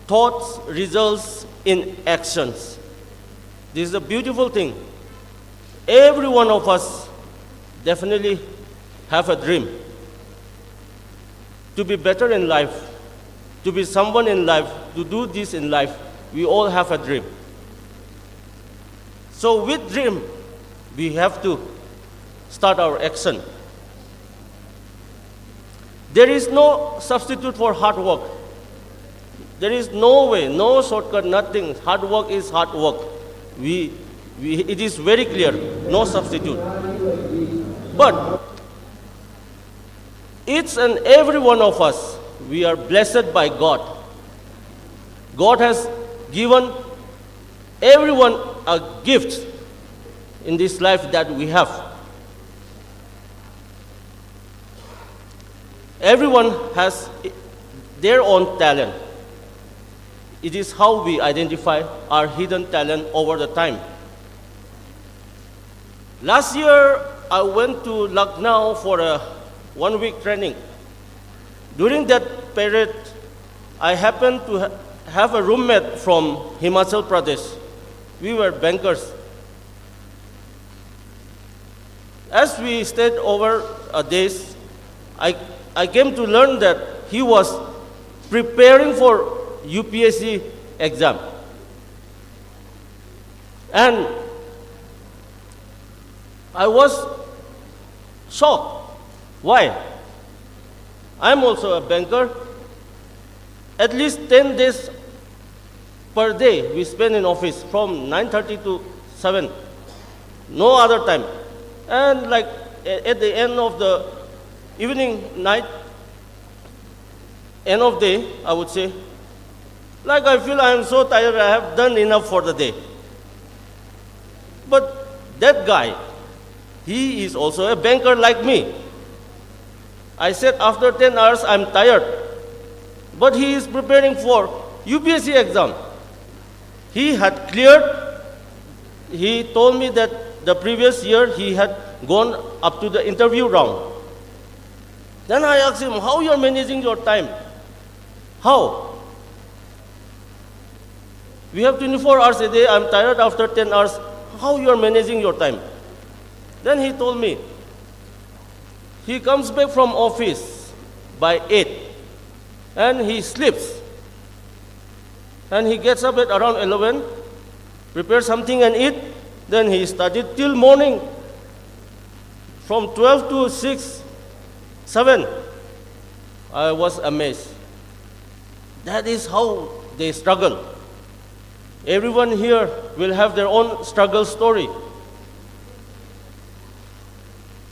thoughts results in actions. This is a beautiful thing. Every one of us definitely have a dream to be better in life, to be someone in life, to do this in life. We all have a dream. So with dream, we have to start our action. There is no substitute for hard work. There is no way, no shortcut, nothing. Hard work is hard work. We, we, it is very clear, no substitute. But each and every one of us, we are blessed by God. God has given everyone a gift in this life that we have. Everyone has their own talent. It is how we identify our hidden talent over the time. Last year, I went to Lucknow for a one-week training. During that period, I happened to ha-, have a roommate from Himachal Pradesh. We were bankers. As we stayed over a days, I, I came to learn that he was preparing for U P S C exam. And I was shocked. Why? I'm also a banker. At least ten days per day we spend in office from nine thirty to seven. No other time. And, like, a-, at the end of the evening, night, end of day, I would say, like, I feel I am so tired, I have done enough for the day. But that guy, he is also a banker like me. I said, "After ten hours, I'm tired." But he is preparing for U P S C exam. He had cleared, he told me that the previous year he had gone up to the interview round. Then I asked him, "How you are managing your time? How? We have twenty-four hours a day, I'm tired after ten hours. How you are managing your time?" Then he told me, he comes back from office by eight and he sleeps. And he gets up at around eleven, prepares something and eat, then he studied till morning. From twelve to six, seven, I was amazed. That is how they struggle. Everyone here will have their own struggle story.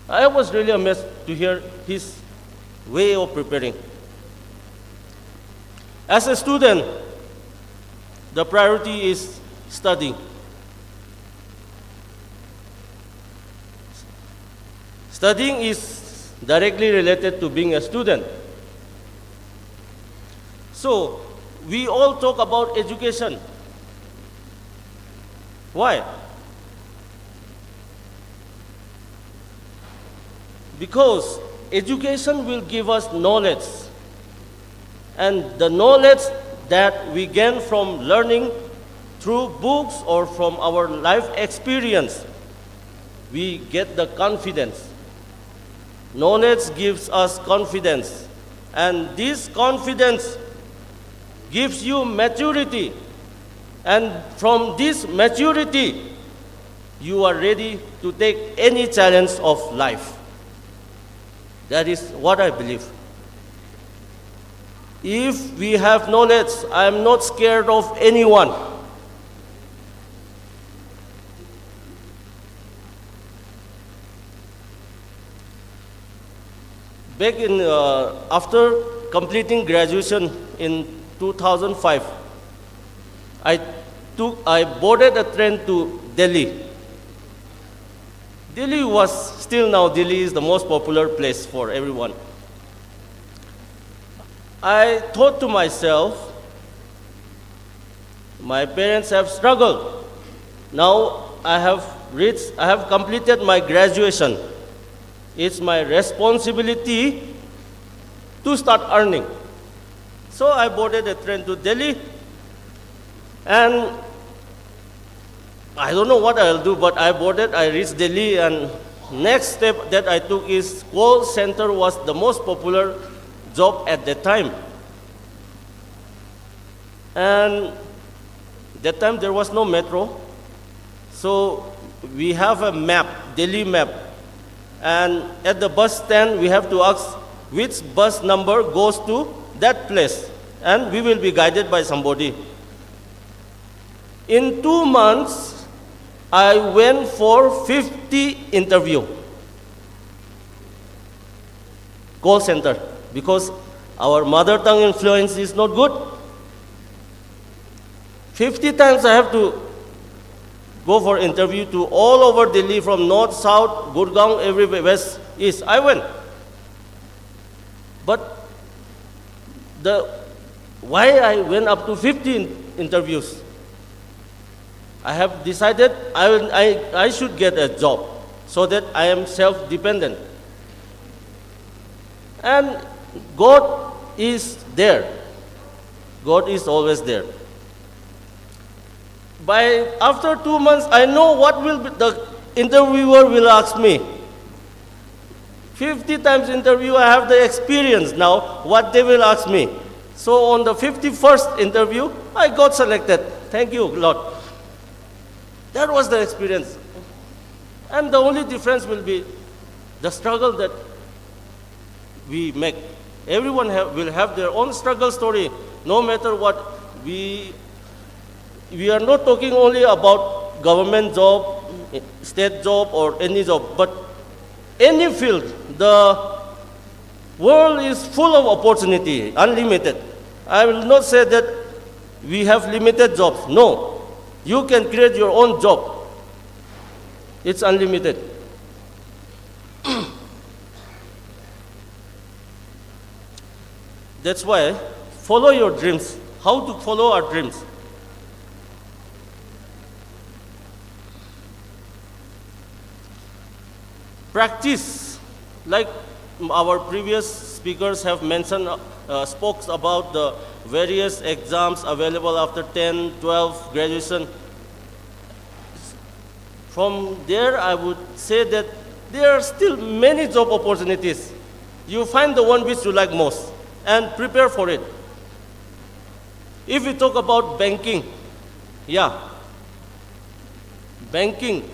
I was really amazed to hear his way of preparing. As a student, the priority is studying. Studying is directly related to being a student. So, we all talk about education. Why? Because education will give us knowledge, and the knowledge that we gain from learning through books or from our life experience we get the confidence. Knowledge gives us confidence, and this confidence gives you maturity, and from this maturity, you are ready to take any challenge of life. That is what I believe. If we have knowledge, I am not scared of anyone. Back in, uh, after completing graduation in two thousand five, I took, I boarded a train to Delhi. Delhi was, still now, Delhi is the most popular place for everyone. I thought to myself, "My parents have struggled. Now I have reached, I have completed my graduation. It's my responsibility to start earning." So I boarded a train to Delhi, and I don't know what I'll do, but I boarded, I reached Delhi, and next step that I took is call center was the most popular job at that time. And that time there was no metro. So we have a map, Delhi map. And at the bus stand, we have to ask which bus number goes to that place. And we will be guided by somebody. In two months, I went for fifty interview. Call center, because our mother tongue influence is not good. Fifty times I have to go for interview to all over Delhi, from north, south, Gurgaon, everywhere, west, east. I went. But the, why I went up to fifty in-, interviews? I have decided I, will, I, I should get a job so that I am self-dependent. And God is there. God is always there. By after two months, I know what will be, the interviewer will ask me. Fifty times interview, I have the experience now, what they will ask me. So on the fifty-first interview, I got selected. Thank you, Lord. That was the experience. And the only difference will be the struggle that we make. Everyone have, will have their own struggle story, no matter what. We, we are not talking only about government job, state job, or any job, but any field. The world is full of opportunity, unlimited. I will not say that we have limited jobs. No. You can create your own job. It's unlimited. That's why follow your dreams. How to follow our dreams? Practice, like our previous speakers have mentioned, uh, spoke about the various exams available after ten, twelve, graduation. From there, I would say that there are still many job opportunities. You find the one which you like most and prepare for it. If we talk about banking, yeah, banking,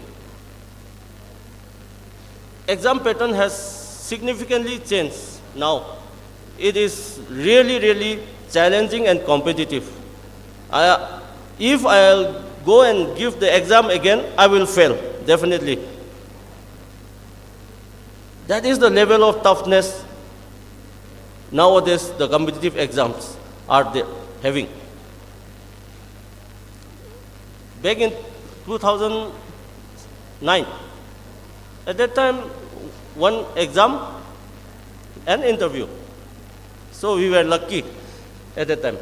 exam pattern has significantly changed now. It is really, really challenging and competitive. I, if I'll go and give the exam again, I will fail, definitely. That is the level of toughness nowadays the competitive exams are the-, having. Back in two thousand nine, at that time, one exam, an interview. So we were lucky at that time.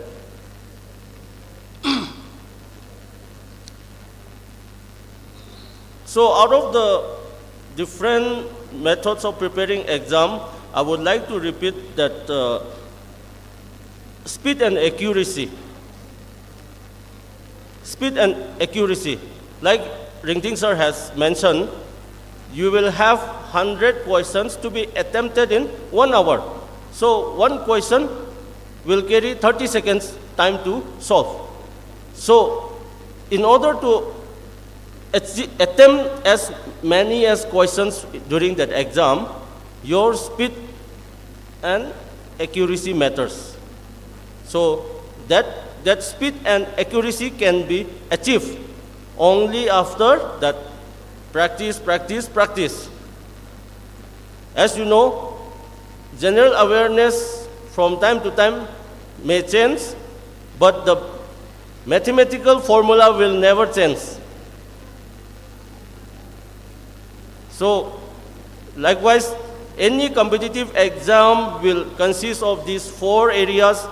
So out of the different methods of preparing exam, I would like to repeat that, uh, speed and accuracy. Speed and accuracy. Like Ringting sir has mentioned, you will have hundred questions to be attempted in one hour. So one question will carry thirty seconds time to solve. So in order to atti-, attempt as many as questions during that exam, your speed and accuracy matters. So that, that speed and accuracy can be achieved only after that practice, practice, practice. As you know, general awareness from time to time may change, but the mathematical formula will never change. So, likewise, any competitive exam will consist of these four areas,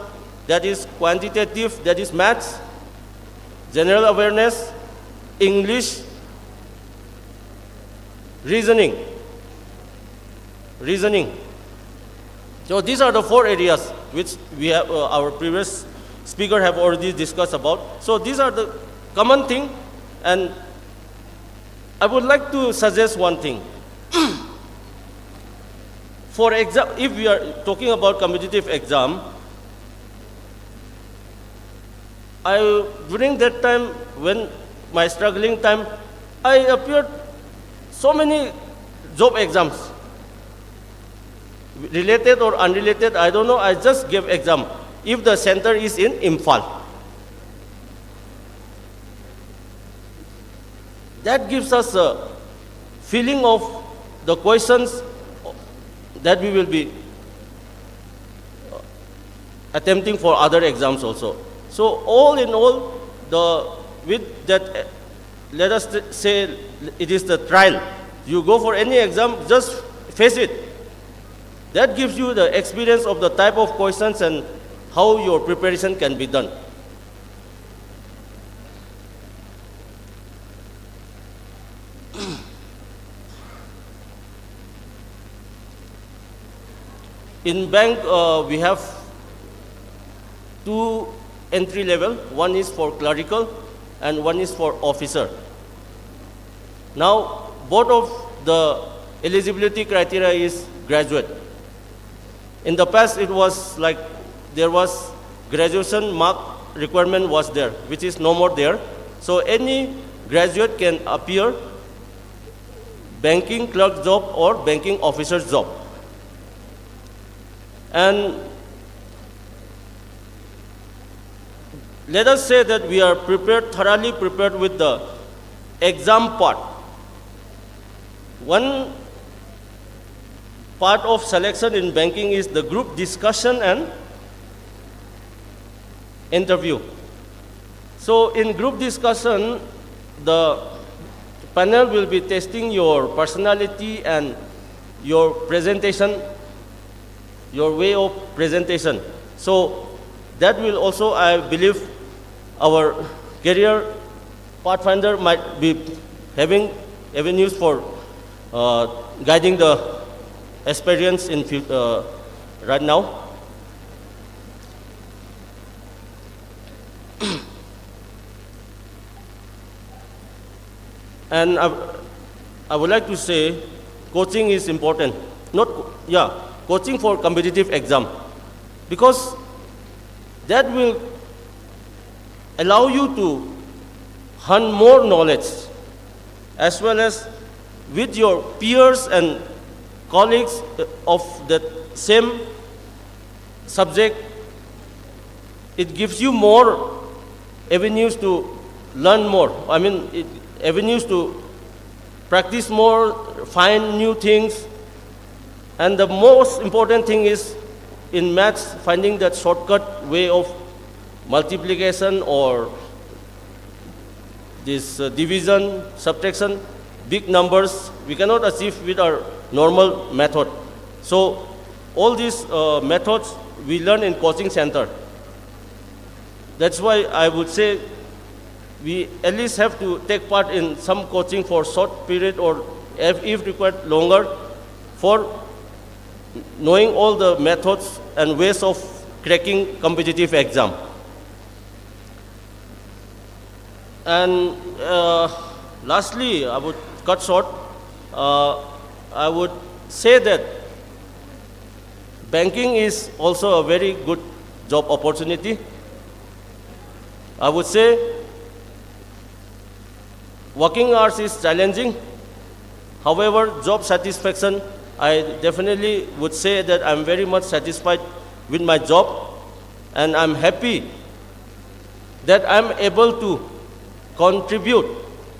that is quantitative, that is maths, general awareness, English, reasoning. Reasoning. So these are the four areas which we have, uh, our previous speaker have already discussed about. So these are the common thing, and I would like to suggest one thing. For exam, if we are talking about competitive exam, I, during that time, when my struggling time, I appeared so many job exams. Related or unrelated, I don't know, I just gave exam. If the center is in Imphal. That gives us a feeling of the questions that we will be attempting for other exams also. So all in all, the, with that, uh, let us t-, say it is the trial. You go for any exam, just face it. That gives you the experience of the type of questions and how your preparation can be done. In bank, uh, we have two entry level. One is for clerical and one is for officer. Now, both of the eligibility criteria is graduate. In the past, it was like there was graduation mark requirement was there, which is no more there. So any graduate can appear banking clerk job or banking officer job. And let us say that we are prepared, thoroughly prepared with the exam part. One part of selection in banking is the group discussion and interview. So in group discussion, the panel will be testing your personality and your presentation, your way of presentation. So that will also, I believe, our career pathfinder might be having avenues for, uh, guiding the experience in fut-, uh, right now. And I, I would like to say, coaching is important. Not co-, yeah, coaching for competitive exam, because that will allow you to hunt more knowledge, as well as with your peers and colleagues, uh, of the same subject. It gives you more avenues to learn more. I mean, it, avenues to practice more, find new things. And the most important thing is, in maths, finding that shortcut way of multiplication or this, uh, division, subtraction, big numbers, we cannot achieve with our normal method. So all these, uh, methods we learn in coaching center. That's why I would say we at least have to take part in some coaching for short period, or if, if required, longer, for knowing all the methods and ways of cracking competitive exam. And, uh, lastly, I would cut short. Uh, I would say that banking is also a very good job opportunity. I would say working hours is challenging. However, job satisfaction, I definitely would say that I'm very much satisfied with my job, and I'm happy that I'm able to contribute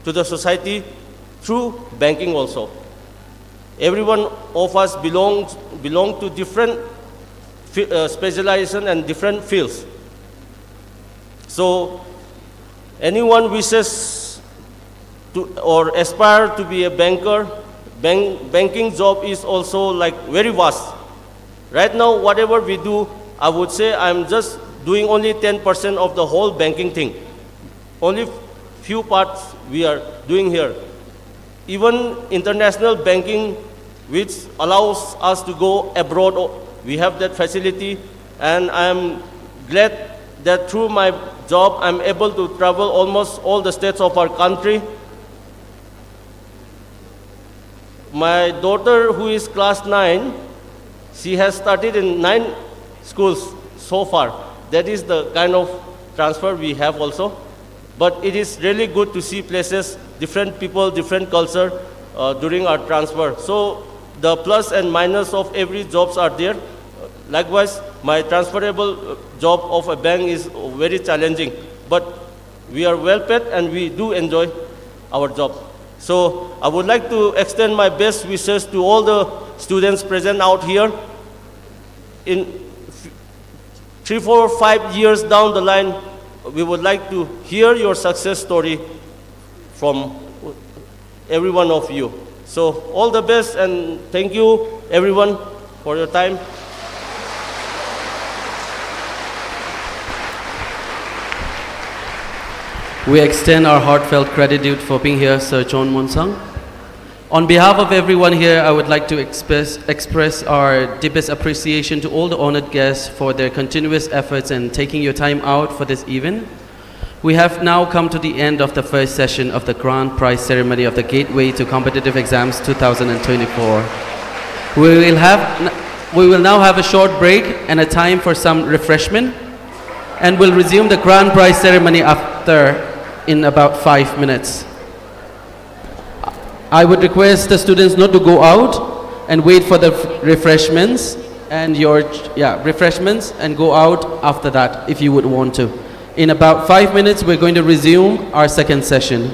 to the society through banking also. Every one of us belongs, belong to different fi-, uh, specialization and different fields. So, anyone wishes to, or aspire to be a banker, bank, banking job is also, like, very vast. Right now, whatever we do, I would say I'm just doing only ten percent of the whole banking thing. Only few parts we are doing here. Even international banking, which allows us to go abroad, o-, we have that facility, and I'm glad that through my job, I'm able to travel almost all the states of our country. My daughter, who is class nine, she has studied in nine schools so far. That is the kind of transfer we have also. But it is really good to see places, different people, different culture, uh, during our transfer. So the plus and minus of every jobs are there. Likewise, my transferable, uh, job of a bank is very challenging. But we are well paid and we do enjoy our job. So I would like to extend my best wishes to all the students present out here. In f-, three, four, five years down the line, we would like to hear your success story from every one of you. So all the best and thank you everyone for your time. We extend our heartfelt gratitude for being here, Sir Chon Monsang. On behalf of everyone here, I would like to express, express our deepest appreciation to all the honored guests for their continuous efforts and taking your time out for this event. We have now come to the end of the first session of the grand prize ceremony of the Gateway to Competitive Exams two thousand twenty-four. We will have n-, we will now have a short break and a time for some refreshment, and we'll resume the grand prize ceremony after, in about five minutes. I would request the students not to go out and wait for the f-, refreshments and your, yeah, refreshments, and go out after that if you would want to. In about five minutes, we're going to resume our second session.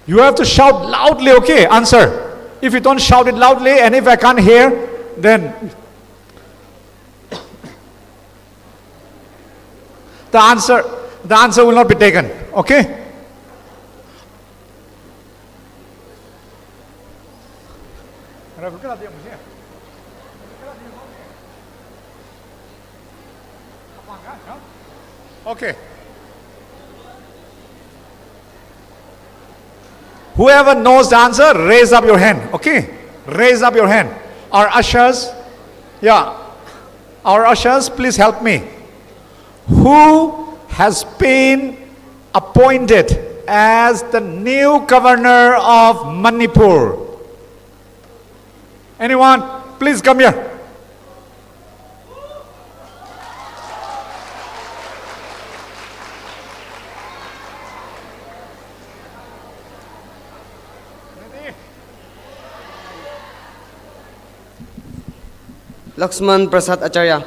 You have to shout loudly, okay? Answer. If you don't shout it loudly, and if I can't hear, then the answer, the answer will not be taken, okay? Okay. Whoever knows the answer, raise up your hand, okay? Raise up your hand. Our ushers, yeah. Our ushers, please help me. Who has been appointed as the new governor of Manipur? Anyone? Please come here. Laxman Prasad Acharya.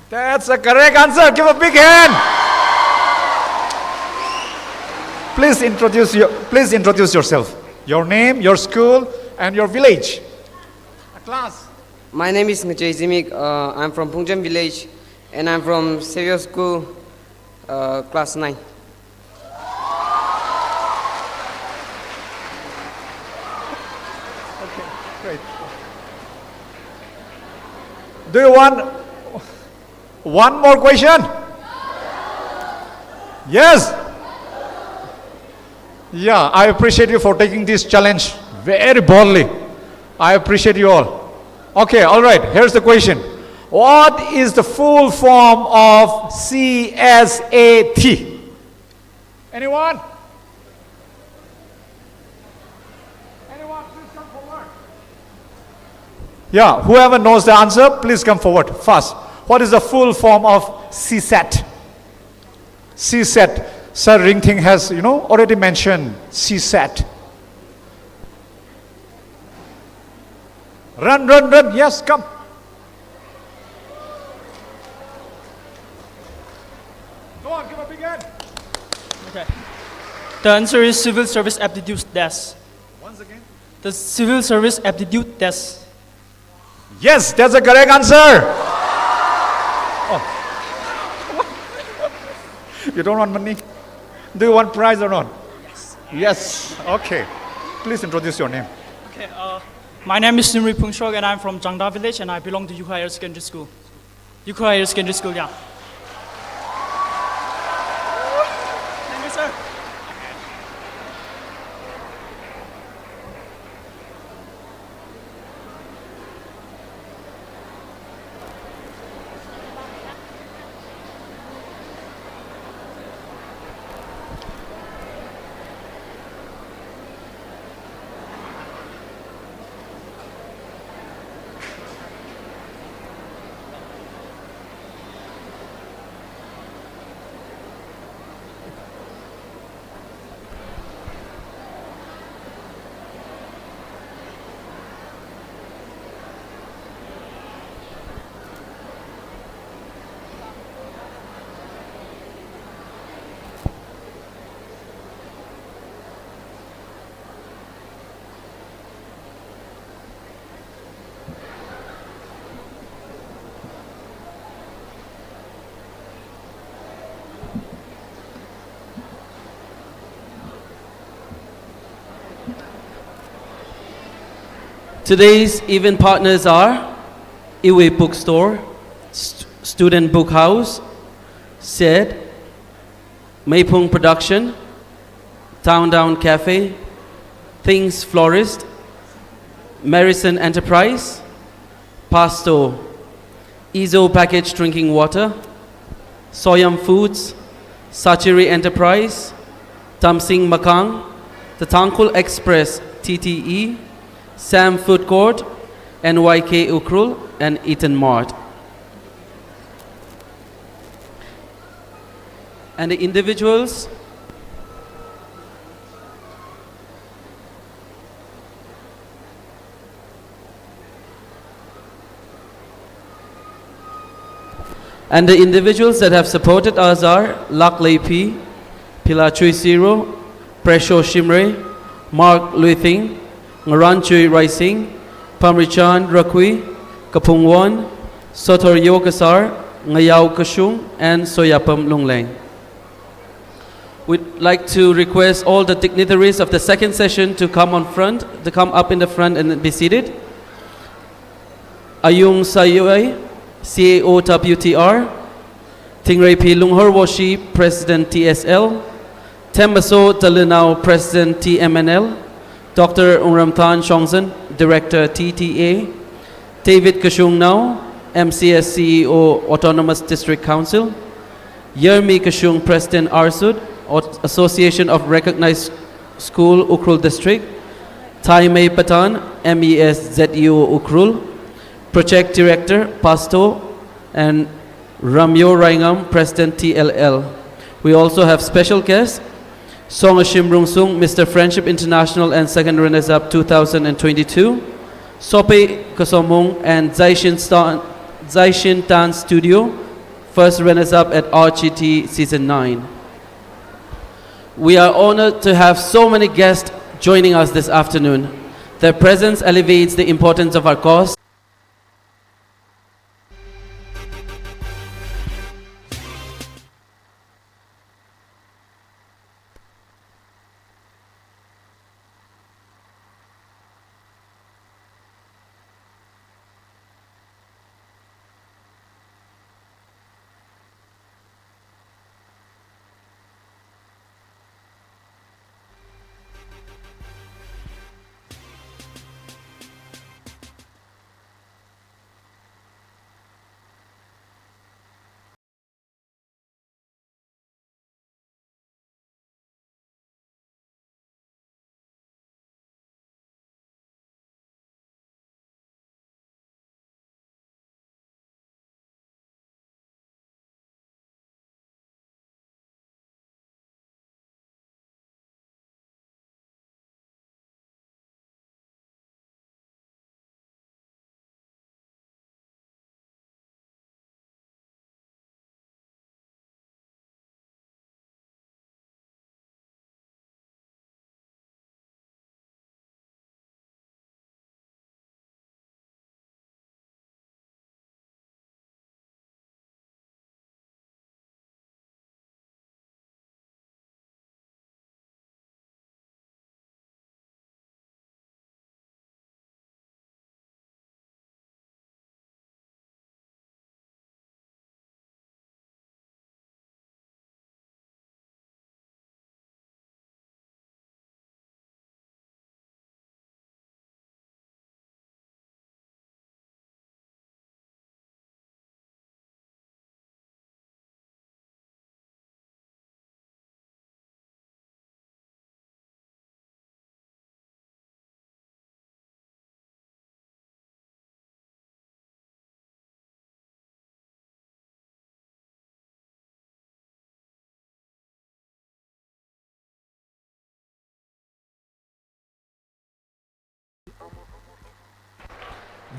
That's a correct answer. Give a big hand. Please introduce your, please introduce yourself. Your name, your school, and your village. A class. My name is Ngachei Zimik. Uh, I'm from Phungchem village, and I'm from Xavier School, uh, class nine. Okay, great. Do you want one more question? Yes. Yeah, I appreciate you for taking this challenge very boldly. I appreciate you all. Okay, all right, here's the question. What is the full form of C S A T? Anyone? Anyone, please come forward. Yeah, whoever knows the answer, please come forward fast. What is the full form of C SAT? C SAT. Sir Ringting has, you know, already mentioned C SAT. Run, run, run. Yes, come. Come on, give a big hand. Okay. The answer is Civil Service Aptitude Test. Once again. The Civil Service Aptitude Test. Yes, that's the correct answer. Oh. You don't want money? Do you want prize or not? Yes. Yes. Okay. Please introduce your name. Okay. Uh, my name is Simri Phungshok and I'm from Changda village and I belong to Ukhrul Higher Secondary School. Ukhrul Higher Secondary School, yeah. Thank you, sir. Today's event partners are Iwui Bookstore, St- Student Book House, Shed, Meiphung Production, Down Down Cafe, Things Florist, Marison Enterprise, Pasto, Izo Packaged Drinking Water, Soyam Foods, Sachiri Enterprise, Tamsing Makang, The Tangkhul Express T T E, Sam Food Court, N Y K Ukhrul, and Eaton Mart. And the individuals. And the individuals that have supported us are Lak Leipi, Pila Chuisiro, Presho Shimray, Mark Luithing, Ngaran Chui Raising, Pamrichan Rakui, Kapung Won, Sothor Yokasar, Ngayao Kashung, and Soyapam Lungleng. We'd like to request all the dignitaries of the second session to come on front, to come up in the front and be seated. Ayung Sayoi, C A O W T R, Thingreipi Lunghor Woshi, President T S L, Themmaso Talinao, President T M N L, Doctor Ungramthan Shongzan, Director T T A, David Kashungnao, M C S C E O, Autonomous District Council, Yermi Kashung, President ARSUD, Au- Association of Recognized School, Ukhrul District, Thaimei Patan, M E S Z E O Ukhrul, Project Director, Pasto, and Ramyo Raingam, President T L L. We also have special guests, Songashim Rungsung, Mister Friendship International and second runners-up two thousand twenty-two, Sope Kasomung and Zaishin Stan, Zaishin Tan Studio, first runners-up at R G T Season nine. We are honored to have so many guests joining us this afternoon. Their presence elevates the importance of our cause.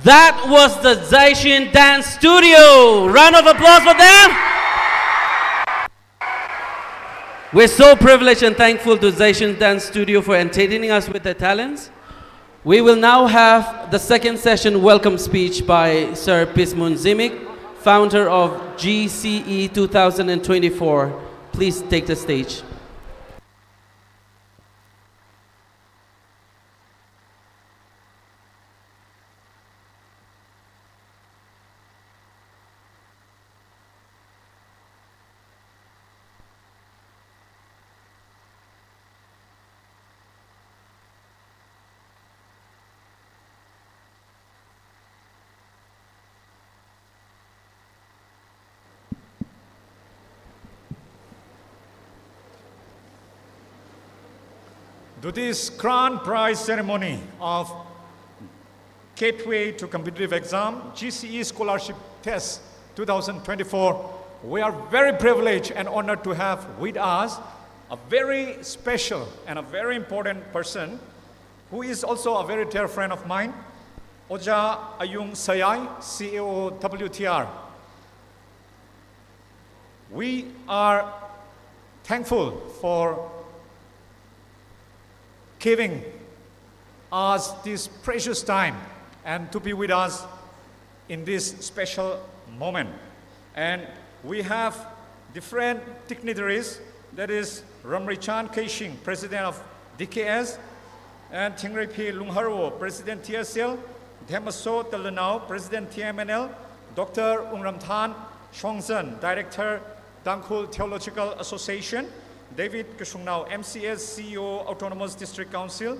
That was the Zaishin Dance Studio. Round of applause for them. We're so privileged and thankful to Zaishin Dance Studio for entertaining us with their talents. We will now have the second session welcome speech by Sir Pismun Zimik, founder of G C E two thousand twenty-four. Please take the stage. To this grand prize ceremony of Gateway to Competitive Exam, G C E Scholarship Test two thousand twenty-four, we are very privileged and honored to have with us a very special and a very important person who is also a very dear friend of mine, Oja Ayung Sayai, C A O W T R. We are thankful for giving us this precious time and to be with us in this special moment. And we have different dignitaries, that is Ramrichan Keishing, President of D K S, and Thingreiphi Lungharwo, President T S L, Themaso Talanao, President T M N L, Doctor Ungramthan Shongzan, Director, Tangkhul Theological Association, David Kashungnao, M C S, C E O, Autonomous District Council,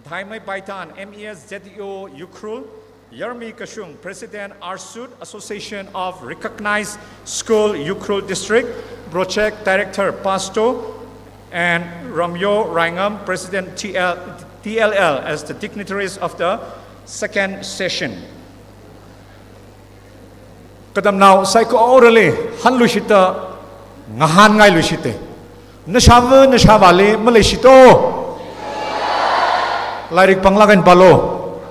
Thaimei Baitan, M E S, Z E O, Ukhrul, Yarmi Kashung, President, ARSUD, Association of Recognized School, Ukhrul District, Project Director, PASTO, and Ramyo Raingam, President T L, T L L, as the dignitaries of the second session. Katamnao saikorali hanluishitta, ngahānngailui shite. Nashāva nashāvāli maleishito. Lairik panglāk eina pālo.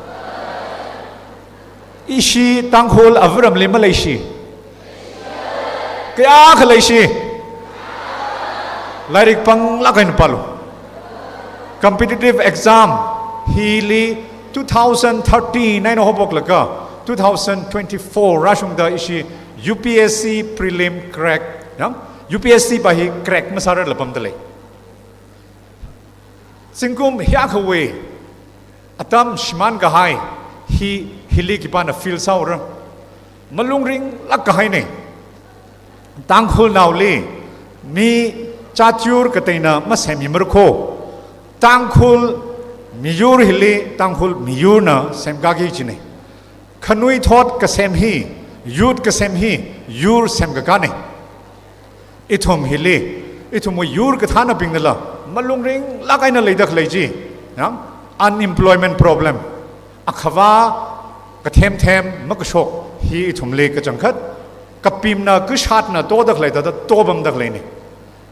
Ishi Tangkhul avaramli maleishi. Kayākha leishi. Lairik panglāk eina pālo. Competitive exam hili two thousand thirteen eina haophoklaga two thousand twenty-four rāshungda ishi U P S C prelim crack, ya? U P S C pa hi crack masārarla pamdalei. Zingkum hiyākhawui atam shimānkahai hi, hili khipāna feel sāura. Malung ringlāk kahaine. Tangkhulnaoli mi jāt yur kateina masemmimarakho. Tangkhul miyur hili Tangkhul miyurna semkāki kajine. Khanuithot kasem hi, youth kasem hi, yur semkakāne. Ithum hili, ithumwui yur kathānabingnala malung ringlāk eina leida khalei chi, ya? Unemployment problem. Akhava kathem them makashok hi ithumli kachangkhat, kapimna kashatna toda khalei thāda topamda khaleine.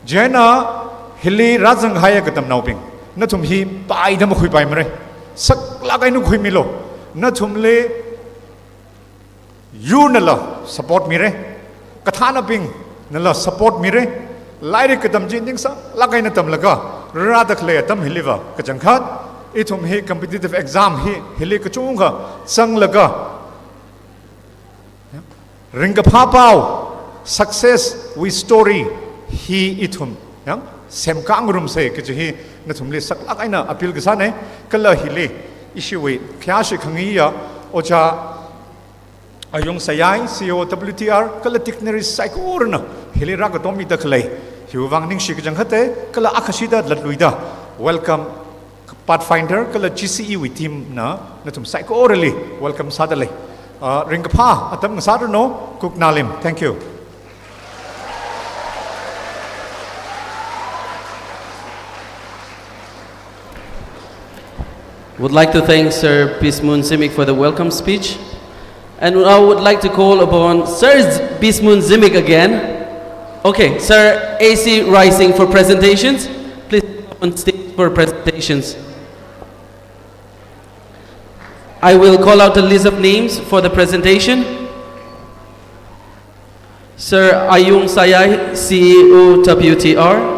Chieina hili rāzanghaiya katamnaobing, nathum hi paida makhuipaimare. Saklāk eina khuimilo. Nathumli yurnala support mire, kathānabingnala support mire, lairik katam chi ningsanglāk eina tamlaga rāda khalei atam hiliva kachangkhat, ithum hi competitive exam hi hili kachungkha zanglaga, ya, ringkaphā pao, success wui story hi ithum, ya, semkāngarumse kaji hi nathumli saklāk eina appeal kasāne. Kala hili ishiwui khayāshi khangayiya Oja Ayung Sayai, C O W T R, kala dignitaries saikorana hili rākatommida khalei hiwui vang ningshi kachangkhate, kala akhashida latluida welcome Pathfinder kala G C E wui team na nathum saikorali welcome sādalei. Ah, ringkaphā atam ngasāranu, Kuknalim. Thank you. Would like to thank Sir Pismun Zimik for the welcome speech. And I would like to call upon Sir Z-, Pismun Zimik again. Okay, Sir A C Rising for presentations. Please come on stage for presentations. I will call out the list of names for the presentation. Sir Ayung Sayai, C E O W T R.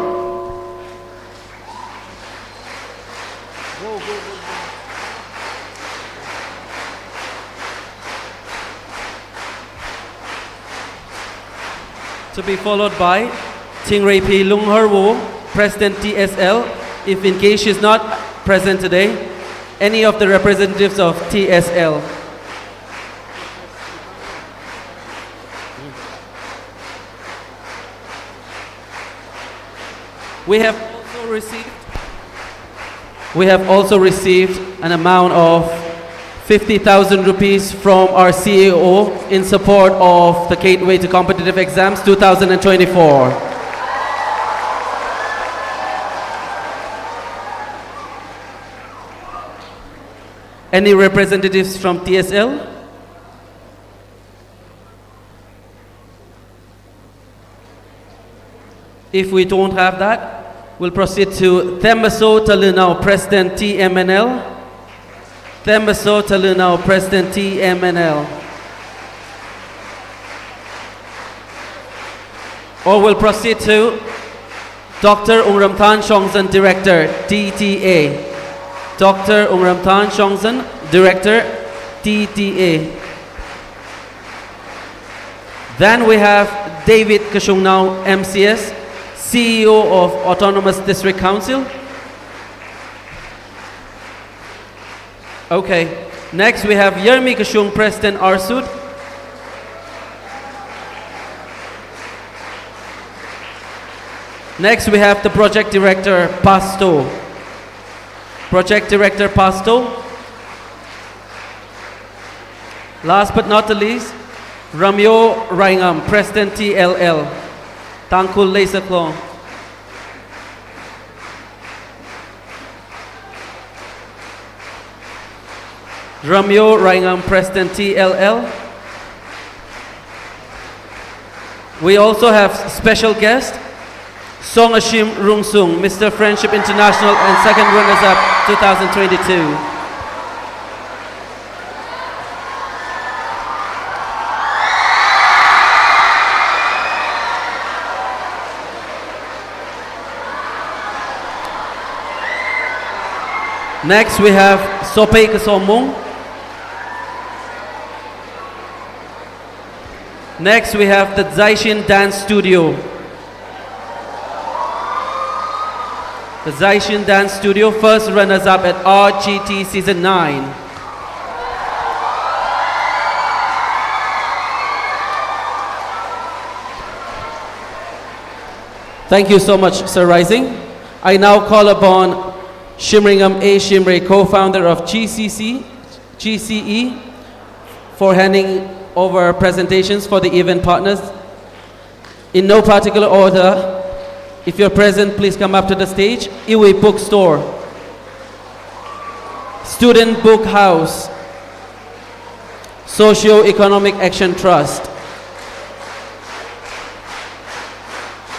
To be followed by Thingreipi Lungharwo, President T S L, if in case she's not present today, any of the representatives of T S L. We have also received, we have also received an amount of fifty thousand rupees from our C E O in support of the Gateway to Competitive Exams two thousand twenty-four. Any representatives from T S L? If we don't have that, we'll proceed to Thembaso Talunao, President T M N L. Thembaso Talunao, President T M N L. Or we'll proceed to Doctor Wungramthan Shongzan, Director, T T A. Doctor Wungramthan Shongzan, Director, T T A. Then we have David Kashungnao, M C S, C E O of Autonomous District Council. Okay. Next, we have Yermi Kashung, President ARSUD. Next, we have the Project Director, PASTO. Project Director, PASTO. Last but not the least, Ramyo Raingam, President T L L, Tangkhul Leisaklong. Ramyo Raingam, President T L L. We also have special guest, Songashim Rungsung, Mister Friendship International and second runners-up two thousand twenty-two. Next, we have Sopei Kasomung. Next, we have the Zaishin Dance Studio. The Zaishin Dance Studio, first runners-up at R G T Season nine. Thank you so much, Sir Rising. I now call upon Shimringam A Shimray, co-founder of G C C, G C E, for handing over presentations for the event partners. In no particular order, if you're present, please come up to the stage. Iwi Bookstore, Student Book House, Socio-Economic Action Trust,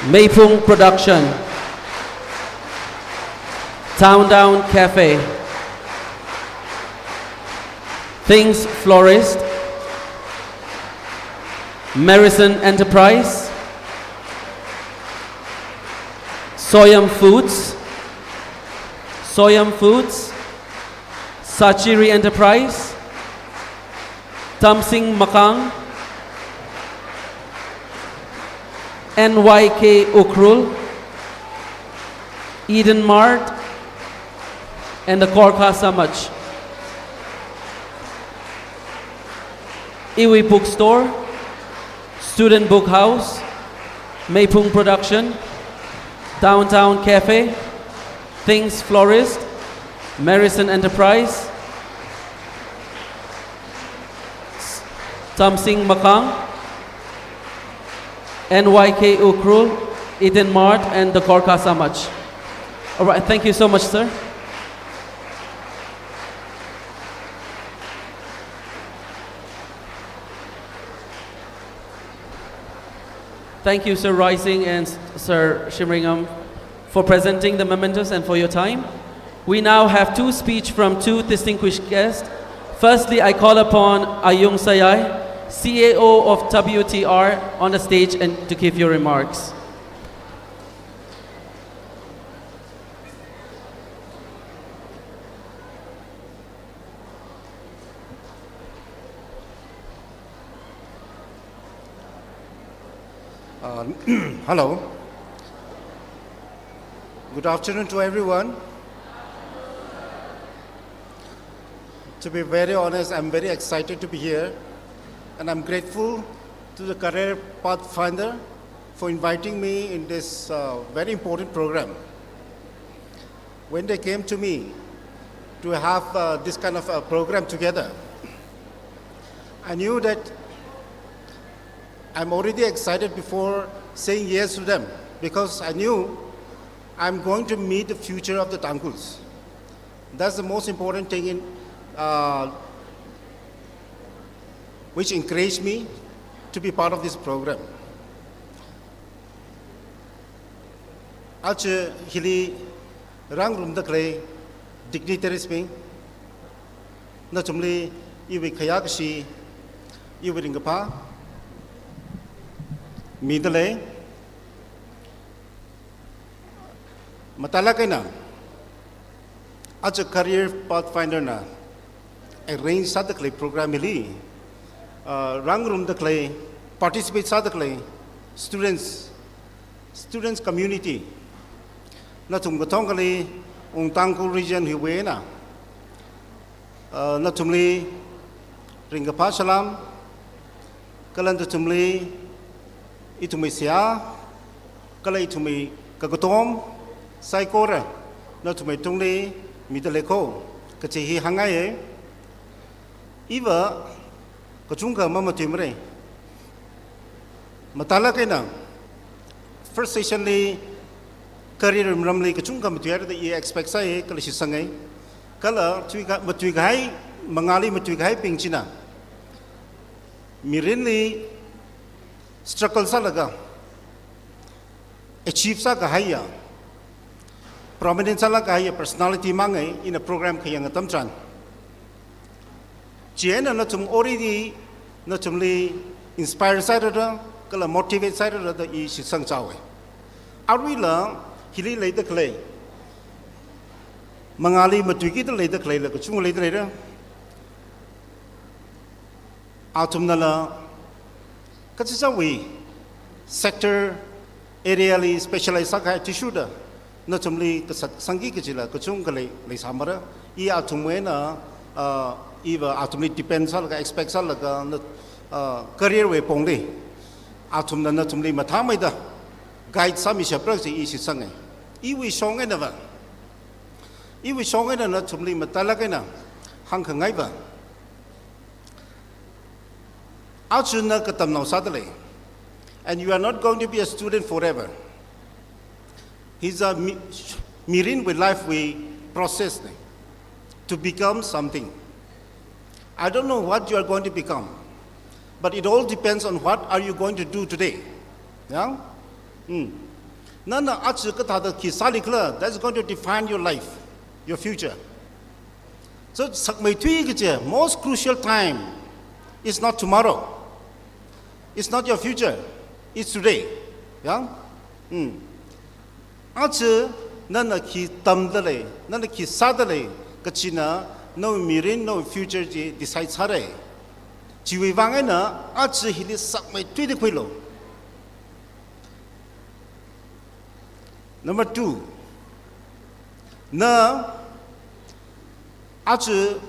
Meipung Production, Downtown Cafe, Things Florist, Marison Enterprise, Soyam Foods, Soyam Foods, Sachiri Enterprise, Tamsing Makang, N Y K Ukhrul, Eden Mart, and the Gorkha Samaj. Iwi Bookstore, Student Book House, Meipung Production, Downtown Cafe, Things Florist, Marison Enterprise, Tamsing Makang, N Y K Ukhrul, Eden Mart, and the Gorkha Samaj. All right, thank you so much, sir. Thank you, Sir Rising and Sir Shimringam, for presenting the mementos and for your time. We now have two speech from two distinguished guests. Firstly, I call upon Ayung Sayai, C A O of W T R, on the stage and to give your remarks. Uh, hello. Good afternoon to everyone. To be very honest, I'm very excited to be here, and I'm grateful to the Career Pathfinder for inviting me in this, uh, very important program. When they came to me to have, uh, this kind of a program together, I knew that I'm already excited before saying yes to them, because I knew I'm going to meet the future of the Tangkhuls. That's the most important thing in, uh, which encouraged me to be part of this program. Aja hili rāngarumda khalei dignitaries bing, nathumli iwui khayākashi, iwui ringkaphā mida lei. Mathālāk eina, aja Career Pathfinder na arrange sāda khalei program hili, uh, rāngarumda khalei, participate sāda khalei students, students community, nathum katongali Ung Tangkhul region hiwui eina, uh, nathumli ringkaphā salam, kala nathumli ithumwui seihā, kala ithumwui kakatom saikora nathumwui tungli mida lei kho kachi hi hāngngaiya. Iva kachungkha mamatuimara. Mathālāk eina, first session li career maramli kachungkha matuihaira da i expect sāya, kala shitsangai. Kala tuikha-, matuikahai, mangāli matuikahaibing china mirinli struggle sālaga achieve sākahaiya, prominent sālāk kahaiya personality māngai ina program khayang atam tharan. Chieina nathum already nathumli inspire sāhaira da, kala motivate sāhaira da i shitsang chaowa. Aruila hili leida khalei, mangāli matuikida leida khaleila kachungkha leida leira. Athumnala kachichāwui sector area li specialize sākahai athishurda nathumli kasat sangki kachila kachungkha lei, leisāmara. I athumwui eina, ah, iva athumli depend sālaga, expect sālaga, na, ah, career wui pongli athumna nathumli mathāmeida guide sāmishapra kachi i shitsanga. Iwui shong einava, iwui shong eina nathumli mathālāk eina hāngkhangaiva, aja na katamnao sāda lei, and you are not going to be a student forever. Hi a mi-, mirinwui lifewui process na to become something. I don't know what you are going to become, but it all depends on what are you going to do today. Yeah? Hmm. Nana aja kathāda khi sālikhala, that's going to define your life, your future. So, sakmeithui kachi most crucial time is not tomorrow. It's not your future. It's today. Yeah? Hmm. Aja nana khi tamda lei, nana khi sāda lei kachina nawui mirin, nawui future chi decide sāra. Chiwui vang eina aja hili sakmeithuida khuilu. Number two, na aja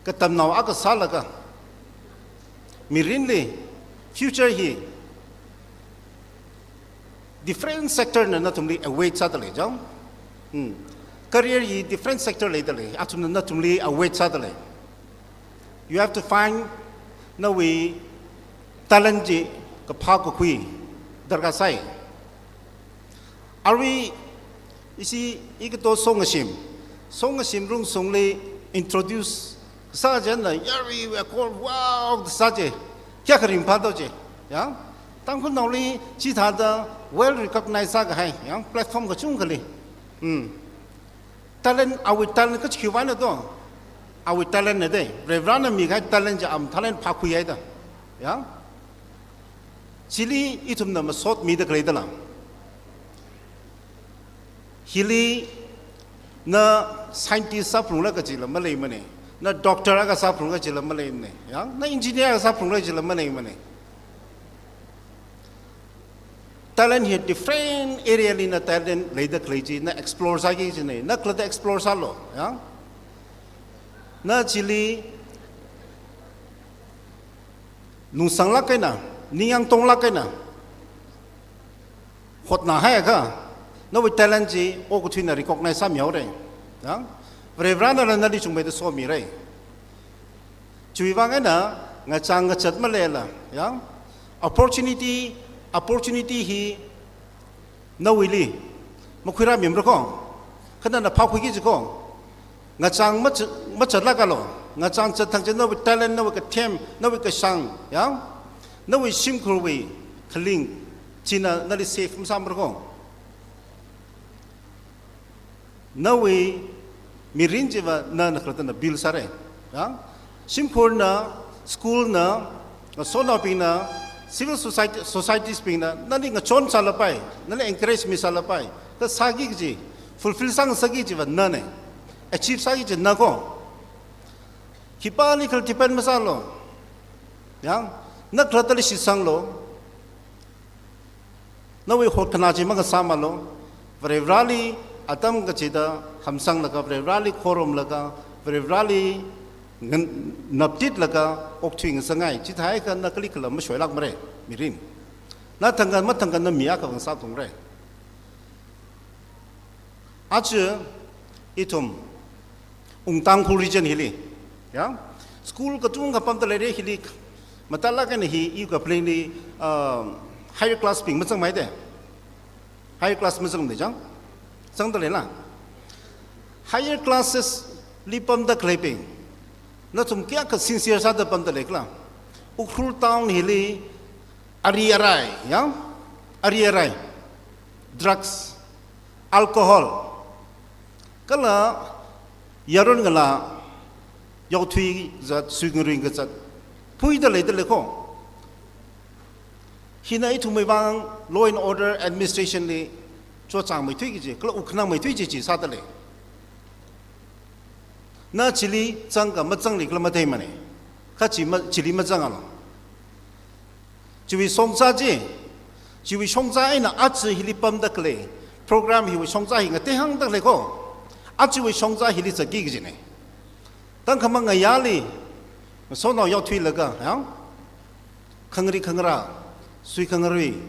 katamnao akha sālaga mirinli future hi different sector na nathumli await sāda lei, jang? Hmm. Career hi different sector leida lei, athumna nathumli await sāda lei. You have to find nawui talent chi kaphā kakhui darkar sai. Arui ishi ikato songashim, songashim rungshungli introduce sā chieina, yarui we are called, wow, sā chi, kayākha ringphāto chi, ya? Tangkhulnaoli chithāda well recognized sākahai, ya, platform kachungkhali. Hmm. Talent, awui talent kachi khiwui vangna to. Awui talent na dei, Varivarana mikahai talent chi am talent phākhuihaida. Ya? Chili ithumna masotmida khaleidala. Hili na scientist sāphalungra kajila maleimane. Na doctor akha sāphalungra kajila maleimane. Ya? Na engineer akha sāphalungra kajila maleimane. Talent hi different area li na talent leida khalei chi na explore sāki kajine. Na khalatta explore sālu, ya? Na chili nungsanglāk eina, ningyāng tonglāk eina hotnahaiakha, nawui talent chi okathuina recognize sāmihaora. Ya? Varivarana nali chungmeida somira. Chiwui vang eina ngachang ngachat maleila, ya? Opportunity, opportunity hi nawuili makhuirāmimara kho. Kha nana phākhuiki kaji kho. Ngachang macha-, machatlākalu. Ngachang chatthang chi nawui talent, nawui kathem, nawui kashāng, ya? Nawui shimkhurwui khaling china nali save masāmara kho. Nawui mirin chiva nana khalattana build sāra. Ya? Shimkhurna, school na, sonaobingna, civil society, societies bingna nali ngachon sālapai, nali encourage misālapai. Kha sāki kaji, fulfill sāngasakki kajiva nana. Achieve sāki kaji na kho. Khipālikhala depend masālu. Ya? Na khalattali shitsanglu. Nawui hotkhanā chi makasāmālu. Varivarali atam kachida hamsanglaga, Varivarali khorumlaga, Varivarali ngan-, naptitlaga okthui ngasangngai. Chithākha na kalikhala mashoilākmara, mirin. Na thangkha mathangkha na mi akha vang sāthungra. Aja ithum Ungtangkhul region hili. Ya? School kachungkha pamda leira hili. Matālāk eina hi iwui kaphalingli, ah, higher class bing mazangmei da. Higher class mazangmei chang. Zangda leila. Higher classes li pamda khaleibing. Nathum kayākha sincere sāda pamda leikhala. Ukhrul town hili ari arai, ya? Ari arai. Drugs, alcohol, kala yaron ngalā yaothui zat, suingarui kazat phuida leida lei kho. Hina ithumwui vang law and order administration li chochāngmeithui kaji, kala wukkhanangmeithui kaji chi sāda lei. Na chili zangkha mazanglikhala matheimane. Kha chi ma-, chili mazangalu. Chiwui shongza chi, chiwui shongza eina aja hili pamda khalei, program hiwui shongza hi ngateihāngda lei kho. Ajawui shongza hili zatki kajine. Tangkhamang ngayāli, sonao yaothuilaga, ya? Khangari khangarā, sui khangarui,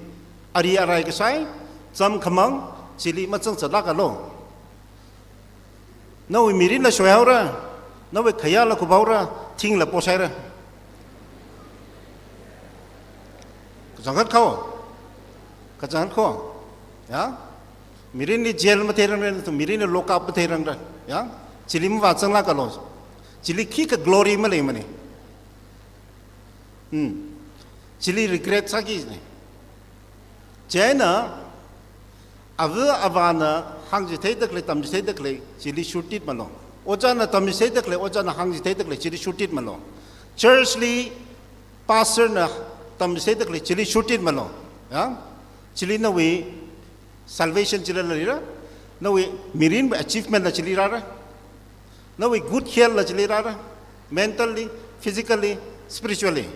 ari arai kashai, zam khamang, chili mazangzatlākalu. Nawui mirinla shoihaora, nawui khayāla kuphaora, thingla poshaira. Kachangkhat kho. Kachangkhat kho. Ya? Mirinli jail matheirangra, mirinli lockup matheirangra. Ya? Chili mavāzanglākalu. Chili khikha glory maleimane. Hmm. Chili regret sāki ne. Chieina, ava avāna hāngchitheida khalei, tamchitheida khalei, chili shurtitmalu. Ojāna tamchitheida khalei, ojāna hāngchitheida khalei, chili shurtitmalu. Church li pastor na tamchitheida khalei, chili shurtitmalu. Ya? Chili nawui salvation chilila leira, nawui mirinwui achievement la chili rāra, nawui good health la chili rāra, mentally, physically, spiritually.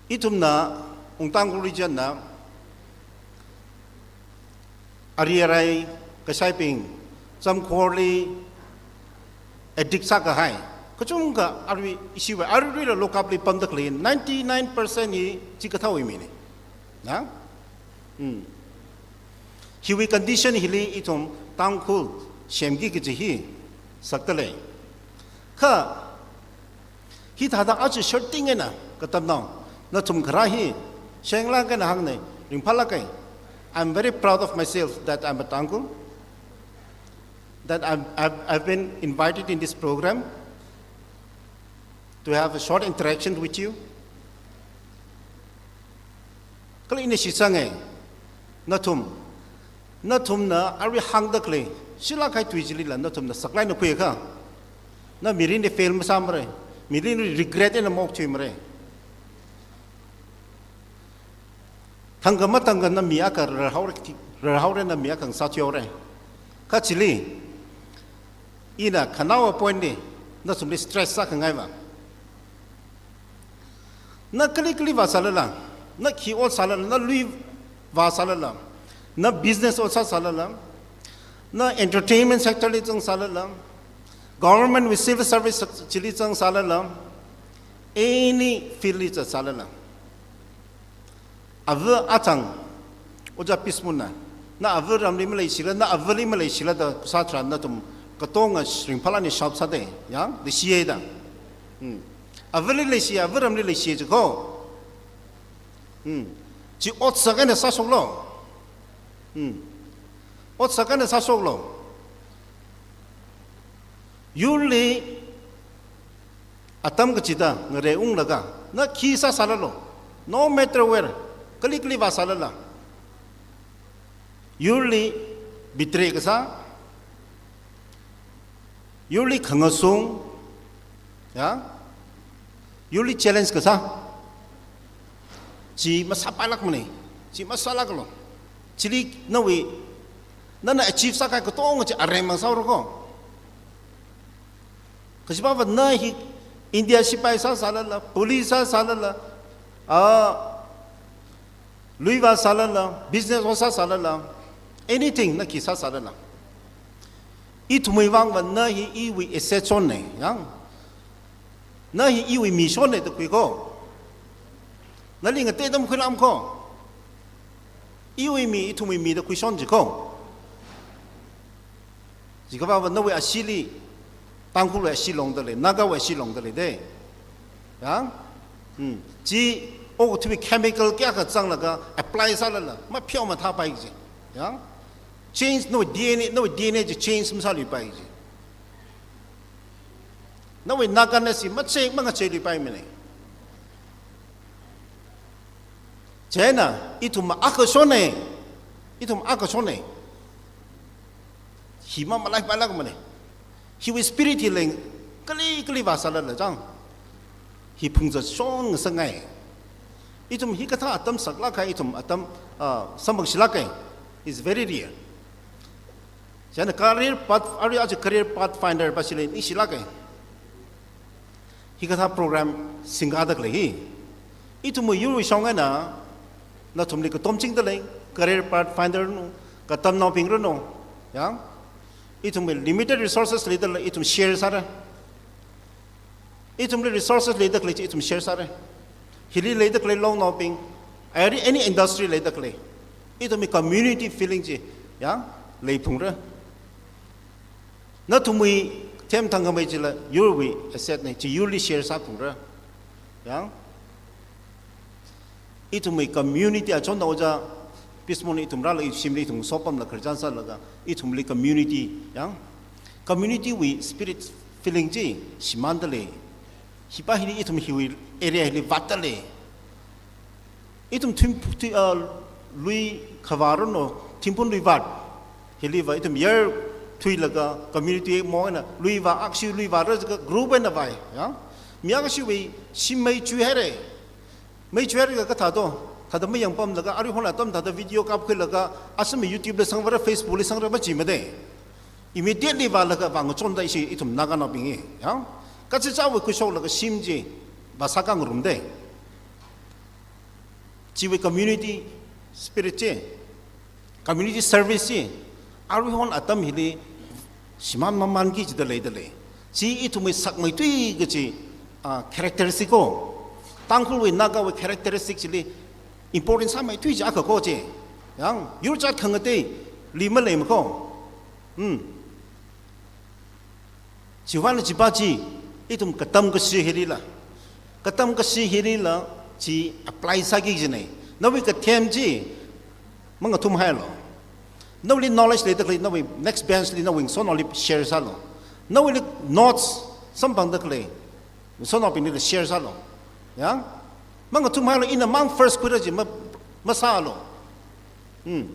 Ithumna, Ungtangkhul region na, ari arai kashaibing, zamkhorli addict sākahai, kachungkha arui ishiwui, aruila lockup li pamda khalei, ninety-nine percent hi chikathāwui mine. Na? Hmm. Hiwui condition hili ithum Tangkhul semki kaji hi sakta lei. Kha, hithāda aja shorting eina katamnao, nathum kharā hi, shenglāk eina hāngne, ringphālāke. I'm very proud of myself that I'm a Tangkhul, that I've, I've, I've been invited in this program to have a short interaction with you. Kala ina shitsange, nathum, Nathumna arui hāngda khalei, shilāk kahai tui chilila nathumna saklāk eina khuiakha, na mirinli fail masāmara, mirinli regret eina maokthuimara. Thangkha mathangkha na mi akha rarhaora, rarhaora, na mi akha ngasāthuihaora. Kha chili, ina khanaowa point li, nathumli stress sākhangaiva, na kali kali vāsālala, na khi ot sālala, na lui vāsālala, na business ot sāsālala, na entertainment sector li zangsālala, government wui civil service chili zangsālala, any field li zatsālala, ava achang, Ojā Pismuna, na ava ramli maleishila, na avali maleishila da kasā tharan nathum katonga ringphālāk eina shop sāda, yang, leishiya da. Hmm. Avali leishiya, ava ramli leishiya jiko. Hmm. Chi otsak eina sāshoklu. Hmm. Otsak eina sāshoklu. Yurli atam kachida ngareiunglaga, na khi sāsālala, no matter where, kali kali vāsālala, yurli betray kasā, yurli khangasung, ya, yurli challenge kasā, chi masāpailākmana, chi masālāklu. Chili nawui, nana achieve sākahai katonga chi aremma sāhaorako. Kachipāva na hi India sipai sāsālala, police sāsālala, ah, lui vāsālala, business ot sāsālala, anything na khi sāsālala, ithumwui vangva na hi iwui asset shonna, yang. Na hi iwui mi shonna da khuiko. Nali ngatei atam khuilāmko. Iwui mi, ithumwui mi da khuishon jiko. Chikavava nawui ashili, Tangkhulwui ashi longda lei, Nagawui ashi longda lei de. Yang? Hmm. Chi okathuiwui chemical kayākha zanglaga apply sālala, mapheomathāpai kaji. Yang? Change, nawui D N A, nawui D N A chi change masāluipai kaji. Nawui Naganess chi machei, mangacheiluipaimana. Chieina, ithum akha shonna, ithum akha shonna. Hi mamalaipailaga mane. Hiwui spirit hi leng kali kali vāsālala chang, hi phungzat shon ngasangai. Ithum hikathā atam saklāk kahai, ithum atam, ah, samphangshilāk kahai. It's very rare. Chieina career path, arui aja career pathfinder pa chili ningshilāka. Hikathā program singkāda khalei hi, ithumwui yurwui shong eina nathumli katomchingda lei, career pathfinder nu, katamnaobing ranu, yang, ithumwui limited resources leida lei, ithum share sāra. Ithumli resources leida khalei chi ithum share sāra. Hili leida khalei longnaobing, any, any industry leida khalei, ithumwui community feeling chi, yang, leiphungra. Nathumwui them thangkhamei chila yurwui asset na, chi yurli share sāphungra. Yang, ithumwui community achon da Ojā Pismuna ithum rālaga shimli ithum sopamla khararchan sālaga, ithumli community, yang, community wui spirit feeling chi shimānda lei. Hipa hili ithum hiwui area hili vātda lei. Ithum thim, thui, ah, lui khavā ranu, Thimphun Luivāt. Hiliva ithum yarthuilaga community mong eina luivā, akhashi luivāra jiakha group eina vāi, yang. Mi akhashiwui shim mei chuihaira. Mei chuihaira kathā to, thāda mayangpamlaga, aruihon atam thāda video kapkhuilaga, asam YouTube li sangra, Facebook li sangra machimade. Immediately vālaga vāngachonda ishi ithum Naganaobing hi, yang, kachichāwui khuishoklaga shim chi vāsākāngarumde. Chiwui community spirit chi, community service chi, aruihon atam hili shimān mamānki jida leida lei. Chi ithumwui sakmeithui kachi, ah, characteristic ko. Tangkhulwui, Nagawui characteristic chili important sāmeithui chi akha ko chi. Yang, yur jat khangateili maleimako. Hmm. Chiwuivang chipa chi, ithum katam kashi hilila, katam kashi hilila, chi apply sāki kajina. Nawui kathem chi mangathumhailu. Nawuili knowledge leida khalei, nawui next bench li nawui ngasotnaoli share sālu. Nawuili notes samphangda khalei, ngasotnaobingli share sālu. Yang? Mangathumhailu, ina mang first khuira chi ma, masālu. Hmm.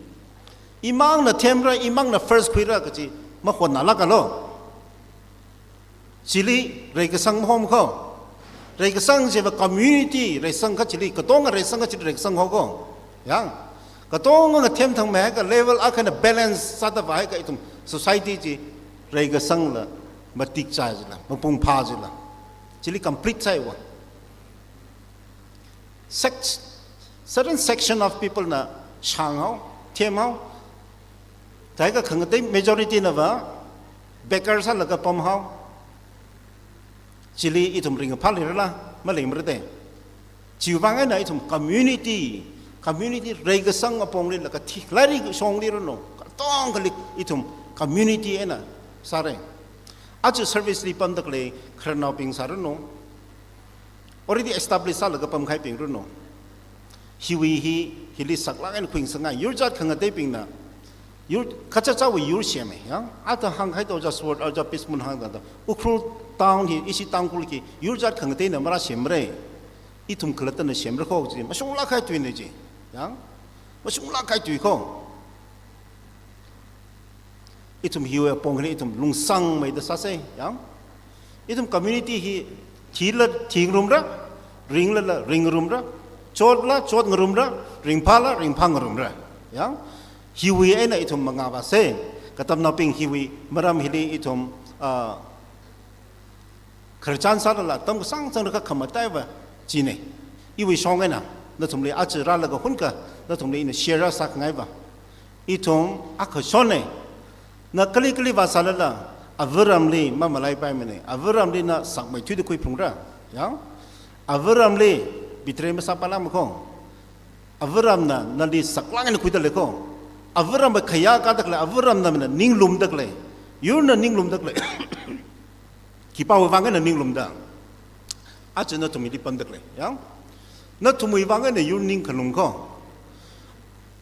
Imangna themra, imangna first khuira kachi mahonnalākalo. Chili reikasang mahom kho. Reikasang chiva community reisang kha chili, katonga reisang kha chili reikasang ho kho. Yang, katonga ngathem thangmei ka level akhana balance sāda vāhaika ithum society chi reikasangla matik chai jila, mapung phā jila. Chili complete sāiwa. Sect-, certain section of people na shānghao, themhao. Taika khangatei majority nava bekar sālaga pamhao. Chili ithum ringphā leirala, maleimara de. Chiwuivang eina ithum community, community reikasang apongli laga thi, lairik shongli ranu, katongali ithum community eina sāra. Aja service li pamda khalei khararnaobing sāranu, already established sālaga pamkahaibing ranu. Hiwui hi, hili saklāk eina khuingasakngai. Yur jat khangateibingna, yur, kachichāwui yur semmi, yang, ata hāngkahai to ja sword, aja peace moon hāngda to. Ukhrul town hi, ishi Tangkhul ki, yur jat khangateina marāsemmara. Ithum khalattana semra kho chi, mashunglāk kahai tuina chi. Yang, mashunglāk kahai tui kho. Ithum hiwui apongli ithum lungsangmeida sāsa, yang. Ithum community hi thila thingarumra, ringlala ringngarumra, chotla chotngarumra, ringphāla ringphāngarumra. Yang, hiwui eina ithum mangā vāsa, katamnaobing hiwui maram hili ithum, ah, khararchan sālala, tamkasang sanglaga khamataiva china. Iwui shong eina, nathumli aja rālaga hunka, nathumli ina share sākhangaiva. Ithum akha shonna, na kali kali vāsālala, avaramli mamalaipaimana, avaramli na sakmeithuida khuiphungra, yang? Avaramli betray masāpailākma kho. Avaramna nali saklāk eina khuida lei kho. Avaramwui khayā kāda khalei, avaramna mina ninglumda khalei. Yurna ninglumda khalei. Khipāwui vang eina ninglumda? Aja nathum hili pamda khalei, yang? Nathumwui vang eina yur ningkhalung kho.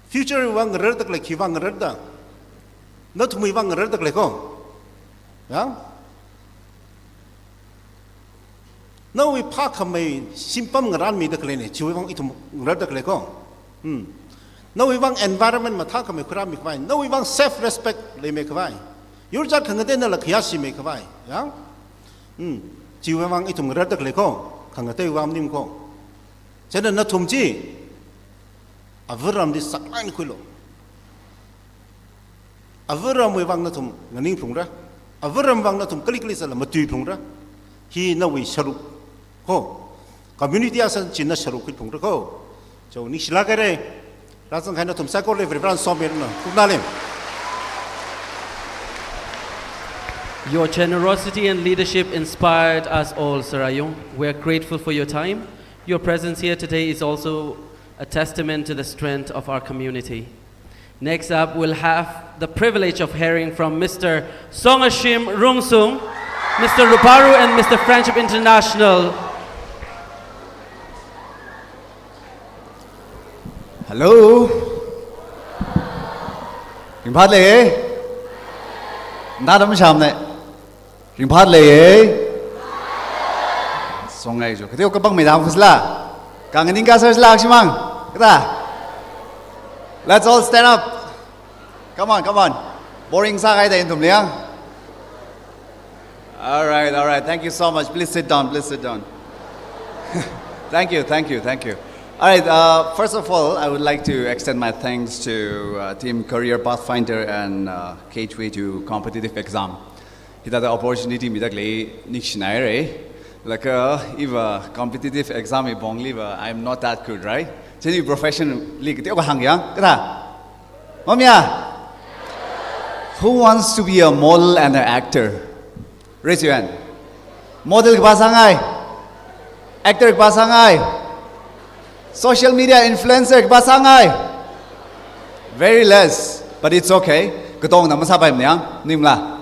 Future wui vang ngararda khalei, khiwui vang ngararda? Nathumwui vang ngararda khalei kho. Yang? Nawui phākhamei shimpam ngarānmida khaleina, chiwui vang ithum ngararda khalei kho. Hmm. Nawui vang environment mathākhamei khuirāmi khavai, nawui vang self respect leimi khavai, yur jat khangateinala khayāshimi khavai, yang? Hmm. Chiwui vang ithum ngararda khalei kho, khangatei vang maning kho. Chieina nathum chi, avaramli saklāk eina khuilu. Avaramwui vang nathum nganingphalungra. Avaram vang nathum kali kali sāla matuiphalungra. Hi nawui sharuk kho. Community asan china sharuk khuiphalungra kho. Chao, ningshilāk haira. Rāzang kahai nathum saikorali Varivarana somiranu. Khupnalim. Your generosity and leadership inspired us all, Sir Ayung. We are grateful for your time. Your presence here today is also a testament to the strength of our community. Next up, we'll have the privilege of hearing from Mister Songashim Rungsung, Mister Ruparu, and Mister Friendship International. Hello. Ringphālei? Nda dam shamne. Ringphālei? Songai jo. Kateo kapang medam fusla. Kang ning ka sar lak shimang. Kata. Let's all stand up. Come on, come on. Boring sākahaida nathum liang. All right, all right. Thank you so much. Please sit down. Please sit down. Thank you, thank you, thank you. All right. Uh, first of all, I would like to extend my thanks to uh, Team Career Pathfinder and uh, Gateway to Competitive Exam. Hithāda opportunity mida khalei ningshinaira. Laga iva competitive exam wui pongli va, I'm not that good, right? Chieina profession li kateokha hāngyang, kata? Mamya? Who wants to be a model and an actor? Raise your hand. Model khipā sāngai? Actor khipā sāngai? Social media influencer khipā sāngai? Very less, but it's okay. Katongna masāpaimana, ningla.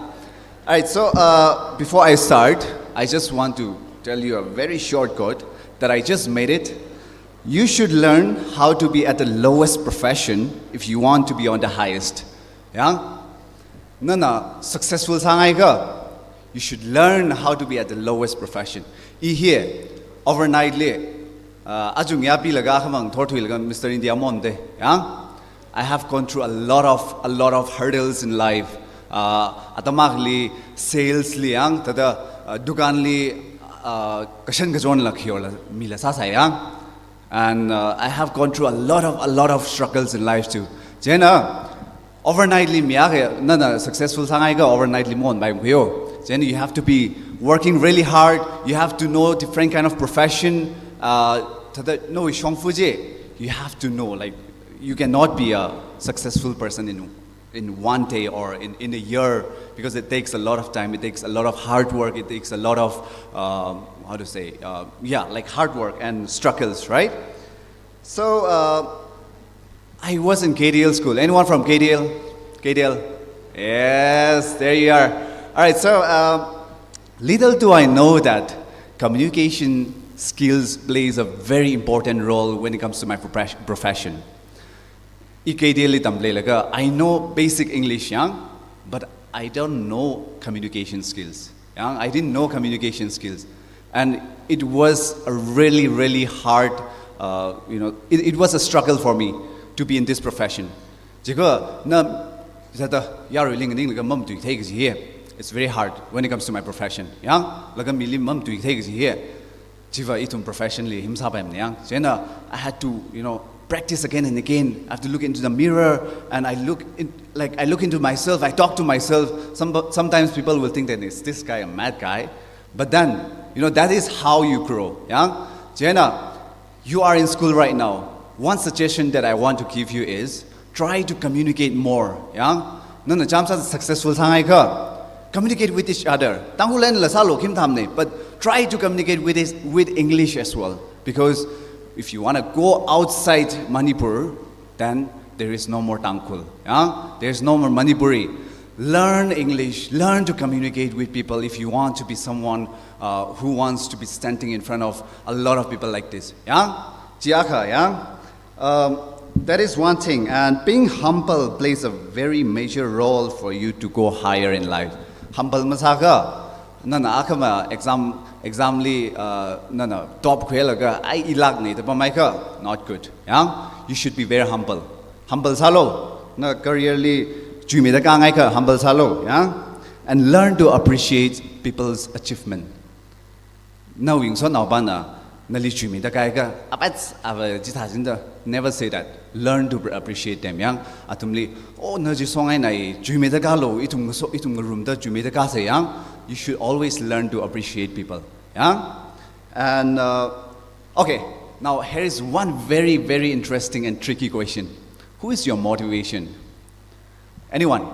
All right, so uh, before I start, I just want to tell you a very short quote that I just made it. You should learn how to be at the lowest profession if you want to be on the highest. Yang? Nana successful sāngai kha, you should learn how to be at the lowest profession. I hi, overnight li, uh, achung yapi laga khamang thorthui laga Mister India monde. Yang? I have gone through a lot of, a lot of hurdles in life. Uh, atam akhali sales li yang, thāda, uh, dukan li, uh, kashan kachon la khior la, mi la sāsai yang. And, uh, I have gone through a lot of, a lot of struggles in life too. Chieina, overnight li mi akha, nana successful sāngai kha overnight li maonpai khuiyo. Then you have to be working really hard. You have to know different kind of profession. Uh, thāda nawui shongfa chi, you have to know, like, you cannot be a successful person in, in one day or in, in a year, because it takes a lot of time. It takes a lot of hard work. It takes a lot of, um, how to say, uh, yeah, like, hard work and struggles, right? So, uh, I was in K D L school. Anyone from K D L? K D L? Yes, there you are. All right, so, um, little do I know that communication skills plays a very important role when it comes to my profes-, profession. I K D L li tamleilaga, I know basic English yang, but I don't know communication skills. Yang, I didn't know communication skills. And it was a really, really hard, uh, you know, it, it was a struggle for me to be in this profession. Chikha, na, thāda, yaruili nganinglaga mamatui thei kaji hi. It's very hard when it comes to my profession. Yang, laga mili mamatui thei kaji hi. Chiva ithum profession li himsāpaimana yang. Chieina, I had to, you know, practice again and again. I have to look into the mirror and I look in, like, I look into myself, I talk to myself. Some, sometimes people will think that, "Is this guy a mad guy?" But then, you know, that is how you grow. Yang? Chieina, you are in school right now. One suggestion that I want to give you is try to communicate more. Yang? Nana chānjam sāda successful sāngai kha, communicate with each other. Tangkhul eina la sālu khim thamne, but try to communicate with is, with English as well. Because if you wanna go outside Manipur, then there is no more Tangkhul. Yang? There is no more Manipuri. Learn English. Learn to communicate with people if you want to be someone, uh, who wants to be standing in front of a lot of people like this. Yang? Chi akha, yang? Um, that is one thing, and being humble plays a very major role for you to go higher in life. Humble masākha, nana akhama exam, exam li, uh, nana top khuilaga, "Ai, i lākne," da pamhai kha, not good. Yang? You should be very humble. Humble sālu, na career li chuimeida kāngai kha, humble sālu. Yang? And learn to appreciate people's achievement. Nawui ngasotnaopana nali chuimeida kāi kha, "Apats, ava chithā jinda," never say that. Learn to appreciate them. Yang, athumli, "Oh, na chi songai nai, chuimeida kālu, ithum ngaso, ithum ngarumda chuimeida kāsa." Yang, you should always learn to appreciate people. Yang? And, uh, okay, now here is one very, very interesting and tricky question. Who is your motivation? Anyone?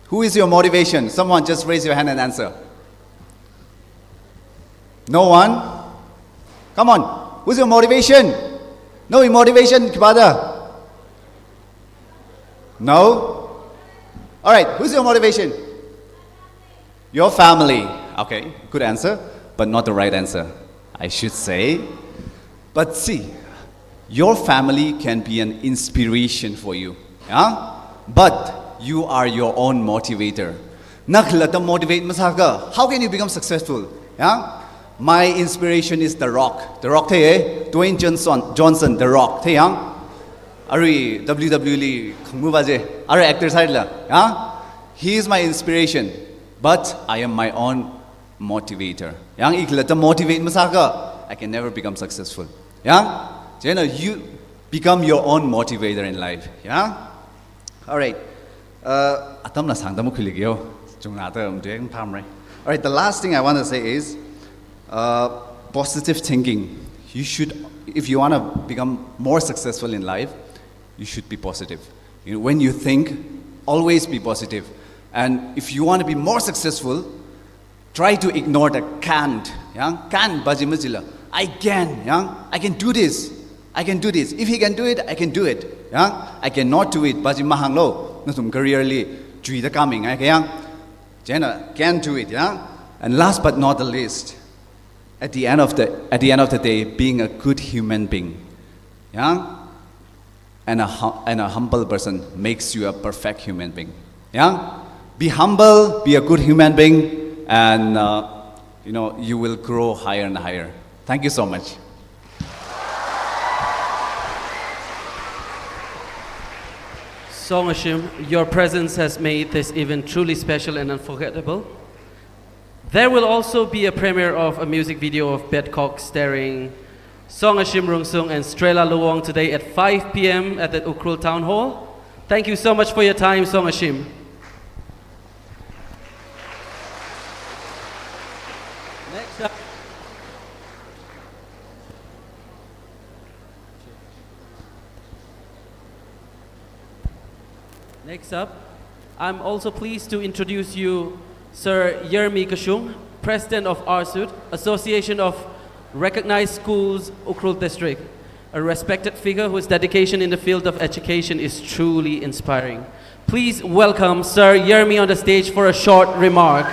Who is your motivation? Someone just raise your hand and answer. No one? Come on. Who's your motivation? No motivation, khipāda? No? All right, who's your motivation? Your family. Okay, good answer, but not the right answer, I should say. But see, your family can be an inspiration for you. Yeah? But you are your own motivator. Na khalatta motivate masākha, how can you become successful? Yeah? My inspiration is The Rock. The Rock thei, eh? Dwayne Johnson, Johnson, The Rock thei yang. Arui W W E li khanguva chi, arui actor sāhaila. Yeah? He is my inspiration, but I am my own motivator. Yang, i khalatta motivate masākha, I can never become successful. Yang? Chieina you become your own motivator in life. Yang? All right. Uh, atamla sāngda makhuilaga yo. Chungna ta um deng phamre. All right, the last thing I want to say is, uh, positive thinking. You should, if you wanna become more successful in life, you should be positive. You know, when you think, always be positive. And if you wanna be more successful, try to ignore the can't. Yang, can't ba chi majila, "I can," yang, "I can do this. I can do this. If he can do it, I can do it." Yang, "I cannot do it" ba chi mahānglu. Nathum career li chuida kāmingai kha yang. Chieina can do it, yang. And last but not the least, at the end of the, at the end of the day, being a good human being. Yang, and a hu-, and a humble person makes you a perfect human being. Yang, be humble, be a good human being, and, uh, you know, you will grow higher and higher. Thank you so much. Songashim, your presence has made this event truly special and unforgettable. There will also be a premiere of a music video of Bedcock starring Songashim Rungsung and Strela Luwong today at five p m at the Ukhrul Town Hall. Thank you so much for your time, Songashim. Next up. Next up, I'm also pleased to introduce you Sir Yermi Kashung, President of ARSUD, Association of Recognized Schools, Ukhrul District, a respected figure whose dedication in the field of education is truly inspiring. Please welcome Sir Yermi on the stage for a short remark.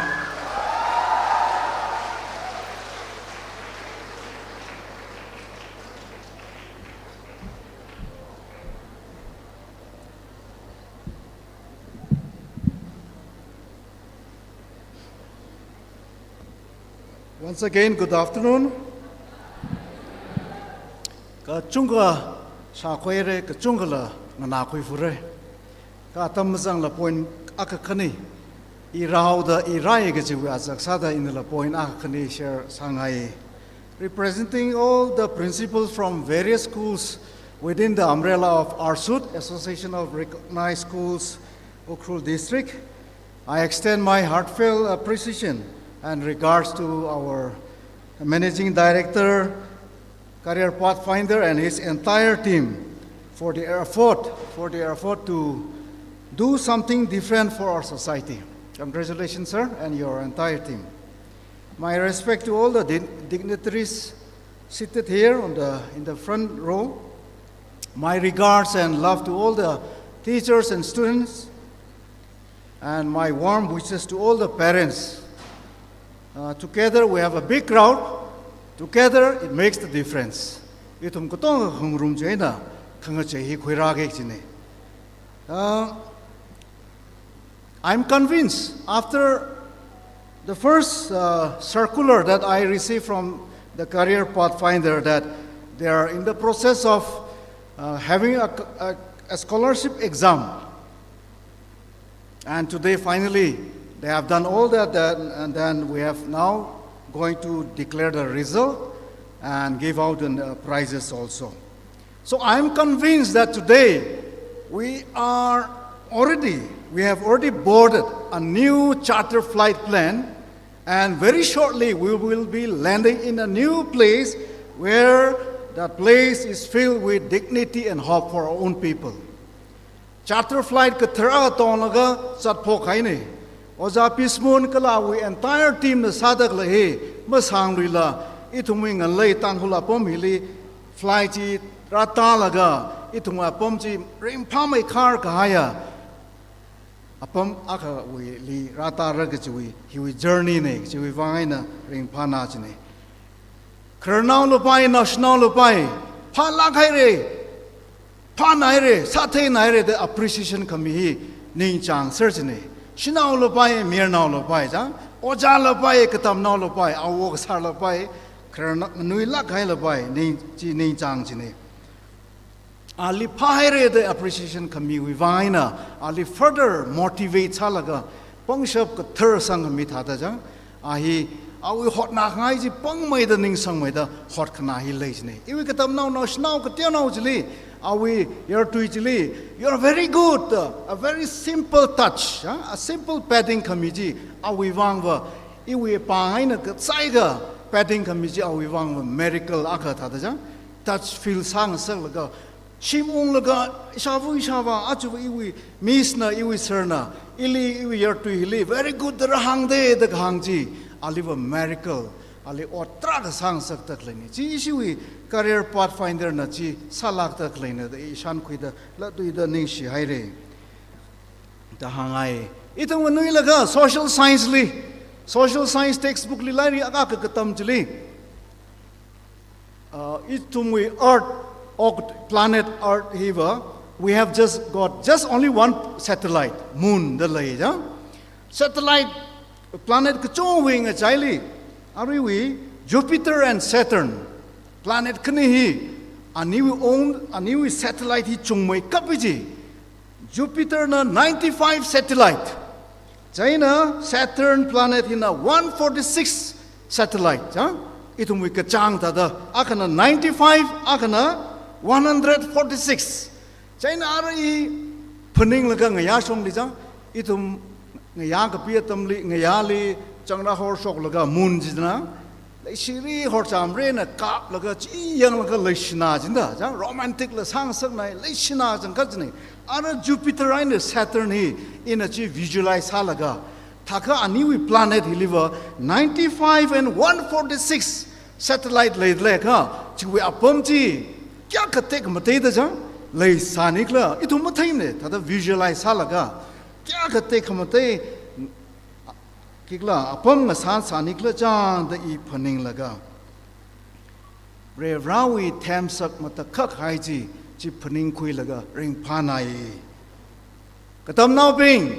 Once again, good afternoon. Kachungkha shākhuire, kachungkhala nganākhui fure. Kha atam mazangla point akha khani, irao da irai kajiwui azak sāda inala point akha khani share sāngai. Representing all the principals from various schools within the umbrella of ARSUD, Association of Recognized Schools, Ukhrul District, I extend my heartfelt appreciation and regards to our Managing Director, Career Pathfinder, and his entire team for the effort, for the effort to do something different for our society. Congratulations, sir, and your entire team. My respect to all the din-, dignitaries seated here on the, in the front row. My regards and love to all the teachers and students. And my warm wishes to all the parents. Uh, together we have a big crowd. Together it makes the difference. Ithum katonga khangrum chieina khangachei hi khuirāki kajina. Uh, I'm convinced after the first, uh, circular that I received from the Career Pathfinder that they are in the process of, uh, having a, a, a scholarship exam. And today, finally, they have done all that, that, and then we have now going to declare the result and give out the, uh, prizes also. So I'm convinced that today we are already, we have already boarded a new charter flight plane, and very shortly we will be landing in a new place where that place is filled with dignity and hope for our own people. Charter flight kathara tonglaga zatphok haina. Ojā Pismun kala awui entire team na sāda khalei hi masāngluila, ithumwui ngalei Tangkhul apam hili flight chi rātālaga, ithumwui apam chi ringphāmeikhar kahaiya apam akhawuili rātāra kajiwui, hiwui journey na, kajiwui vang eina ringphāna kajina. Khararnao lapai, naoshinao lapai, phālāk haira, phānaira, sātheinaira da appreciation khami hi ningchāngser kajina. Shanao lapai, mayarnao lapai, chang, ojā lapai, katamnao lapai, awo kasār lapai, khararna-, nganuilāk kahai lapai, ning, chi ningchāng kajina. Ali phāhaira da appreciation khamiwui vang eina, ali further motivate sālaga, pangshap kathar sangkhami thāda chang, a hi, awui hotnākhangai chi pangmeida ningsangmeida hotkhanā hi lei kajina. Iwui katamnao naoshinao kateonao chili, awui yartui chili, "You are very good," a very simple touch, ah, a simple patting khami chi, awui vangva, iwui pāng eina kasāikha patting khami chi awui vangva miracle akha thāda chang, touch feel sāngasaklaga, shim unglaga, ishāva ishāvā, aja iwui miss na, iwui sir na, ili, iwui yartui hili, "Very good," da rāhāngda, da kahāng chi, aliva miracle, ali ot tarākha sāngasakta khaleina. Chi ishiwui Career Pathfinder na chi sālākta khaleina da i shankhuida, latluida ningshihaira da hāngngai. Ithum nganuilakha social science li, social science textbook li lairik akha katam chili, uh, ithumwui Earth, ok, planet Earth hiva, we have just got just only one satellite, Moon da lei chang. Satellite, planet kachungwui ngachaili, aruiwui Jupiter and Saturn, planet khani hi, aniwui own, aniwui satellite hi chungmeikap chi, Jupiter na ninety-five satellite. Chieina Saturn planet hina one forty-six satellite. Chang, ithumwui kachāng thāda, akhana ninety-five, akhana one hundred forty-six. Chieina ara i phaninglaga ngayā shongli chang, ithum ngayā kapi atamli, ngayāli changra horshoklaga moon china, leishiri horchamrina kaplaga chi yanglaga leishina china, chang romantic la sāngasaknei, leishina chang kachina. Ara Jupiter eina Saturn hi ina chi visualize sālaga, thākha aniwui planet hiliva ninety-five and one forty-six satellite leilakha, chiwui apam chi kayākha tekhamatei da chang leisānikhala, ithum matheimana, thāda visualize sālaga, kayākha tekhamatei khikhala, apam ngasāsānikhala chang da i phaninglaga, Varivarāwui themsak matakhak kahai chi, chi phaningkhuilaga ringphānai. Katamnaobing,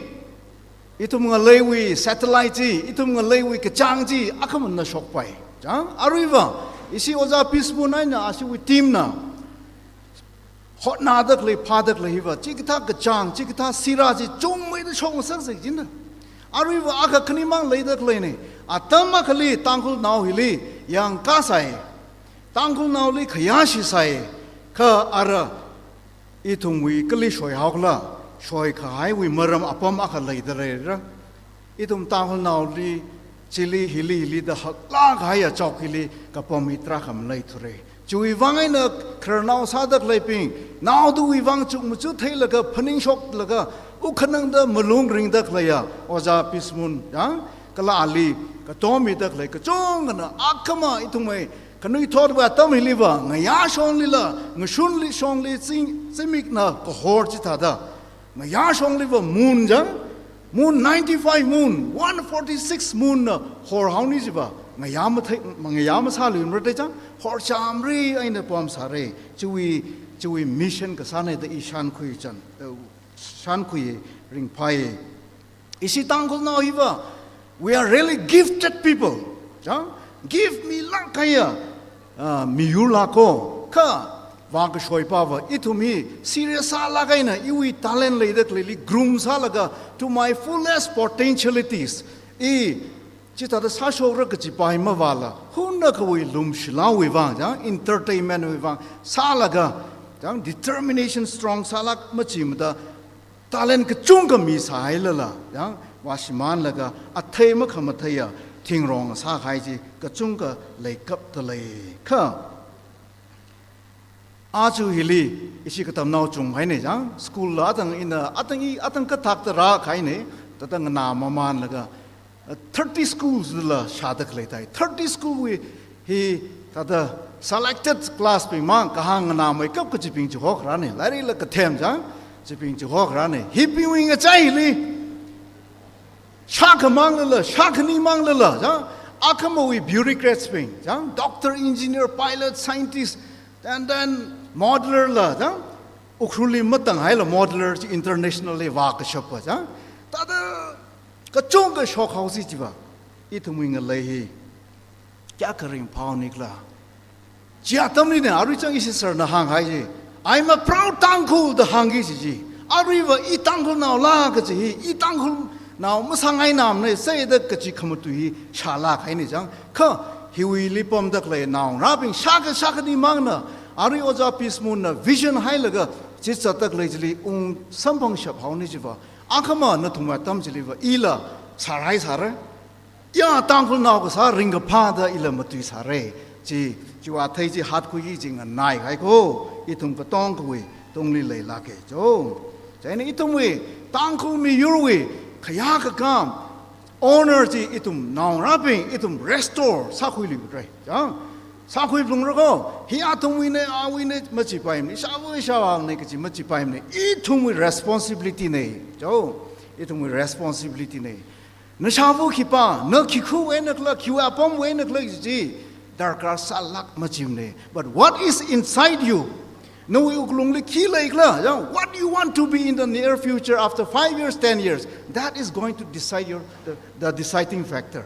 ithum ngaleiwui satellite chi, ithum ngaleiwui kachāng chi, akhamana shokpai. Chang, aruiva, ishi Ojā Peacemoon eina ashiwui team na hotnada khalei, phāda khalei hiva, chikathā kachāng, chikathā sirā chi chungmeida shokngasak sāki china. Aruiva akha khanimang leida khaleina. Atam akhali Tangkhulnao hili yangkasai, Tangkhulnaoli khayāshisai, kha ara ithumwui kali shoihaokhala, shoikahaiwui maram apam akha leida leira. Ithum Tangkhulnaoli, chili, hili, hili da haklāk kahaiya chok hili kapam hi tarākha maleithura. Chiwui vang eina khararnao sāda khaleibing, naoduwui vang chukmajā theilaga phaningshoklaga, wuk khanangda malung ringda khaleiya Ojā Peacemoon, ya, kala ali katomida khalei kachungkhana akhama ithumwui khanuithotwui atam hiliva, ngayā shonglila, ngashunli shongli, zing-, zimikna kahor chithāda, ngayā shongliva moon chang, moon ninety-five moon, one forty-six moon na horhaoni chiva, ngayā mathei, ngayā masāluimara da chang, horchamri eina pamsāra, chiwui, chiwui mission kasāna da i shankhui chang, eh, shankhui ringphai. Ishi Tangkhulnao hiva, we are really gifted people. Chang, gift milāk kahaiya, ah, miyurla ko, kha vākashoipava, ithum hi serious sālāk eina, iwui talent leida khaleili groom sālaga, to my fullest potentialities. I, chithāda sāshokra kajipai mavāla, hunakhawui lumshilāwui vang, chang, entertainment wui vang sālaga, chang, determination strong sālāk machimada, talent kachungkha misāhailala, ya, vāshimānlaga, athei makhamatheiya thingrong sākahai chi kachungkha leikapta lei. Kha, aja hili, ishi katamnao chunghaina chang, school la atang ina, atang i, atang kathakta rākahaina, thāda nganā mamānlaga, uh, thirty schools la shāda khalei thai. Thirty school wui hi thāda selected class bing mang kahāng nganāmeikap kachibing chihokharāna. Lairikla kathem chang, chibing chihokharāna. Hibingwui ngachaili, shākhamanglala, shākhanimanglala, chang, akhamawui bureaucrats bing, chang, doctor, engineer, pilot, scientist, and then modeler la, chang, Ukhrulli matanghaila modeler chi internationally vākashapa, chang. Thāda kachungkha shokhaosi chiva, ithumwui ngalei hi kayākha ringphānikhala. Chi atamlina, arui chang ishi sir na hānghai chi, "I'm a proud Tangkhul," da hāngki chi chi. Aruiva i Tangkhulnaola kachi hi, i Tangkhulnao masāngainamana, sāda kachi khamatui hi shālāk kahaina chang. Kha hiwuili pamda khalei naongarābing shākha shākhanimangna, arui Ojā Peacemoon na vision hailaga chizatda khalei chili ung samphangshaphaoni chiva, akhama nathumwui atam chiliva ila sārai sāra. Ya, Tangkhulnao kasā ringkaphāda ila matuisāra. Chi, chiwui athei chi hatkhuiki chi nganaihai ko, ithum katongkhawui tungli leilāka cho. Chieina ithumwui Tangkhul miyurwui khayā kakam, honor chi ithum naongarābing, ithum restore sākhuiluira. Chang, sākhuiphalungra ko, hi athumwuina, awuina machipaimana, ishāva ishāvāna kachi machipaimana, ithumwui responsibility na cho, ithumwui responsibility na. Nashāva khipā, na khikhuwui einakhala, khiwui apamwui einakhala chi darkar sālāk machimana. But what is inside you? Nawui wuklungli khi leikhala, ya, what you want to be in the near future after five years, ten years, that is going to decide your, the, the deciding factor.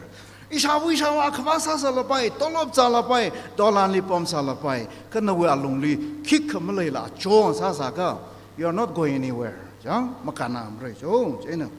Ishāva ishāvā khavā sāsālapai, tolop zālapai, dolanli pamsālapai, kha nawui alungli khikha maleila chon sāsākha, you are not going anywhere. Chang, makānnamara jo, chieina.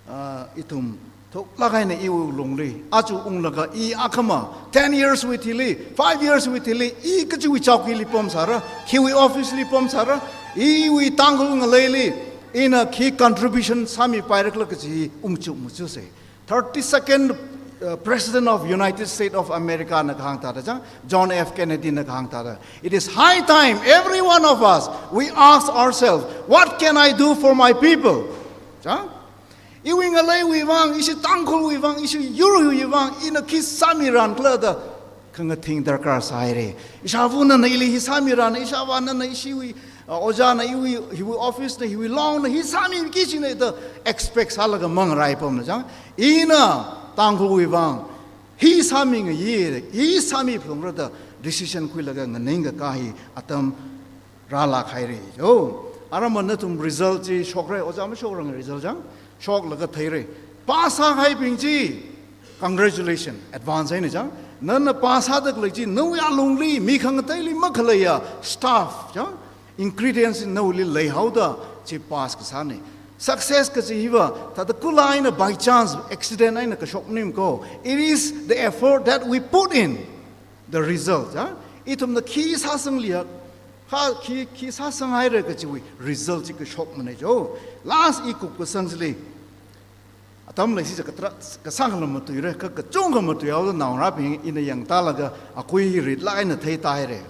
Ah, ithum thuklāk eina iwui lungli, aja unglaga i akhama, ten years wui thili, five years wui thili, i kachiwui chowkili pamsāra, khiwui office li pamsāra, iwui Tangkhul ngaleili, ina khi contribution sāmipairakhala kaji ungchuk machuksa. Thirty-second, uh, President of United States of America na kahāng thāda chang, John F Kennedy na kahāng thāda. It is high time every one of us, we ask ourselves, "What can I do for my people?" Chang? Iwui ngaleiwui vang, ishi Tangkhulwui vang, ishi yurwui vang, ina khi sāmirankhala da khangathing darkar sāhaira. Ishāvā nana ili hi sāmirana, ishāvā nana ishiwui, uh, ojāna iwui, hiwui office na, hiwui longna hi sāmiki jina da expect sālaga mangarai pamna chang. Ina Tangkhulwui vang hi sāmingayi, hi sāmiphalungra da decision khuilaga nganingkakā hi atam rālāk haira jo. Aramma nathum result chi shokra, ojā mashokrang result chang, shoklaga theira. Pass sākahaibing chi, congratulations, advance eina chang. Nana pass sādakhalei chi, nawui alungli, mi khangateili makhaleiya stuff chang, ingredients nawuili leihaoda chi pass kasāna. Success kaji hiva, thāda kula eina by chance, accident eina kashok maning ko. It is the effort that we put in, the result, ha? Ithumna khi sāsangliya, kha khi, khi sāsanghaira kajiwui result chi kashokmana jo. Last i kupkasang chili, atam leishicha katra, kasāngkhala matuira, kha kachungkha matuihaoda naongarābing ina yangtālaga, akui hi ritlāk eina theitahaira.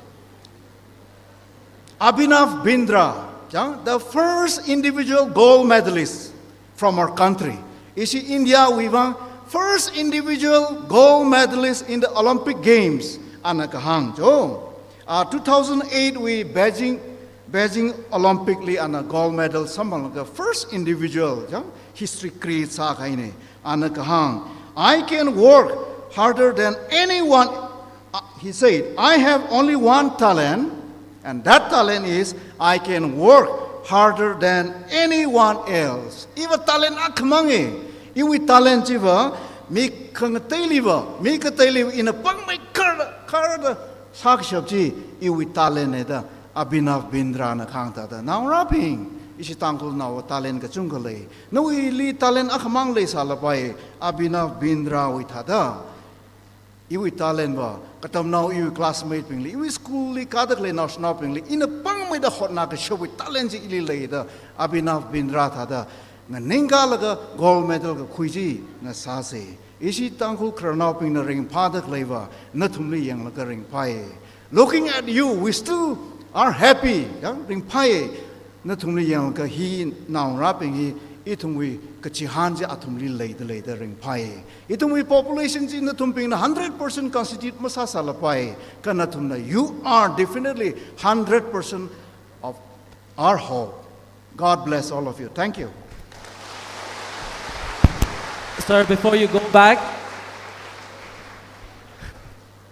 Abhinav Bindra, chang, the first individual gold medalist from our country. Ishi Indiawui vang first individual gold medalist in the Olympic Games, ana kahāng jo. Ah, two thousand eight wui Beijing, Beijing Olympic li ana gold medal samphanglaga first individual, chang, history create sākahaina. Ana kahāng, "I can work harder than anyone." Uh, he said, "I have only one talent, and that talent is I can work harder than anyone else." Iva talent akhamanga, iwui talent chiva, mi khangateiliva, mi kateiliva ina pāngmei kharda, kharda sākashap chi, iwui talent na da, Abhinav Bindra na kahāng thāda. Naongarābing, ishi Tangkhulnaova talent kachungkha lei. Nawuili talent akhamang leisālapai, Abhinav Bindra wui thāda. Iwui talent va, katamnao iwui classmate bingli, iwui school li kādakhalei naoshinaobingli, ina pāngmeida hotnakashapwui talent chi ili lei da, Abhinav Bindra thāda, nganingkalaga gold medal kakhui chi ngasāsa. Ishi Tangkhul khararnaobingna ringphāda khaleiva, nathumli yanglaga ringphāya. Looking at you, we still are happy, ya, ringphāya. Nathumli yanglaga hi naongarābing hi, ithumwui kachihān chi athumli leida leida ringphāya. Ithumwui population chi nathumbingna hundred percent constitute masāsālapai, kha nathumna, you are definitely hundred percent of our hope. God bless all of you. Thank you. Sir, before you go back,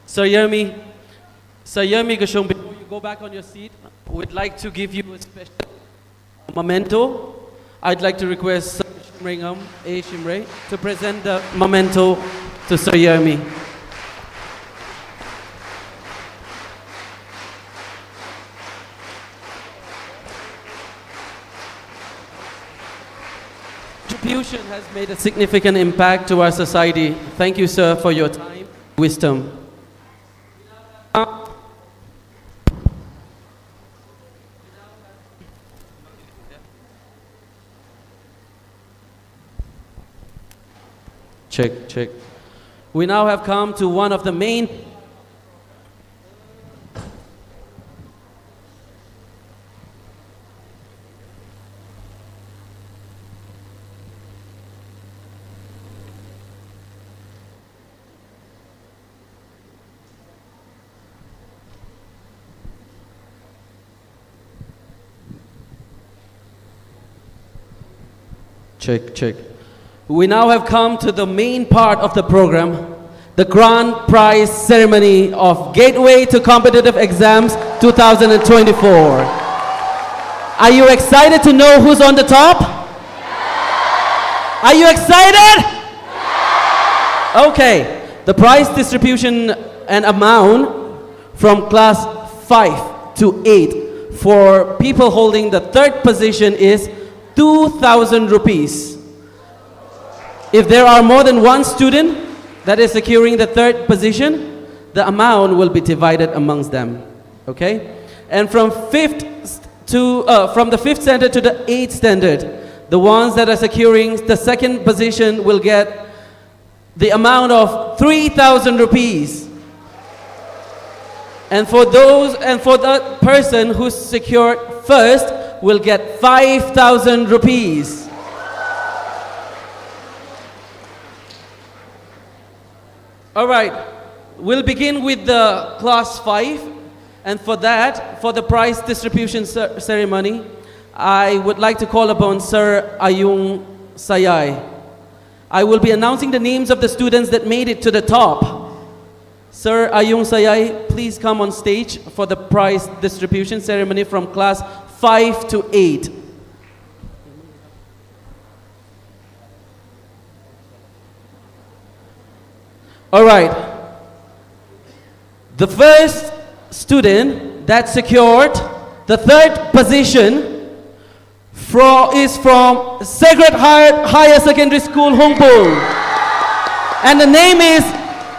Sir Yermi, Sir Yermi Kashung, before you go back on your seat, we'd like to give you a special memento. I'd like to request Sir Shimray Ngam, A Shimray, to present the memento to Sir Yermi. Contribution has made a significant impact to our society. Thank you, sir, for your time, wisdom. Check, check. We now have come to one of the main Check, check. We now have come to the main part of the program, the grand prize ceremony of Gateway to Competitive Exams two thousand twenty-four. Are you excited to know who's on the top? Are you excited? Okay, the prize distribution and amount from class five to eight. for people holding the third position is two thousand rupees. If there are more than one student that is securing the third position, the amount will be divided amongst them. Okay? And from fifth to, uh, from the fifth standard to the eighth standard, the ones that are securing the second position will get the amount of three thousand rupees. And for those, and for the person who secured first will get five thousand rupees. All right, we'll begin with the class five. And for that, for the prize distribution cer-, ceremony, I would like to call upon Sir Ayung Sayai. I will be announcing the names of the students that made it to the top. Sir Ayung Sayai, please come on stage for the prize distribution ceremony from class five to eight. All right. The first student that secured the third position fro-, is from Sacred Heart Higher Secondary School, Hungpung. And the name is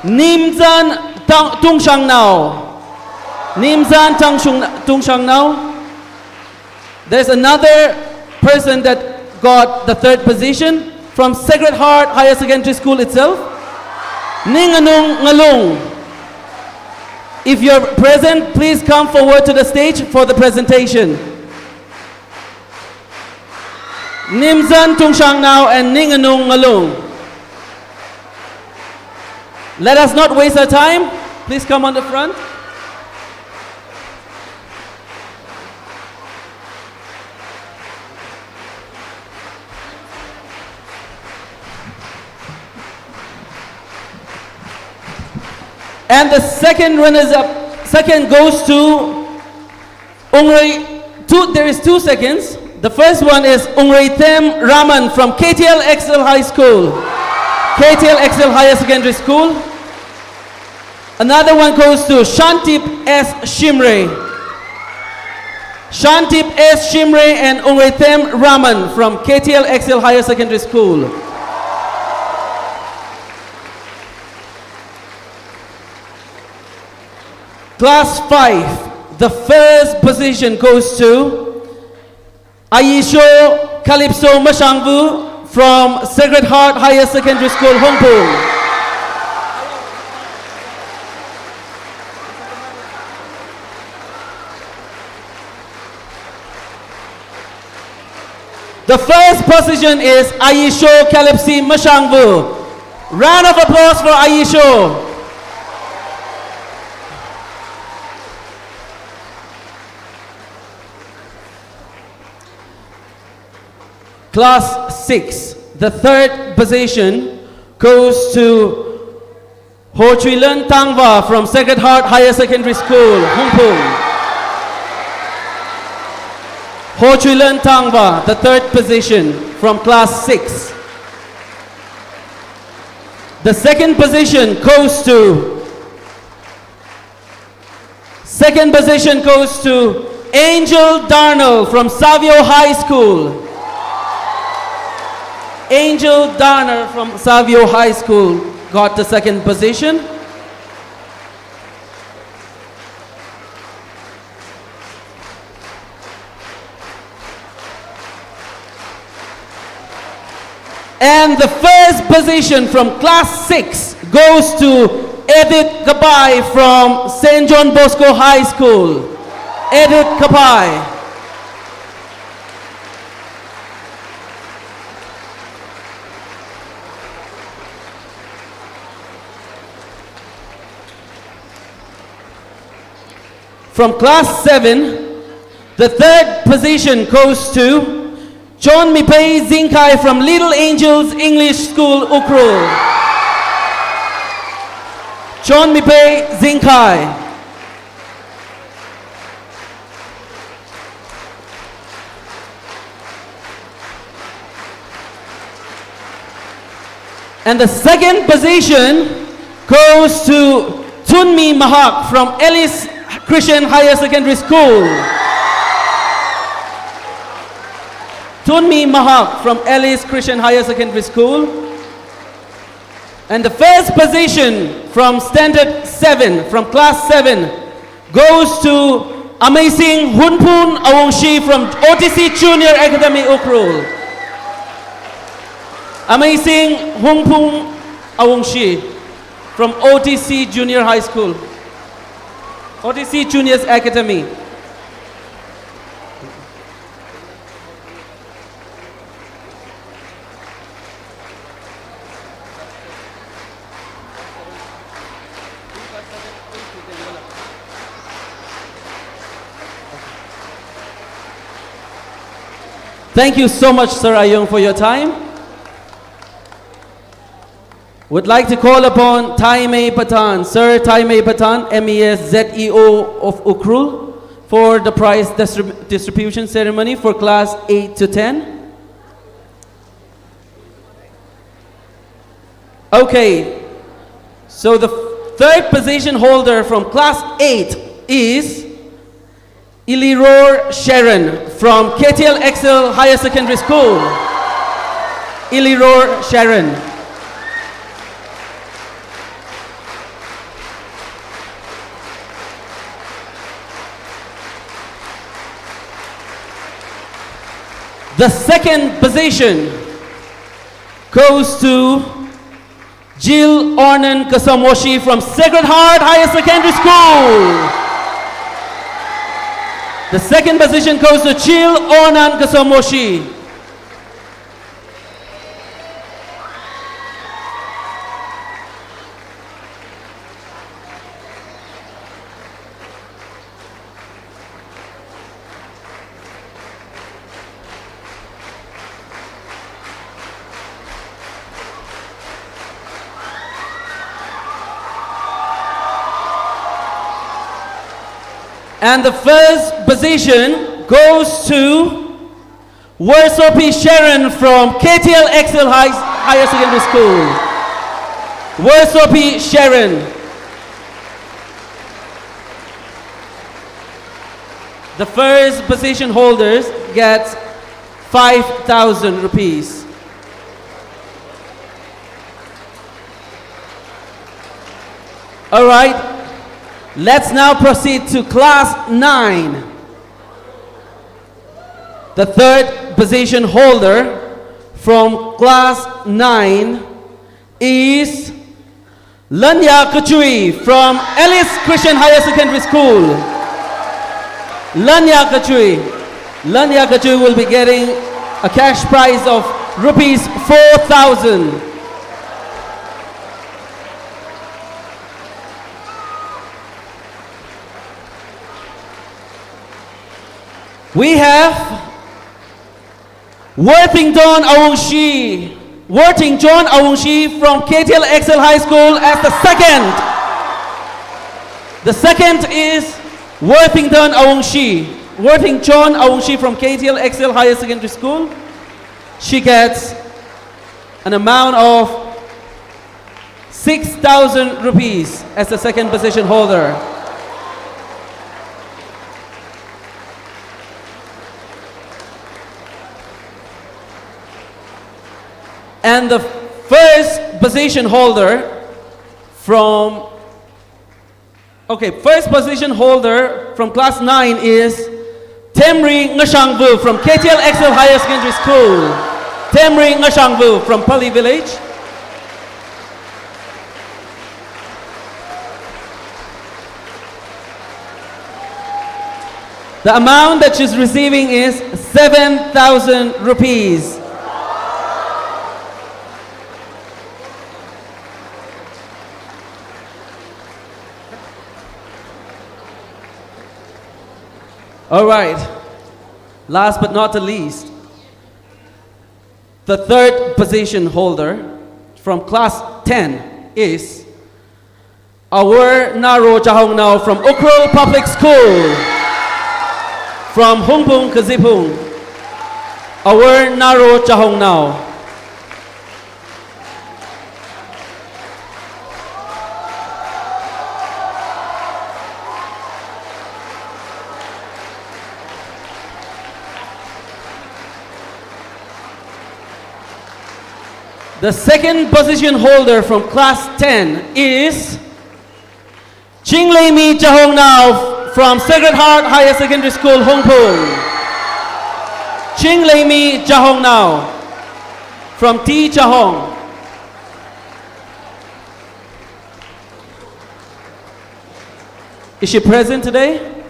Nimzan Tang-, Tungshangnao. Nimzan Tangshung-, Tungshangnao. There's another person that got the third position from Sacred Heart Higher Secondary School itself. Ninganung Ngalung. If you're present, please come forward to the stage for the presentation. Nimzan Tungshangnao and Ninganung Ngalung. Let us not waste our time. Please come on the front. And the second runners up, second goes to Ungrei, two, there is two seconds. The first one is Ungrei Them Raman from K T L Excel High School. K T L Excel Higher Secondary School. Another one goes to Shantip S Shimray. Shantip S Shimray and Ungrei Them Raman from K T L Excel Higher Secondary School. Class five, the first position goes to Ayisho Calypso Mashangvu from Sacred Heart Higher Secondary School, Hungpung. The first position is Ayisho Calypso Mashangvu. Round of applause for Ayisho. Class six, the third position goes to Hochuilan Tangva from Sacred Heart Higher Secondary School, Hungpung. Hochuilan Tangva, the third position from class six. The second position goes to Second position goes to Angel Darnell from Savio High School. Angel Darnell from Savio High School got the second position. And the first position from class six goes to Edith Kapai from Saint John Bosco High School. Edith Kapai. From class seven, the third position goes to John Mipei Zingkai from Little Angels English School, Ukhrul. John Mipei Zingkai. And the second position goes to Tunmi Mahak from Alice Christian Higher Secondary School. Tunmi Mahak from Alice Christian Higher Secondary School. And the first position from standard seven, from class seven, goes to Amazing Hunphung Awungshi from O T C Junior Academy, Ukhrul. Amazing Hunphung Awungshi from O T C Junior High School, O T C Juniors Academy. Thank you so much, Sir Ayung, for your time. Would like to call upon Taimei Patan, Sir Taimei Patan, M E S, Z E O of Ukhrul, for the prize distrib-, distribution ceremony for class eight to ten. Okay, so the f-, third position holder from class eight is Iliror Sharon from K T L Excel Higher Secondary School. Iliror Sharon. The second position goes to Jill Ornan Kasamwoshi from Sacred Heart Higher Secondary School. The second position goes to Jill Ornan Kasamwoshi. And the first position goes to Worsopi Sharon from K T L Excel High, Higher Secondary School. Worsopi Sharon. The first position holders get five thousand rupees. All right, let's now proceed to class nine. The third position holder from class nine is Lanya Kachui from Alice Christian Higher Secondary School. Lanya Kachui. Lanya Kachui will be getting a cash prize of rupees four thousand. We have Worthington Awungshi. Worthington Awungshi from K T L Excel High School as the second. The second is Worthington Awungshi. Worthington Awungshi from K T L Excel Higher Secondary School. She gets an amount of six thousand rupees as the second position holder. And the first position holder from Okay, first position holder from class nine is Temri Ngashangvu from K T L Excel Higher Secondary School. Temri Ngashangvu from Pali Village. The amount that she's receiving is seven thousand rupees. All right. Last but not the least, the third position holder from class ten is Awor Naro Chahongnao from Ukhrul Public School, from Hungpung Kazipung. Awor Naro Chahongnao. The second position holder from class ten is Chingleimi Jahongnao from Sacred Heart Higher Secondary School, Hungpung. Chingleimi Jahongnao from T Jahong. Is she present today?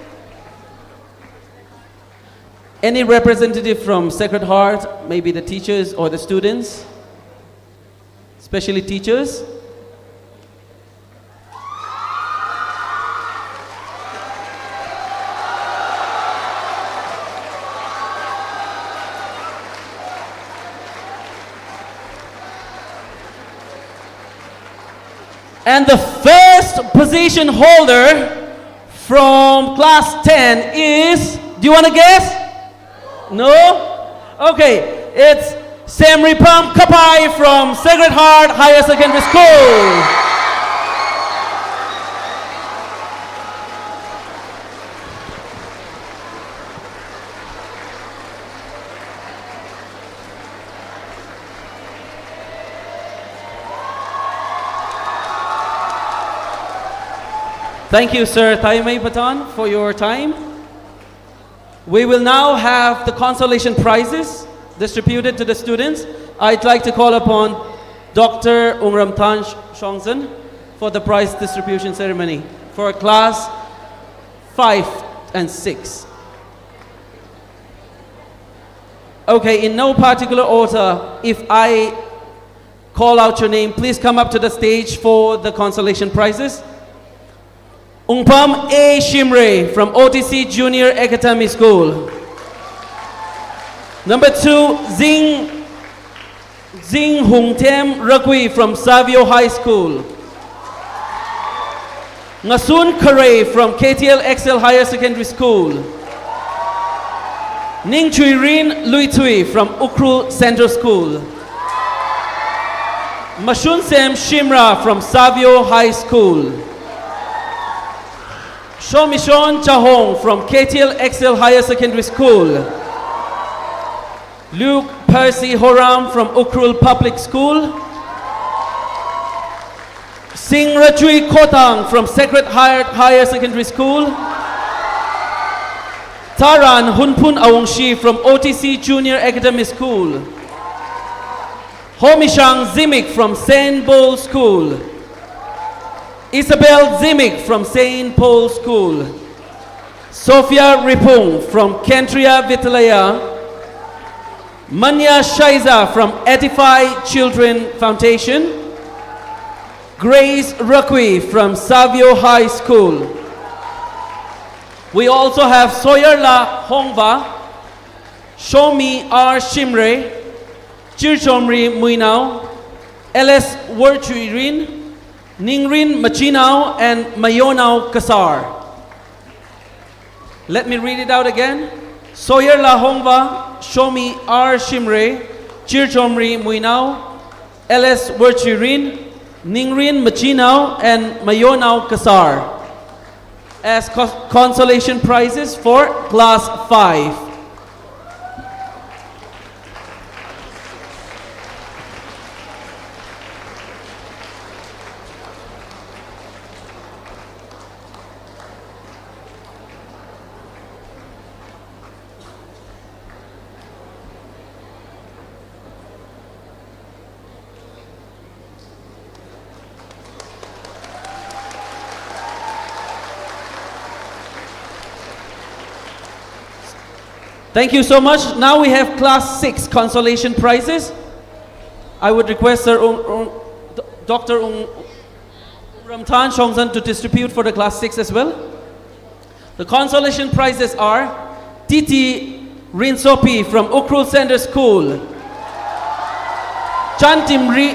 Any representative from Sacred Heart, maybe the teachers or the students, especially teachers? And the first position holder from class ten is, do you wanna guess? No? Okay, it's Semripam Kapai from Sacred Heart Higher Secondary School. Thank you, Sir Taimei Patan, for your time. We will now have the consolation prizes distributed to the students. I'd like to call upon Doctor Wungramthan Shongzan for the prize distribution ceremony for class five and six. Okay, in no particular order, if I call out your name, please come up to the stage for the consolation prizes. Wungpam A Shimray from O T C Junior Academy School. Number two, Zing, Zing Hungtem Rakui from Savio High School. Ngasun Kharei from K T L Excel Higher Secondary School. Ningchuirin Luithui from Ukhrul Central School. Mashunsem Shimra from Savio High School. Shomishon Chahong from K T L Excel Higher Secondary School. Luke Percy Horam from Ukhrul Public School. Singrachui Khotang from Sacred Heart Higher Secondary School. Taran Hunphun Awungshi from O T C Junior Academy School. Homishang Zimik from Saint Paul School. Isabel Zimik from Saint Paul School. Sophia Ripung from Kendriya Vidyalaya. Manya Shaiza from Edify Children Foundation. Grace Rakui from Savio High School. We also have Soyarla Hongva, Shomi R Shimray, Chirchomri Muinao, L S Worchuirin, Ningrin Machinao, and Mayonao Kasar. Let me read it out again. Soyarla Hongva, Shomi R Shimray, Chirchomri Muinao, L S Worchuirin, Ningrin Machinao, and Mayonao Kasar as cons-, consolation prizes for class five. Thank you so much. Now we have class six consolation prizes. I would request Sir Ung, Ung, Doctor Ung, Ramthan Shongzan to distribute for the class six as well. The consolation prizes are Titi Rinsopi from Ukhrul Central School, Chantim Ri,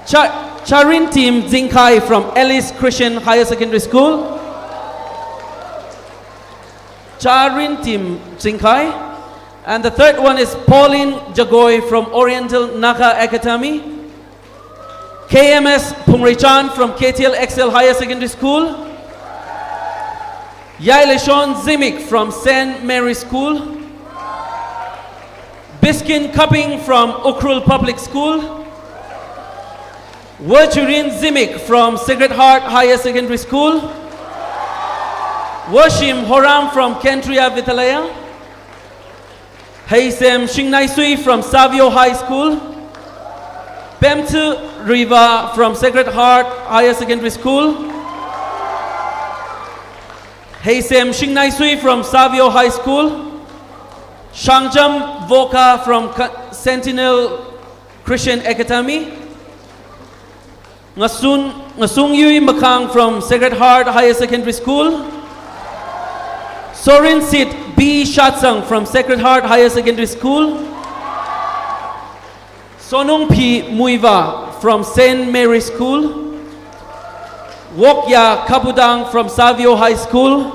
Cha, Charintim Zingkai from Alice Christian Higher Secondary School, Charintim Zingkai, and the third one is Pauline Jagoi from Oriental Naga Academy, K M S Phungreichan from K T L Excel Higher Secondary School, Yaileshon Zimik from Saint Mary's School, Biskin Kaping from Ukhrul Public School, Wachurin Zimik from Sacred Heart Higher Secondary School. Washim Horam from Kendriya Vidyalaya. Heisem Shingnaisui from Savio High School. Pemthu Riva from Sacred Heart Higher Secondary School. Heisem Shingnaisui from Savio High School. Shangjam Voka from Ka-, Sentinel Christian Academy. Ngasun, Ngasungyui Makang from Sacred Heart Higher Secondary School. Sorinsit B Shatsang from Sacred Heart Higher Secondary School. Sonungphi Muiva from Saint Mary's School. Wokya Kabudang from Savio High School.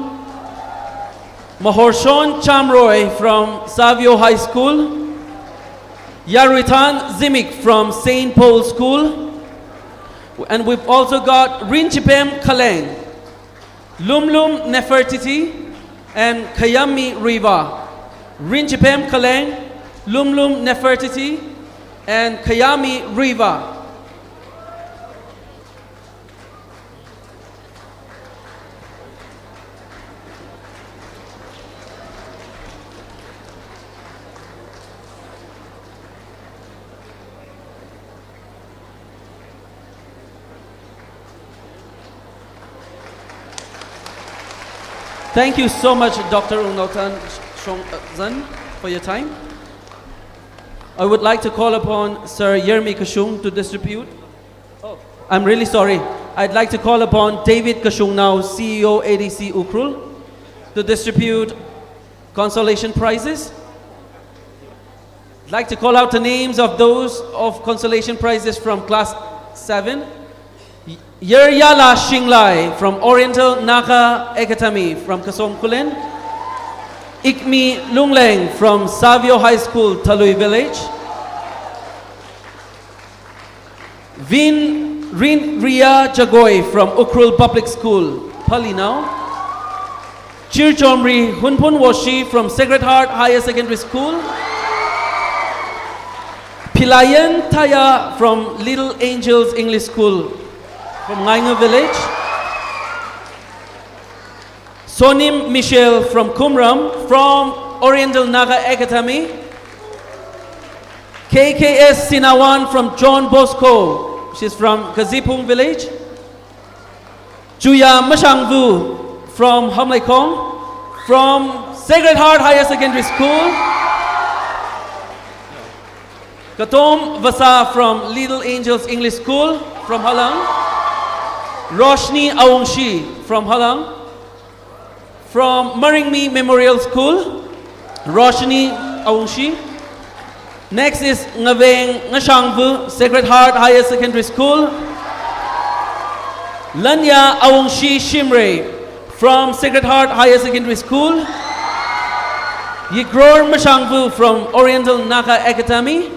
Mahorshon Chamroy from Savio High School. Yaruithan Zimik from Saint Paul's School. And we've also got Rinchipem Kaleng, Lumlum Nefertiti, and Khayami Riva. Rinchipem Kaleng, Lumlum Nefertiti, and Khayami Riva. Thank you so much, Doctor Wungnaothan Shongzan, for your time. I would like to call upon Sir Yermi Kashung to distribute. Oh, I'm really sorry. I'd like to call upon David Kashungnao, C E O A D C Ukhrul, to distribute consolation prizes. I'd like to call out the names of those of consolation prizes from class seven. Yeryala Shinglai from Oriental Naga Academy from Kasom Khullen. Ikmi Lungleng from Savio High School, Thalui Village. Vin Rin Ria Jagoi from Ukhrul Public School, Phalenao. Chirchomri Hunphun Woshi from Sacred Heart Higher Secondary School. Philayan Thaya from Little Angels English School from Ngainga Village. Sonim Michelle from Kumram, from Oriental Naga Academy. K K S Sinawan from John Bosco. She's from Kazipung Village. Chuya Mashangvu from Hamleikhong, from Sacred Heart Higher Secondary School. Katom Vasa from Little Angels English School from Halang. Roshni Awungshi from Halang. From Maringmi Memorial School, Roshni Awungshi. Next is Ngaveng Ngashangvu, Sacred Heart Higher Secondary School. Lanya Awungshi Shimray from Sacred Heart Higher Secondary School. Yikror Mashangvu from Oriental Naga Academy.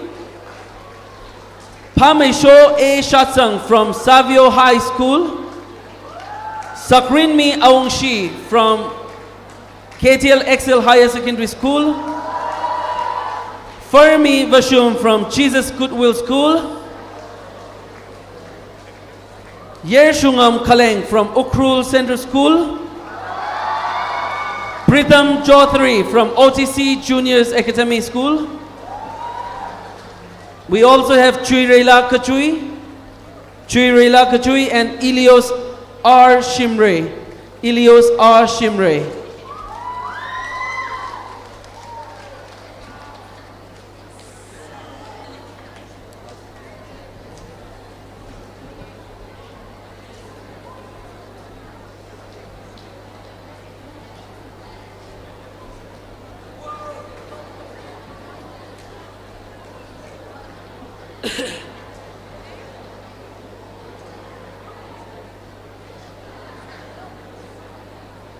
Phameisho A Shatsang from Savio High School. Sakrinmi Awungshi from K T L Excel Higher Secondary School. Fermi Vashum from Jesus Goodwill School. Yershungam Khaleng from Ukhrul Central School. Pritam Chaudhary from O T C Juniors Academy School. We also have Chuireila Kachui, Chuireila Kachui and Ilios R Shimray, Ilios R Shimray.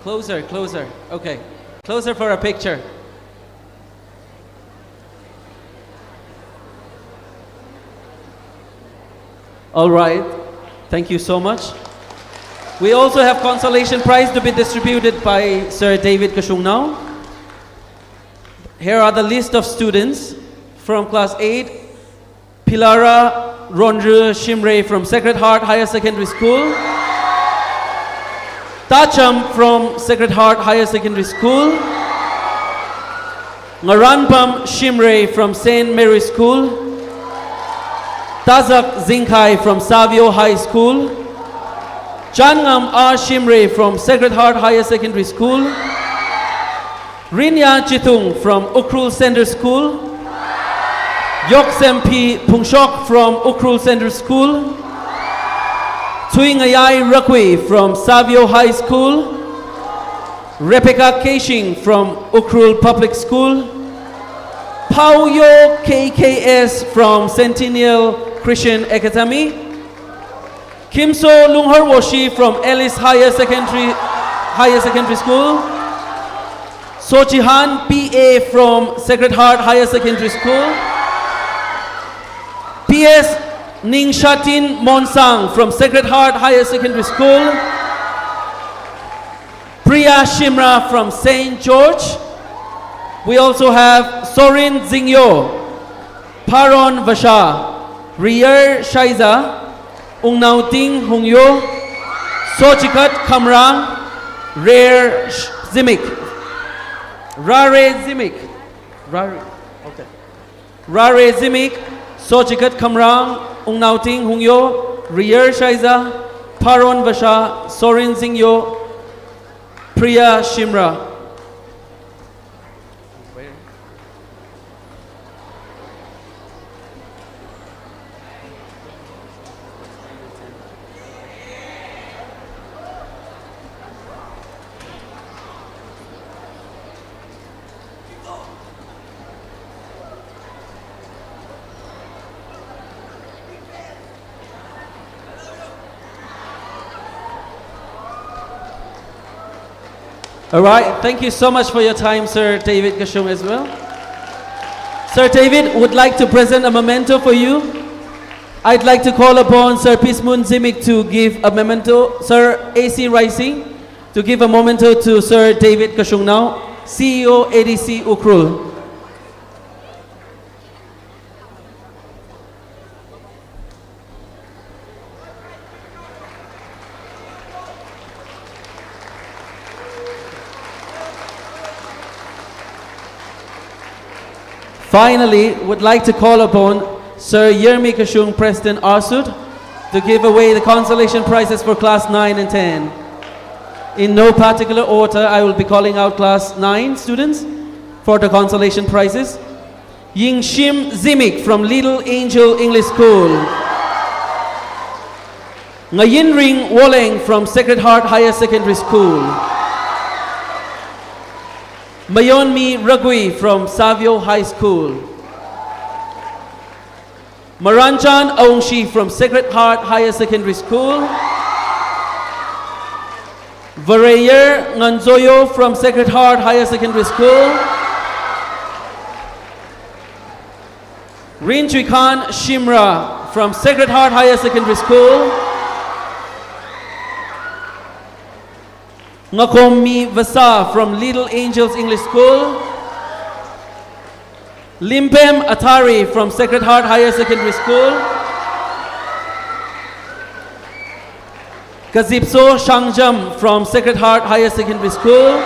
Closer, closer. Okay. Closer for a picture. All right. Thank you so much. We also have consolation prize to be distributed by Sir David Kashungnao. Here are the list of students from class eight. Pilara Ronru Shimray from Sacred Heart Higher Secondary School. Tacham from Sacred Heart Higher Secondary School. Ngaranpam Shimray from Saint Mary's School. Tazak Zingkhai from Savio High School. Changam R Shimray from Sacred Heart Higher Secondary School. Rinya Chithung from Ukhrul Centre School. Yoksempi Phungshok from Ukhrul Centre School. Tsuingayai Rakui from Savio High School. Rebecca Keishing from Ukhrul Public School. Pauyo K K S from Centennial Christian Academy. Kimso Lunghar Woshi from Alice Higher Secondary, Higher Secondary School. Sochihan P A from Sacred Heart Higher Secondary School. P S Ningshatin Monsang from Sacred Heart Higher Secondary School. Priya Shimra from Saint George. We also have Sorin Zingyo, Pharon Vasha, Riyar Shaiza, Ungnauting Hungyo, Sochikat Khamrang, Rare Sh-, Zimik. Rare Zimik. Rare. Okay. Rare Zimik, Sochikat Khamrang, Ungnauting Hungyo, Riyar Shaiza, Pharon Vasha, Sorin Zingyo, Priya Shimra. All right, thank you so much for your time, Sir David Kashung, as well. Sir David would like to present a memento for you. I'd like to call upon Sir Pismun Zimik to give a memento, Sir A C Rising to give a memento to Sir David Kashungnao, C E O A D C Ukhrul. Finally, would like to call upon Sir Yermi Kashung, President ARSUD, to give away the consolation prizes for class nine and ten. In no particular order, I will be calling out class nine students for the consolation prizes. Yingshim Zimik from Little Angel English School. Ngayinring Woleng from Sacred Heart Higher Secondary School. Mayonmi Ragui from Savio High School. Maranchan Aungshi from Sacred Heart Higher Secondary School. Vareyer Nganzoyo from Sacred Heart Higher Secondary School. Rinchuikhan Shimra from Sacred Heart Higher Secondary School. Ngakommi Vasa from Little Angels English School. Limpem Athari from Sacred Heart Higher Secondary School. Kazipso Shangjam from Sacred Heart Higher Secondary School.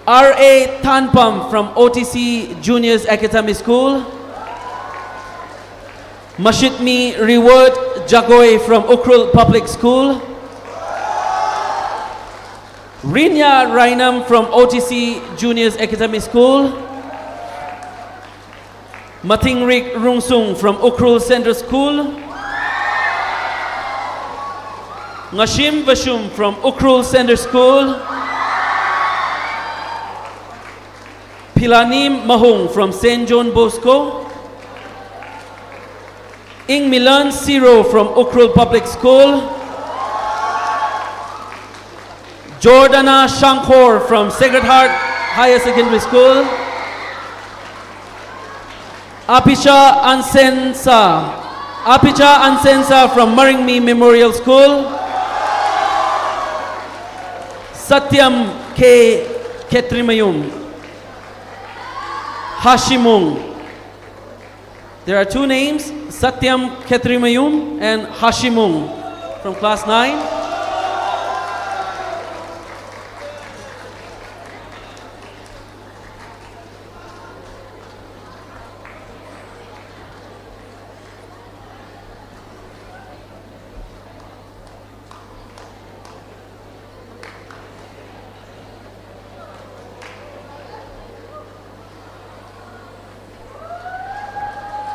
R A Thanpam from O T C Juniors Academy School. Mashitmi Reward Jagoi from Ukhrul Public School. Rinya Rainam from O T C Juniors Academy School. Mathingrik Rungsung from Ukhrul Centre School. Ngashim Vashum from Ukhrul Centre School. Philanim Mahung from Saint John Bosco. Ingmilan Siro from Ukhrul Public School. Jordana Shangkhor from Sacred Heart Higher Secondary School. Apisha Ansensa. Apisha Ansensa from Maringmi Memorial School. Satyam K Khetrimayum. Hashimung. There are two names, Satyam Khetrimayum and Hashimung from class nine.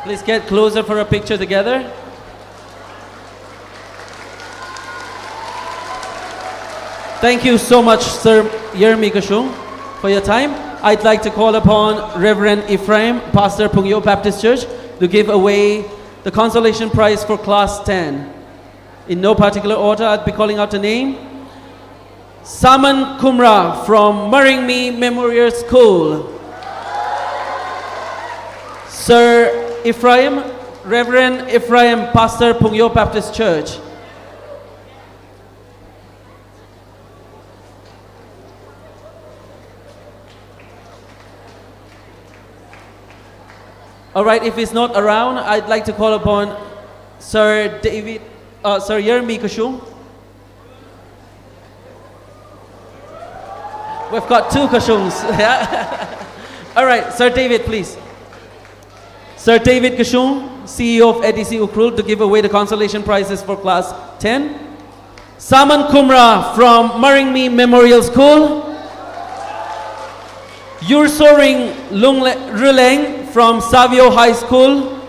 Please get closer for a picture together. Thank you so much, Sir Yermi Kashung, for your time. I'd like to call upon Reverend Ephraim, Pastor Phungyo Baptist Church, to give away the consolation prize for class ten. In no particular order, I'd be calling out a name. Saman Kumra from Maringmi Memorial School. Sir Ephraim, Reverend Ephraim, Pastor Phungyo Baptist Church. All right, if he's not around, I'd like to call upon Sir David, uh, Sir Yermi Kashung. We've got two Kashungs. Yeah. All right, Sir David, please. Sir David Kashung, C E O of A D C Ukhrul, to give away the consolation prizes for class ten. Saman Kumra from Maringmi Memorial School. Yursoring Lungle-, Ruleng from Savio High School.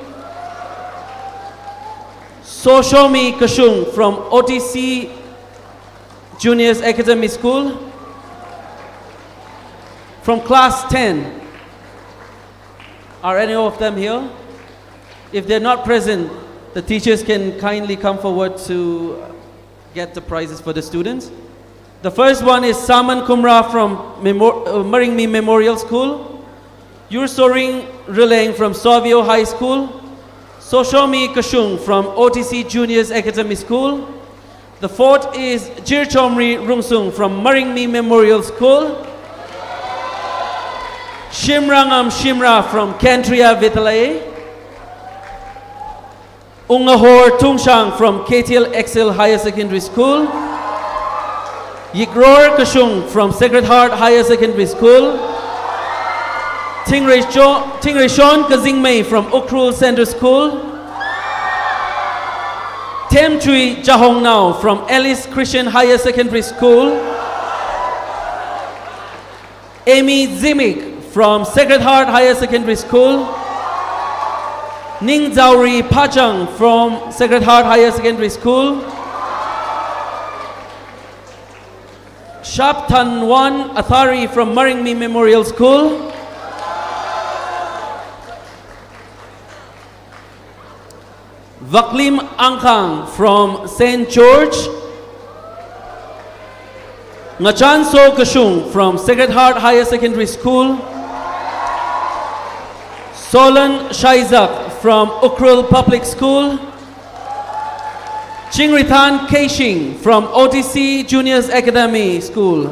Soshomi Kashung from O T C Juniors Academy School. From class ten. Are any of them here? If they're not present, the teachers can kindly come forward to get the prizes for the students. The first one is Saman Kumra from Memo-, uh, Maringmi Memorial School, Yursoring Ruleng from Savio High School, Soshomi Kashung from O T C Juniors Academy School, the fourth is Jirchomri Rungsung from Maringmi Memorial School. Shimrangam Shimra from Kandria Vidyalaya. Ungahor Tungshang from K T L Excel Higher Secondary School. Yikror Kashung from Sacred Heart Higher Secondary School. Tingreisho-, Tingreishon Kazingmei from Ukhrul Central School. Themchui Jahongnao from Alice Christian Higher Secondary School. Amy Zimik from Sacred Heart Higher Secondary School. Ningzauri Phachang from Sacred Heart Higher Secondary School. Shapthanwan Athari from Maringmi Memorial School. Vaklim Angkhang from Saint George. Ngachanso Kashung from Sacred Heart Higher Secondary School. Solan Shaizak from Ukhrul Public School. Chingrithan Keishing from O T C Juniors Academy School.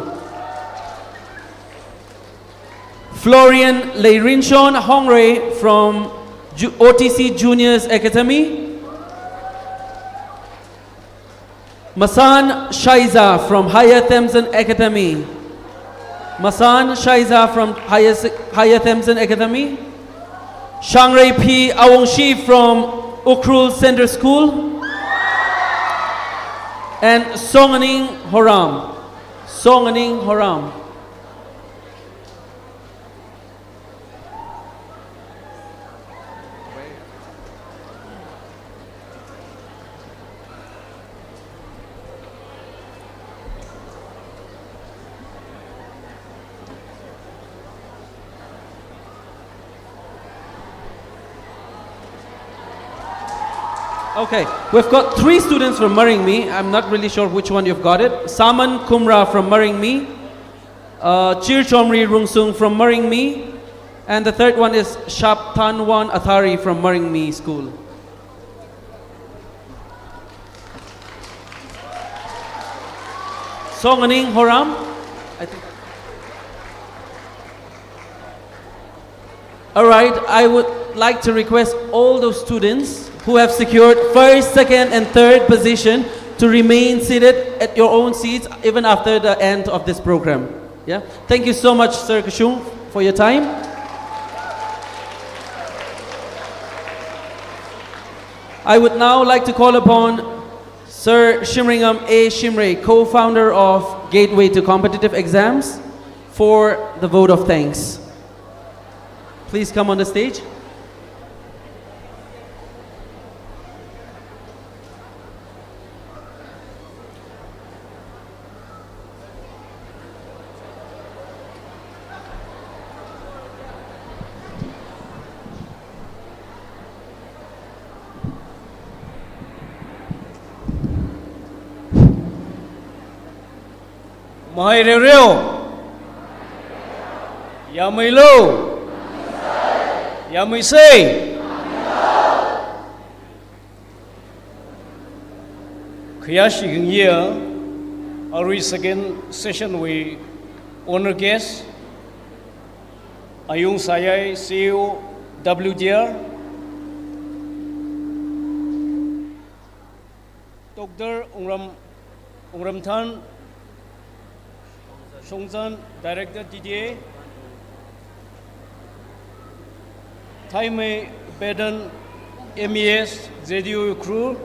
Florian Leirinshon Hongre from Ju-, O T C Juniors Academy. Masan Shaiza from Higher Thamsan Academy. Masan Shaiza from Higher Se-, Higher Thamsan Academy. Shangreipi Awungshi from Ukhrul Central School. And Songaning Horam. Songaning Horam. Okay, we've got three students from Maringmi. I'm not really sure which one you've got it. Saman Kumra from Maringmi, uh, Chirchomri Rungsung from Maringmi, and the third one is Shapthanwan Athari from Maringmi School. Songaning Horam, I think. All right, I would like to request all those students who have secured first, second, and third position to remain seated at your own seats even after the end of this program. Yeah? Thank you so much, Sir Kashung, for your time. I would now like to call upon Sir Shimringam A Shimray, co-founder of Gateway to Competitive Exams, for the vote of thanks. Please come on the stage. Mahai reoreo. Yameilo. Yameisei. Khayāshi khangayā, arui second session wui honour guest, Ayung Sayai, C E O, W D R, Doctor Wungram, Wungramthan Shongzan, Director, T D A, Thaimei Bedan, M E S, Z D O Ukhrul,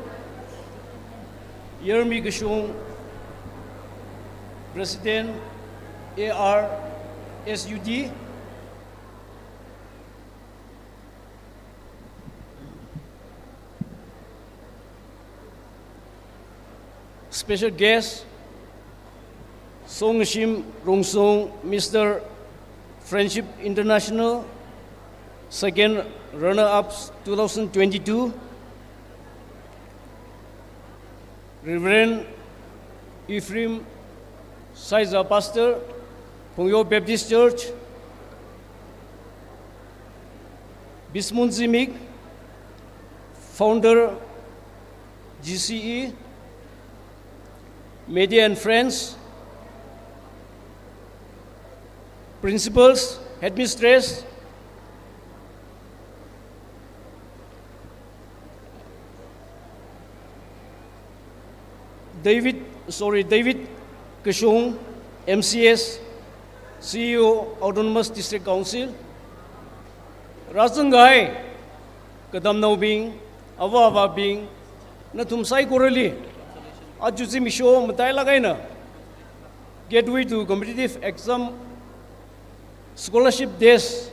Yarmi Kashung, President, A R S U D, special guest, Songshim Rungsung, Mister Friendship International, second runner-up two thousand twenty-two, Reverend Ephraim Saiza, Pastor, Phungyo Baptist Church, Bismun Zimik, founder, G C E, Media and Friends, principals, headmistress, David, sorry, David Kashung, M C S, C E O, Autonomous District Council, rāzangkahai katamnaobing, avā avābing, nathum saikorali aja zimiksho matailāk eina Gateway to Competitive Exam Scholarship Days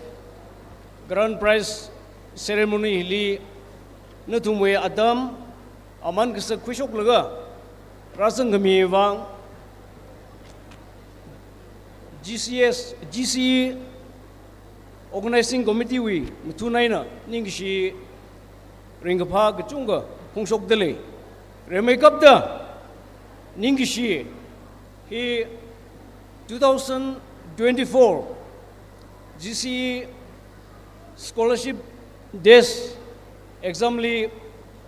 Grand Prize Ceremony hili nathumwui atam aman kasak khuishoklaga rāzangkhami vang G C S, G C E Organizing Committee wui mathun eina ningkashi ringkaphā kachungkha phongshokdalei. Rimeikapta ningkashi hi two thousand twenty-four G C E Scholarship Days exam li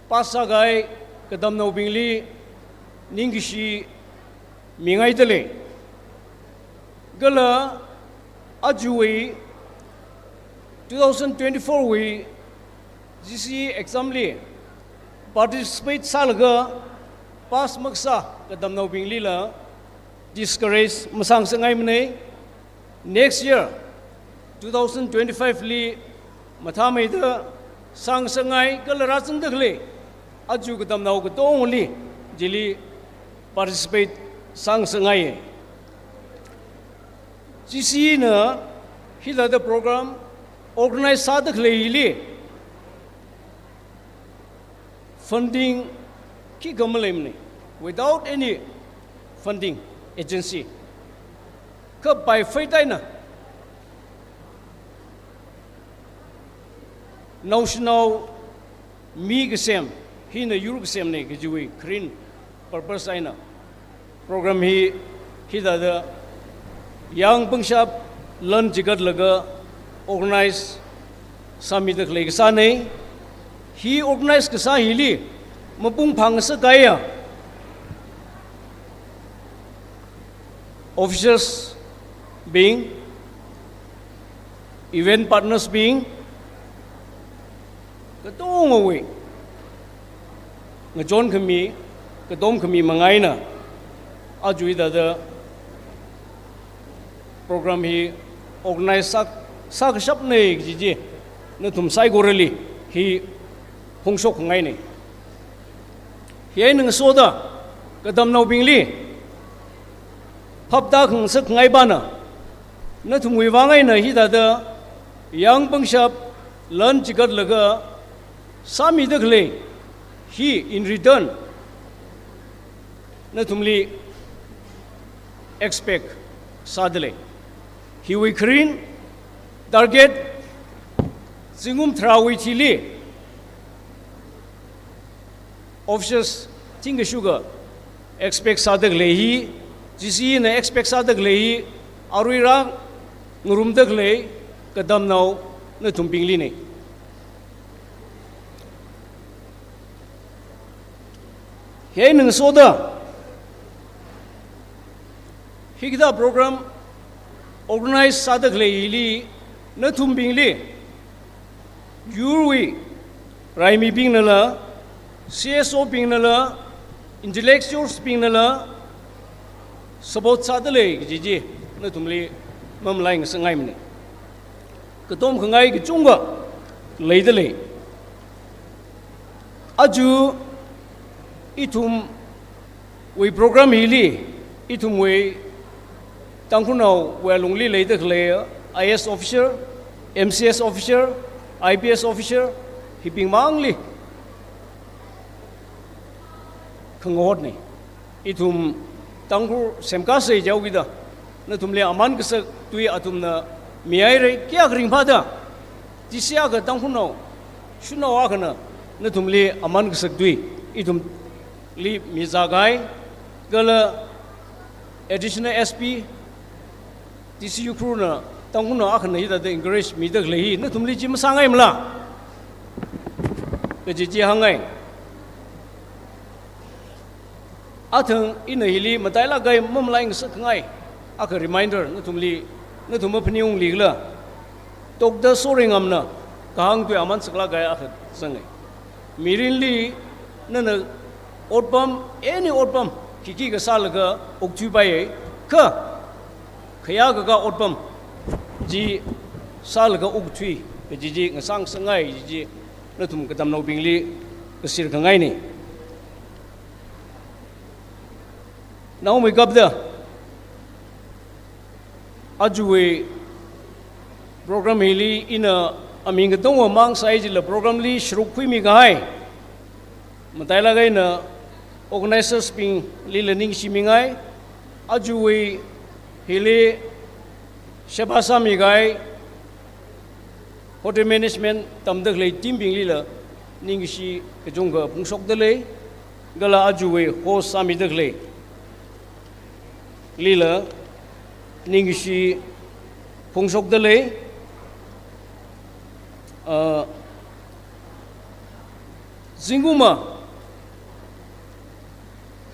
pass sākahai katamnaobingli ningkashi mingaidalei. Kala ajawui two thousand twenty-four wui G C E exam li participate sālaga pass makasā katamnaobinglila discourage masāngasakngaimanei. Next year, two thousand twenty-five li mathāmeida sāngasakngai kala rāzangda khalei aja katamnao katongli chili participate sāngasakngaiye. G C E na hithāda program organize sāda khaleili funding khikha maleimanei, without any funding agency. Kha by faith eina naoshinao mi kasem, hina yur kasemnei kajiwui kharing purpose eina program hi hithāda yang pangshap lan chigatlaga organize sāmida khalei kasānei. Hi organize kasā hili mapung phāngasakkahaiya officials bing, event partners bing, katongawui ngachon khami, katom khami manga eina aja hithāda program hi organize sā, sākashapna kaji chi nathum saikorali hi phongshok khangaina. Hi eina ngasoda katamnaobingli phaptā khangasak khangai pana, nathumwui vang eina hithāda yang pangshap lan chigatlaga sāmida khalei hi in return nathumli expect sādalei. Hiwui kharing target zingkum tharāwui thili officers thingkashuka expect sāda khalei hi, G C E na expect sāda khalei hi, aruirang ngarumda khalei katamnao nathumbinglina. Hi eina ngasoda hikathā program organize sāda khalei hili nathumbingli yurwui raimibingnala, C S O bingnala, intellectuals bingnala support sādalei kaji chi nathumli mamalai ngasangaimana. Katom khangai kachungkha leidalei. Aja ithumwui program hili ithumwui Tangkhulnaowui alungli leida khalei I A S officer, M C S officer, I P S officer, hibingmangli khangahotna. Ithum Tangkhul semkasei jihaokida nathumli aman kasak tui athumna mihaira, kayākha ringphāda, T C R ka Tangkhulnao shanaowa akhana nathumli aman kasak tui ithumli mizākahai, kala Additional S P, T C Ukhrulna Tangkhulnao akhana hithāda encourage mida khalei hi nathumli chi masāngaimala kaji chi hāngngai. Athang ina hili matailāk kahai mamalai ngasak khangai akha reminder nathumli, nathum maphaningung likhala, Doctor Soreinngamna kahāng tui aman saklāk kahai akha zangngai. Mirinli nana otpam, any otpam khikhi kasālaga okthuipaiya, kha khayākakā otpam chi sālaga okthui kaji chi ngasāngasakngai kaji chi nathum katamnaobingli kashir khangaina. Naomeikapta ajawui program hili ina aming katonga mang sāi jila program li sharuk khuimi kahai matailāk eina organizers binglila ningshimingai. Ajawui hili sheba sāmi kahai hotel management tamda khalei team binglila ningshi kachungkha phongshokdalei, kala ajawui host sāmida khaleilila ningshi phongshokdalei. Ah, zingkumva,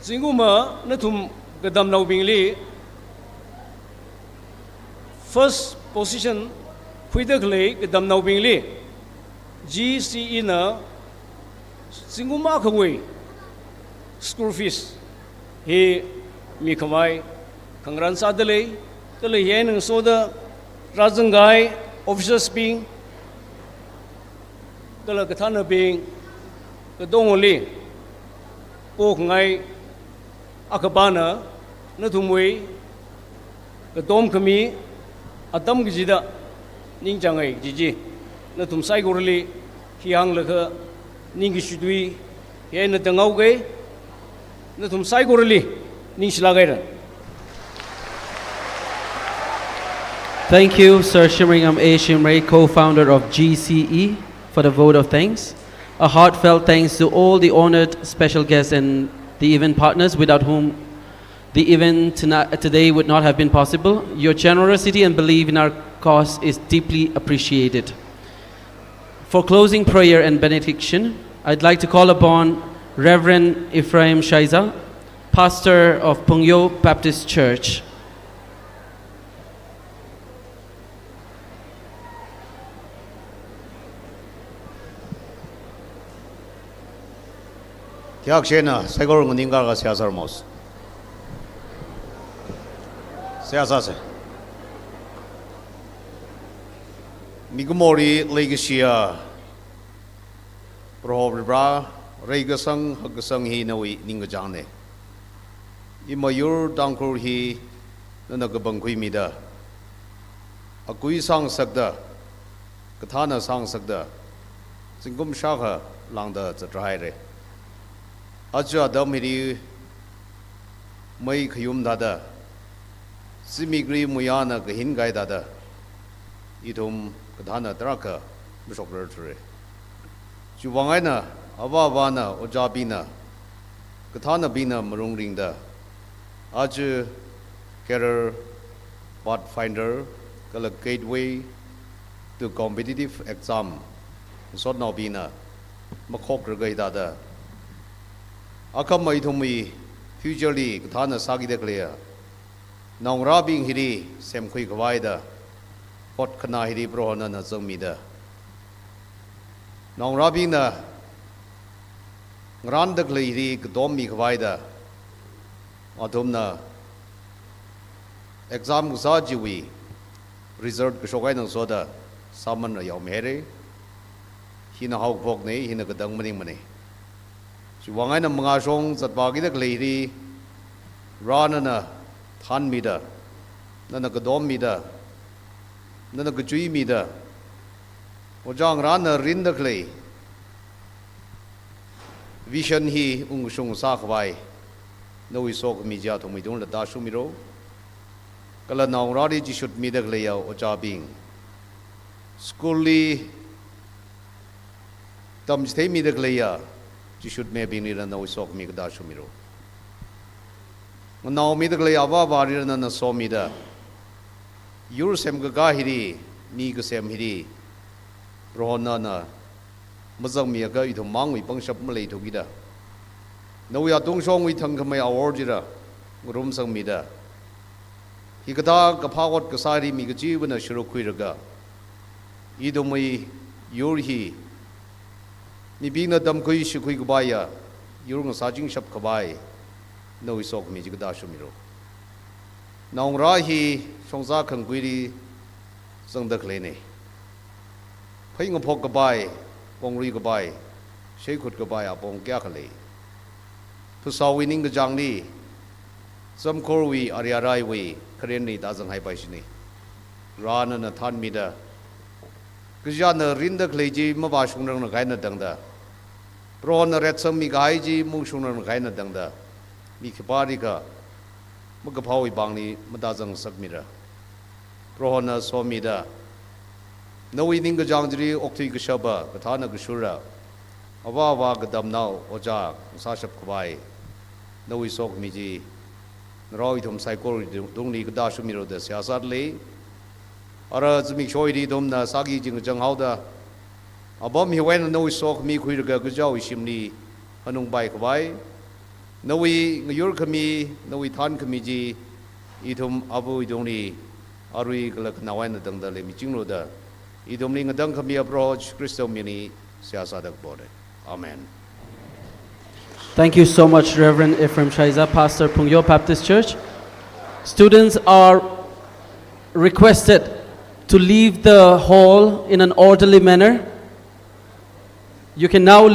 zingkumva nathum katamnaobingli first position khuida khalei katamnaobingli G C E na zingkum akhawui school fees hi mikhavai khangarān sādalei, kala hi eina ngasoda rāzang kahai officers bing, kala kathānabing, katongawuili pokhangai akha pana nathumwui katom khami atam kachida ningchāngai kaji chi nathum saikorali hi hānglaga ningkashi tui hi eina tānghaoga, nathum saikorali ningshilāk haira. Thank you, Sir Shimreingam A Shimray, co-founder of G C E, for the vote of thanks. A heartfelt thanks to all the honored special guests and the event partners without whom the event tonight, today would not have been possible. Your generosity and belief in our cause is deeply appreciated. For closing prayer and benediction, I'd like to call upon Reverend Ephraim Shaiza, pastor of Phungyo Baptist Church. Khayākshena saikora nganingkar akha seihā sāramos. Seihā sāsa. Mikumoli leikashiya Proho Varivara, reikasang hakkasang hi nawui ningkachāngna. Imayur Tangkhul hi nana kapangkhuimida, akui sāngasakda, kathāna sāngasakda, zingkum shākha lāngda zatrāhaira. Aja atam hili mei khayum thāda, zimikli muiyāna kahin kahai thāda, ithum kathāna tarākha mashokrarthura. Chiwui vang eina avā-avāna, ojābingna, kathānabingna malung ringda, aja Career Pathfinder kala Gateway to Competitive Exam ngasotnaobingna makhokra kahai thāda, akhama ithumwui future li kathāna sākida khaleiya naongarābing hili semkhui khavai da, ot khana hili Proho nana zangmida, naongarābingna ngaranda khalei hili katommi khavai da, athumna exam kasā chiwui result kashok eina ngasoda sāman rāyaomihaira. Hina haokaphokna, hina katang maningmana. Chiwui vang eina mangāshong zatvākida khalei hili, Vara nana thānmida, nana katommida, nana kachuimida, ojā ngarāna rinda khalei vision hi ungkashung sākhavai nawui sokhami chi athumwui tungli tāshungmira. Kala naongarāli chishutmida khaleiya ojābing, school li tamchitheimida khaleiya chishutmibinglila nawui sokhami katāshungmira. Nganaomida khalei avā-avāli nana somida, yur semkakā hili, mi kasem hili, Proho nana mazangmiakha ithum mangwui pangshap maleithukida, nawui atungshongwui thangkhamei awor chila ngarumsangmida, hikathā kaphā ot kasāli mi kachivana sharuk khuilaga, ithumwui yur hi mibingna tamkhui shikhui kapaiya yur ngasāchingshap kapai nawui sokhami chi katāshungmira. Naongarā hi shongzā khangkuili zangda khaleina. Phei ngaphok kapai, pongrui kapai, sheikhut kapai apong kayākha lei. Phasāwui ningkachāngli, zamkhorwui ariaraiwui kharenli tāzanghaipaishina. Vara nana thānmida, kachāna rinda khalei chi mavāshungrangna kahaina tangda, Prohona retsangmi kahai chi mungshungrangna kahaina tangda, mi khipālikha makaphāwui pāngli matāzangsakmira. Prohona somida, nawui ningkachāng chili okthui kashapa, kathāna kashura, avā-avā katamnao ojā ngasāshap kapai nawui sokhami chi narao ithum saikora tungli katāshungmira da seihā sāda lei. Ara zimiksho hili ithumna sāki chingkachang haoda, apam hiwui eina nawui sokhami khuilaga kachāwui shimli hanungpai kapai, nawui ngayur khami, nawui thānkhami chi ithum Avawui tungli arui kala khanaowui eina tangda leimichinglu da, ithumli ngatangkhamiya Proho Jishu Khristawui mingli seihā sāda kapona. Amen. Thank you so much, Reverend Ephraim Shaiza, Pastor, Phungyo Baptist Church. Students are requested to leave the hall in an orderly manner. You can now